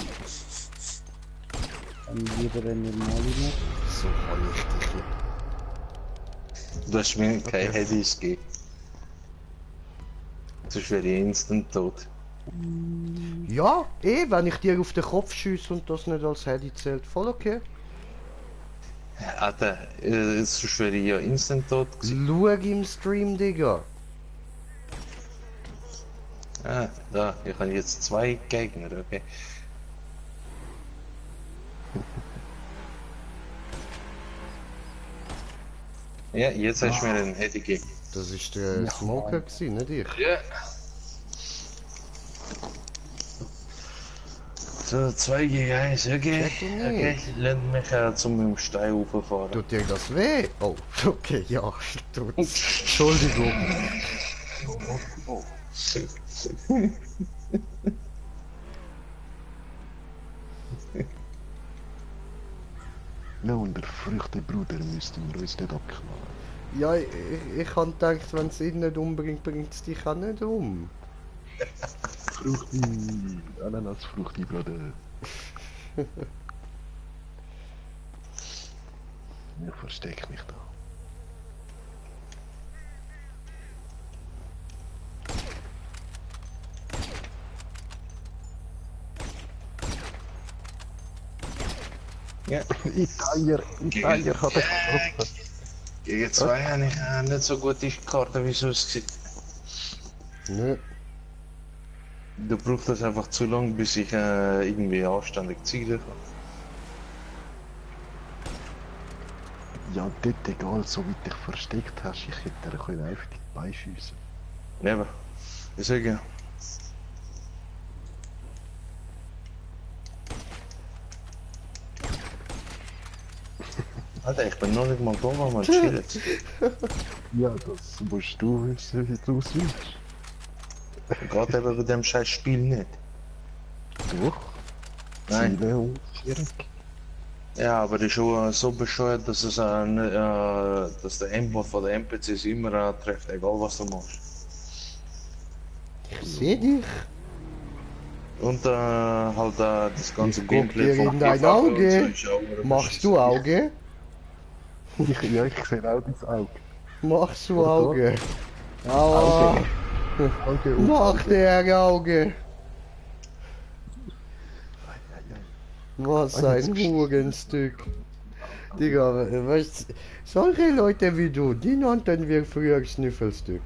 Dann lieber eine normale Map. So kann ich dich nicht. Du hast mir keine Headies gegeben. Sonst wäre ich instant tot. Ja, wenn ich dir auf den Kopf schieße und das nicht als Heady zählt, voll okay. Alter, sonst wäre ich ja instant tot gewesen. Schau im Stream, Digga. Ah, da, ich habe jetzt 2 Gegner, okay. Ja, jetzt hast du mir einen Heady gegeben. Das ist der Smoker gewesen, nicht ich? Ja. So, 2 gegen 1, okay. Okay, lass mich zum mit dem Stein rauffahren. Tut dir das weh? Oh, okay, ja, tut's. Entschuldigung. Ja, und der verrückte Bruder müssten wir uns nicht abknallen. Ja, ich habe gedacht, wenn es ihn nicht umbringt, bringt es dich auch nicht um. Fruchti! Ananasfruchti, Bruder. Ich versteck mich da. Ja. Italier hat es getroffen. Gegen 2 habe ich nicht so gute Karten wie sonst gesehen. Nö. Du brauchst das einfach zu lang, bis ich irgendwie anständig zielen kann. Ja, dort egal, so wie du dich versteckt hast, ich hätte dir können einfach die Beine schiessen. Never. Ich sage ja. Alter, ich bin noch nicht mal da, weil man chillt. Ja, das musst du wissen, wie du es willst. Geht eben bei dem scheiß Spiel nicht. Doch. Nein. Ziele und Viereck. Ja, aber die ist schon so bescheuert, dass es dass der Aimbot von der NPCs immer trifft, egal was du machst. Ich seh dich. Und halt das ganze Ich guck dir in von dein FIFA und Auge. so ist auch Machst du Auge? Ja, ich sehe auch dein Auge. Machst du Auge? Aua. Auge und Mach der Auge. Was ein Hurenstück. Digga, weißt, solche Leute wie du, die nannten wir früher Schnüffelstück.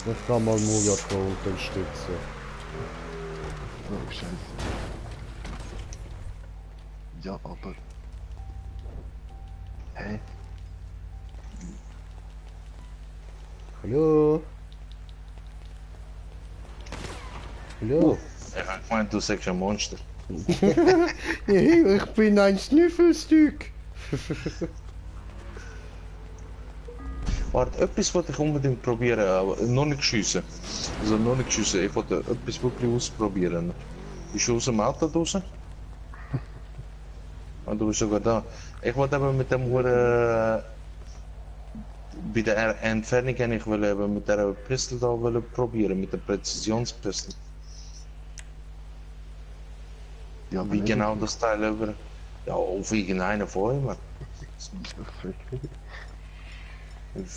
Ich kann mal Murat unterstützen. Oh, scheiße. Ja, aber... Hä? Hallo? Hallo? Ja, ich meine, du sagst ein Monster. Hey, ich bin ein Schnüffelstück. Warte, etwas wollte ich unbedingt probieren, aber noch nicht schiessen. Also noch nicht schiessen, ich wollte etwas wirklich ausprobieren. Bist du aus dem Auto draußen? Ah, du bist sogar da. Ich wollte aber mit dem bei der Entfernung ich will eben mit der Pistole da wollen probieren, mit der Präzisionspistole. Ja, Wie genau das Teil über... Ja, auf irgendeiner von immer.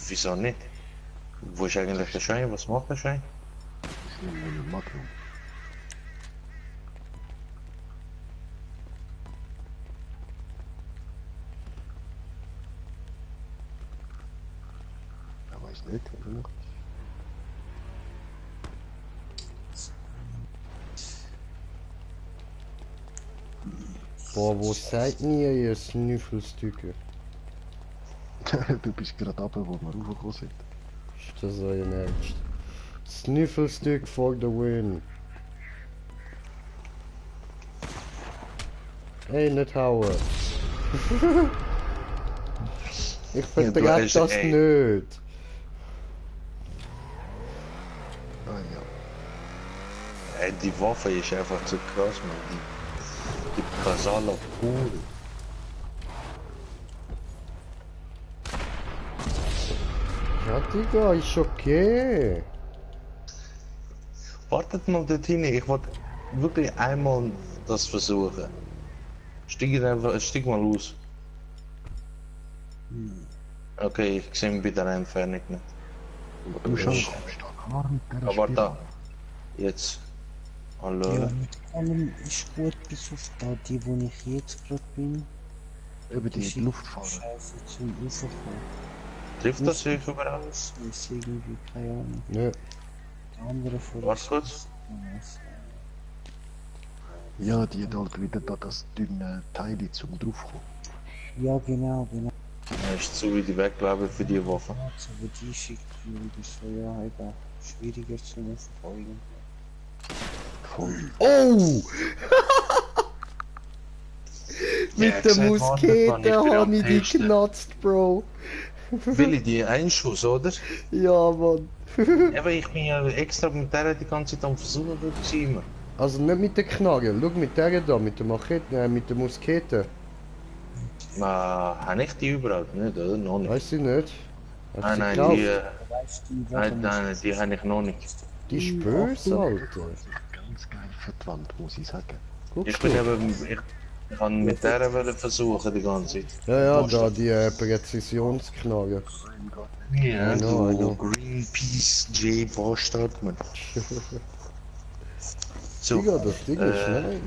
Wieso nicht? Wo ist eigentlich der Schein? Was macht der Schein? Magnum. Er weiß nicht, oder noch? Boah, wo seid ihr, ihr Schnüffelstücke? Du bist gerade runter, wo wir raufgekommen sind. Ist das euer Ernst? Schnüffelstück for the win. Hey, nicht hauen. Ich vertrag Ja, das ey. nicht. Ah ja. Ey, die Waffe ist einfach zu krass, man. Die Kasala pur. Ja, Digga, ist okay. Wartet mal dorthin, ich wollte wirklich einmal das versuchen. Stieg mal los. Okay, ich sehe ihn bei der Entfernung nicht. Du schaust gar mit der Aber da. Jetzt. Hallo. Ja, mit allem ist gut, bis auf da, die wo ich jetzt gerade bin. Über die ist Luftfahrer. Scheiße zum Raufkommen. Trifft das sich überall? Das ist irgendwie, keine Ahnung. Ne, Der andere von Warte kurz. Ja, die hat halt wieder da das dünne Teil zum draufkommen. Ja, genau, genau. Er ist zu weit weg, glaube ich, für die Waffe. Also, wo die schickt, wieder so, ja, eben schwieriger zu verfolgen. Voll. Oh! Mit Ja, der gesagt, Muskete warte, ich bin hab am ich die Testen. knatzt, Bro. Will ich die Einschuss, oder? Ja, Mann. Aber ich bin ja extra mit der die ganze Zeit am Versuchen gewesen. immer. Also nicht mit der Knarre, schau mit der da, mit der Machete, mit der Muskete. Habe ich die überhaupt nicht, oder? Noch nicht. Weiß ich nicht. Hast Nein, du nein, gekauft? nein, die habe ich noch nicht. Die ist böse, Alter. Ganz geil für die Wand, muss ich sagen. Guck Ich bin du. eben, ich kann mit der wollen versuchen die ganze Zeit. Ja, ja, Was da das? die Präzisionsknarre. Ja, I know. Greenpeace J Bastard, man. So, Digga, das Ding ist nice.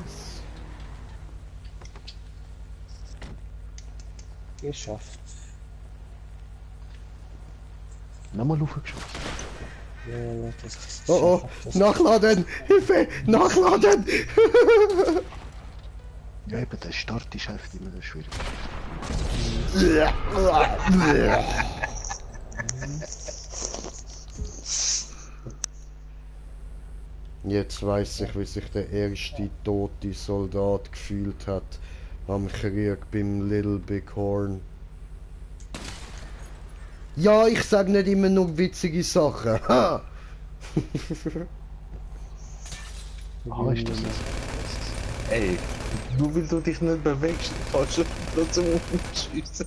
Geschafft. Nochmal aufgeschossen. Ja, das Oh oh, nachladen! Hilfe! Nachladen! Ja, eben, der Start ist einfach immer schwierig. Jetzt weiss ich, wie sich der erste tote Soldat gefühlt hat am Krieg beim Little Big Horn. Ja, ich sag nicht immer nur witzige Sachen. Ha! Ah, ist das jetzt? Ey, nur weil du dich nicht bewegst, kannst du trotzdem umschießen.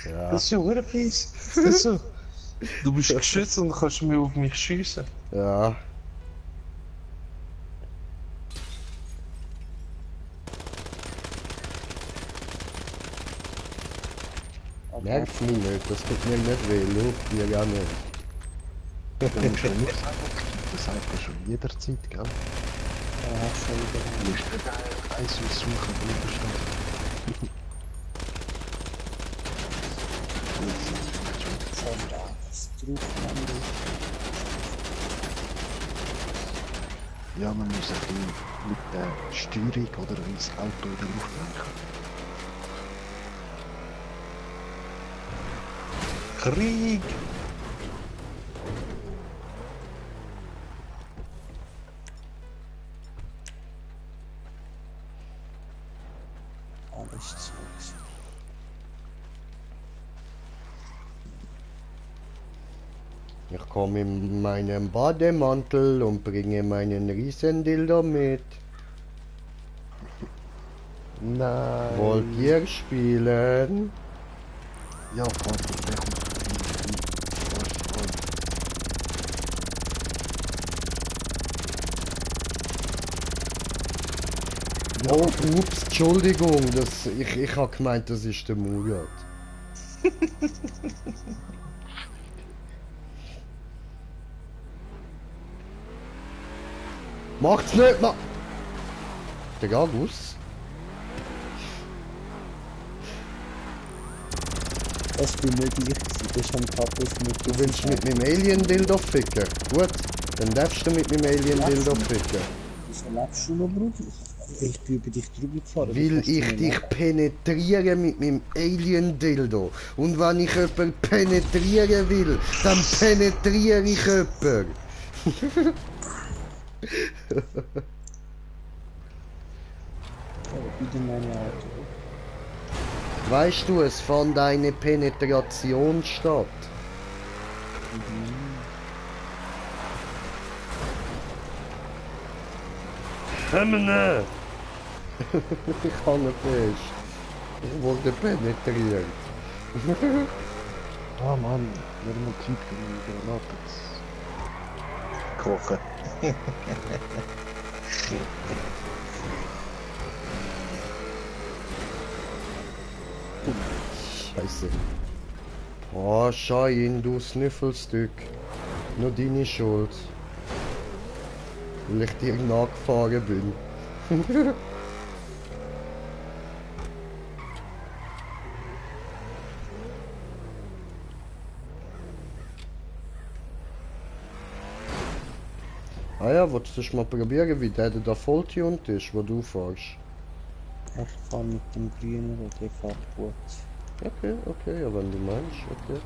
Ja. Das ist ja verdammt fies. Das ist so. Du bist geschützt und kannst mir auf mich schiessen. Ja. Nerv mich nicht, das tut mir nicht weh, schau dir auch nicht. Du musst ja nicht sagen, das sagt man schon jederzeit, gell? Ja, schon wieder. Du musst nicht eins aussuchen, Widerstand. Das drauf, Mann. Ja, man muss ein bisschen mit der Steuerung oder ins Auto in der Luft lenken. Krieg! Alles zu. Ich komme in meinem Bademantel und bringe meinen Riesendildo mit. Nein. Wollt ihr spielen? Ja, Vater, der kommt vorbei. Oh, ups, Entschuldigung, ich habe gemeint, das ist der Murat. Macht's nicht, Der Gagus? Das bin nicht ich, das ist am Kapus mit. Du willst mit meinem Alien-Dildo ficken? Gut, dann darfst du mit meinem Alien-Dildo ficken. Wieso lebst du noch, Bruder? Ich bin über dich drüber gefahren. Weil ich dich penetriere mit meinem Alien-Dildo. Und wenn ich jemanden penetrieren will, dann penetriere ich jemanden. Wieder meine Auto. Weißt du, es fand eine Penetration statt. Hemmene! Ich kann nicht fest. Ich wurde penetriert. Ah Mann, wir haben noch Zeit für Granaten. Kochen. Scheiße. Oh, Schein, du Snüffelstück. Nur deine Schuld. Weil ich dir nachgefahren bin. Ah ja, wolltest du mal probieren, wie der da volltuned ist, wo du fährst? Ich fahre mit dem Grünen und der fährt gut. Okay, okay, ja, wenn du meinst, okay.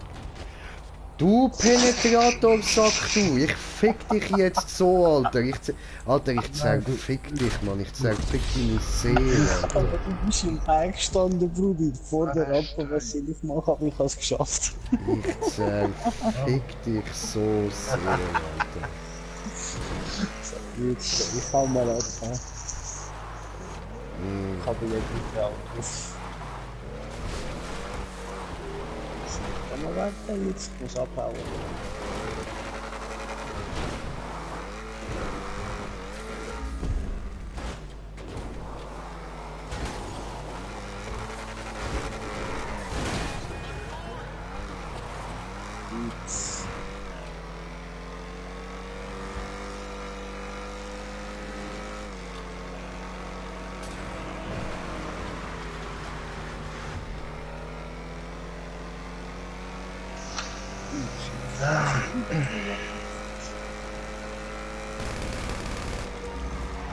Du Penetrator, sag du! Ich fick dich jetzt so, Alter! Ich zerfick dich, Mann! Ich zerfick deine Seele! Aber du bist im Berg gestanden, Bruder, vor der Rampe, was soll ich machen, aber ich hab's geschafft. Ich zerfick dich so sehr, Alter! Jetzt, ich hau mal ab, ja. Ich habe jetzt nicht mehr Autos. Kann man weiter, jetzt muss abhauen. Jetzt.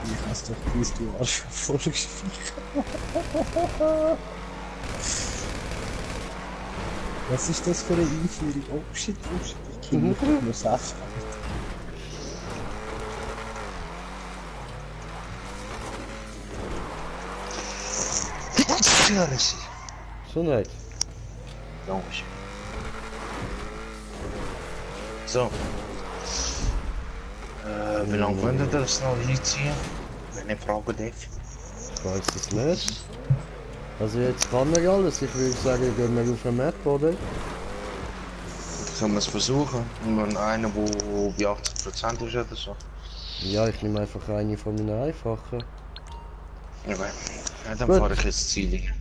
Ich hast doch gewusst, du Arsch Volksviech. Was ist das für eine Einführung? Oh shit, ich kann nicht mehr sagen. Gesundheit. Dankeschön. So. Wie lange wollen ihr das noch hinziehen? Wenn ich fragen darf. Ich weiß es nicht. Also jetzt kann er alles. Ich würde sagen, gehen wir auf eine Map, oder? Können wir es versuchen? Wenn einer, der bei 80% ist oder so. Ja, ich nehme einfach eine von meinen einfachen. Okay. Ja, dann Gut. fahre ich ins Ziel hin.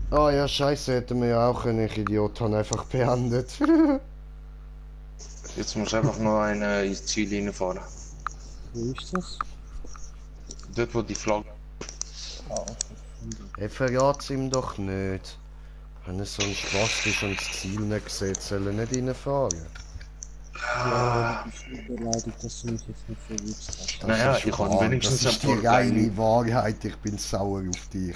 Ah ja, scheiße, hätten wir ja auch können. Ich Idiot, habe einfach beendet. Jetzt muss einfach noch einer ins Ziel hineinfahren. Wo ist das? Dort, wo die Flagge. Er verrat's ihm doch nicht. Wenn er so ein Spaß ist und das Ziel nicht sieht, soll er nicht reinfahren. Ja, ich bin beleidigt, dass du mich jetzt nicht verwirrst hast. Naja, ich habe wenigstens Das ist ein die paar geile... reine Wahrheit, ich bin sauer auf dich.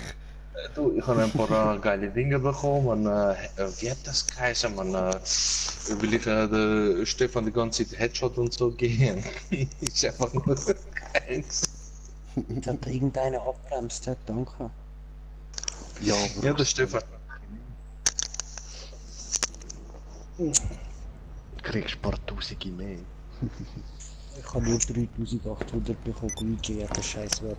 Du, ich habe ein paar geile Dinge bekommen. Wie hat das geheißen? Will ich der Stefan die ganze Zeit Headshot und so gehen? Ist einfach nur keins. Jetzt hat irgendeiner abbremst, ja, danke. Ja, der Stefan. Du kriegst ein paar Tausende mehr. Ich habe nur 3800 bekommen, Luigi hat den Scheiß Wert.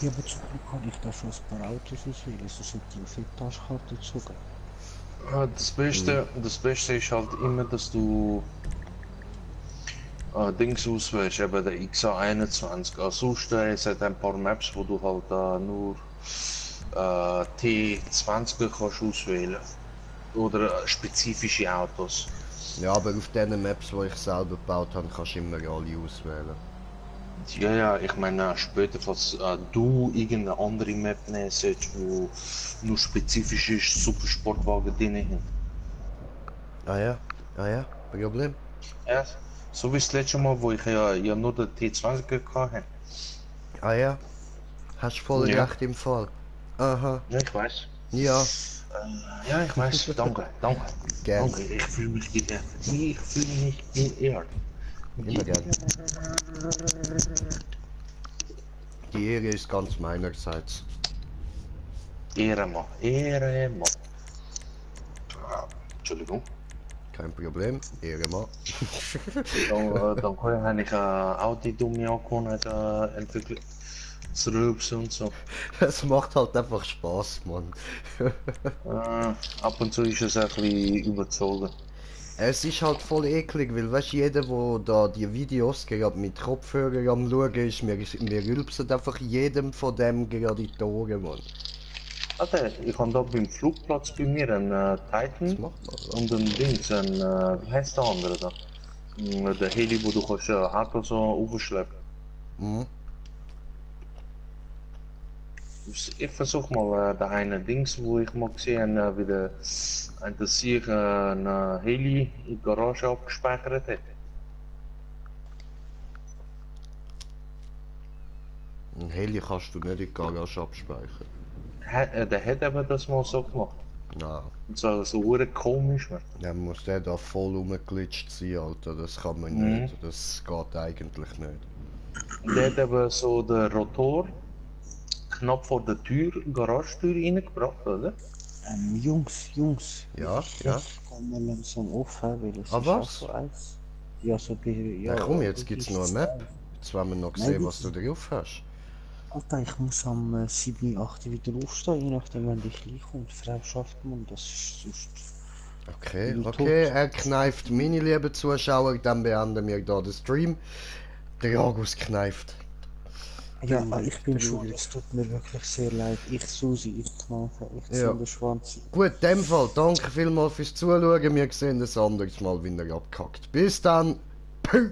Ja, aber zum Glück kann ich da schon ein paar Autos auswählen, sonst hätte ich viel Taschkarte gezogen. Das Beste ist halt immer, dass du Dings auswählst, eben der XA21. Sonst es hat ein paar Maps, wo du halt nur T20 kannst auswählen. Oder spezifische Autos. Ja, aber auf diesen Maps, die ich selber gebaut habe, kannst du immer alle auswählen. Ja, ja, ich meine später, falls du irgendeine andere Map nehmen solltest, wo nur spezifisch ist, Supersportwagen drin haben. Ah ja, Problem. Ja, so wie das letzte Mal, wo ich ja nur den T20 hatte. Ah ja, hast voll Ja. recht im Fall. Aha, Ja, ich weiß. ja, Ja, ich weiß. Danke, danke. gern, Danke, ich fühle mich geehrt. Ich fühle mich geehrt. immer gern. Die Ehre ist ganz meinerseits. Ehrenmann, Ehrenmann. Entschuldigung. Kein Problem, Ehre mal. Dann habe ich auch die dumme Angewohnheit entwickelt. Zu rülpsen und so. Es macht halt einfach Spaß, Mann. Ab und zu ist es ein bisschen überzogen. Es ist halt voll eklig, weil weißt, jeder, der da die Videos gerade mit Kopfhörer am schauen ist, wir rülpsen einfach jedem von dem gerade in die Ohren, Mann. Alter, ich habe da beim Flugplatz bei mir einen Titan und ein Dings, wie heißt der andere da? Der Heli, wo du kannst Auto so aufschleppen. Mhm. Ich versuch mal der eine Dings, wo ich mal gesehen habe, wie der sich ein Heli in die Garage abgespeichert hat. Ein Heli kannst du nicht in die Garage abspeichern. Der hat eben das mal so gemacht. Nein. Und so komisch, man. Dann muss der da voll rumgeglitscht sein, Alter. Das kann man nicht. Das geht eigentlich nicht. Der hat eben so den Rotor knapp vor der Tür, Garagetür reingebracht, oder? Jungs. Ja, ich ja. kann mal langsam aufhören, weil es Ah, ist was? auch so eins. Ja, so ja. Na komm, jetzt gibt's noch eine Map. Jetzt wollen wir noch Nein, sehen, das was du drauf hast. Alter, ich muss am 7, 8 wieder aufstehen, je nachdem, wenn die Kleine kommt. Frau schafft man, das ist sonst... Okay, Bin ich okay, tot? er kneift meine lieben Zuschauer, dann beenden wir da den Stream. Der August kneift. Ja, ich bin schuld, es tut mir wirklich sehr leid. Ich, Susi, ich kneife, ich ziehe den Schwanz. Gut, in dem Fall, danke vielmals fürs Zuschauen. Wir sehen das anderes Mal, wenn er abkackt. Bis dann. Puh.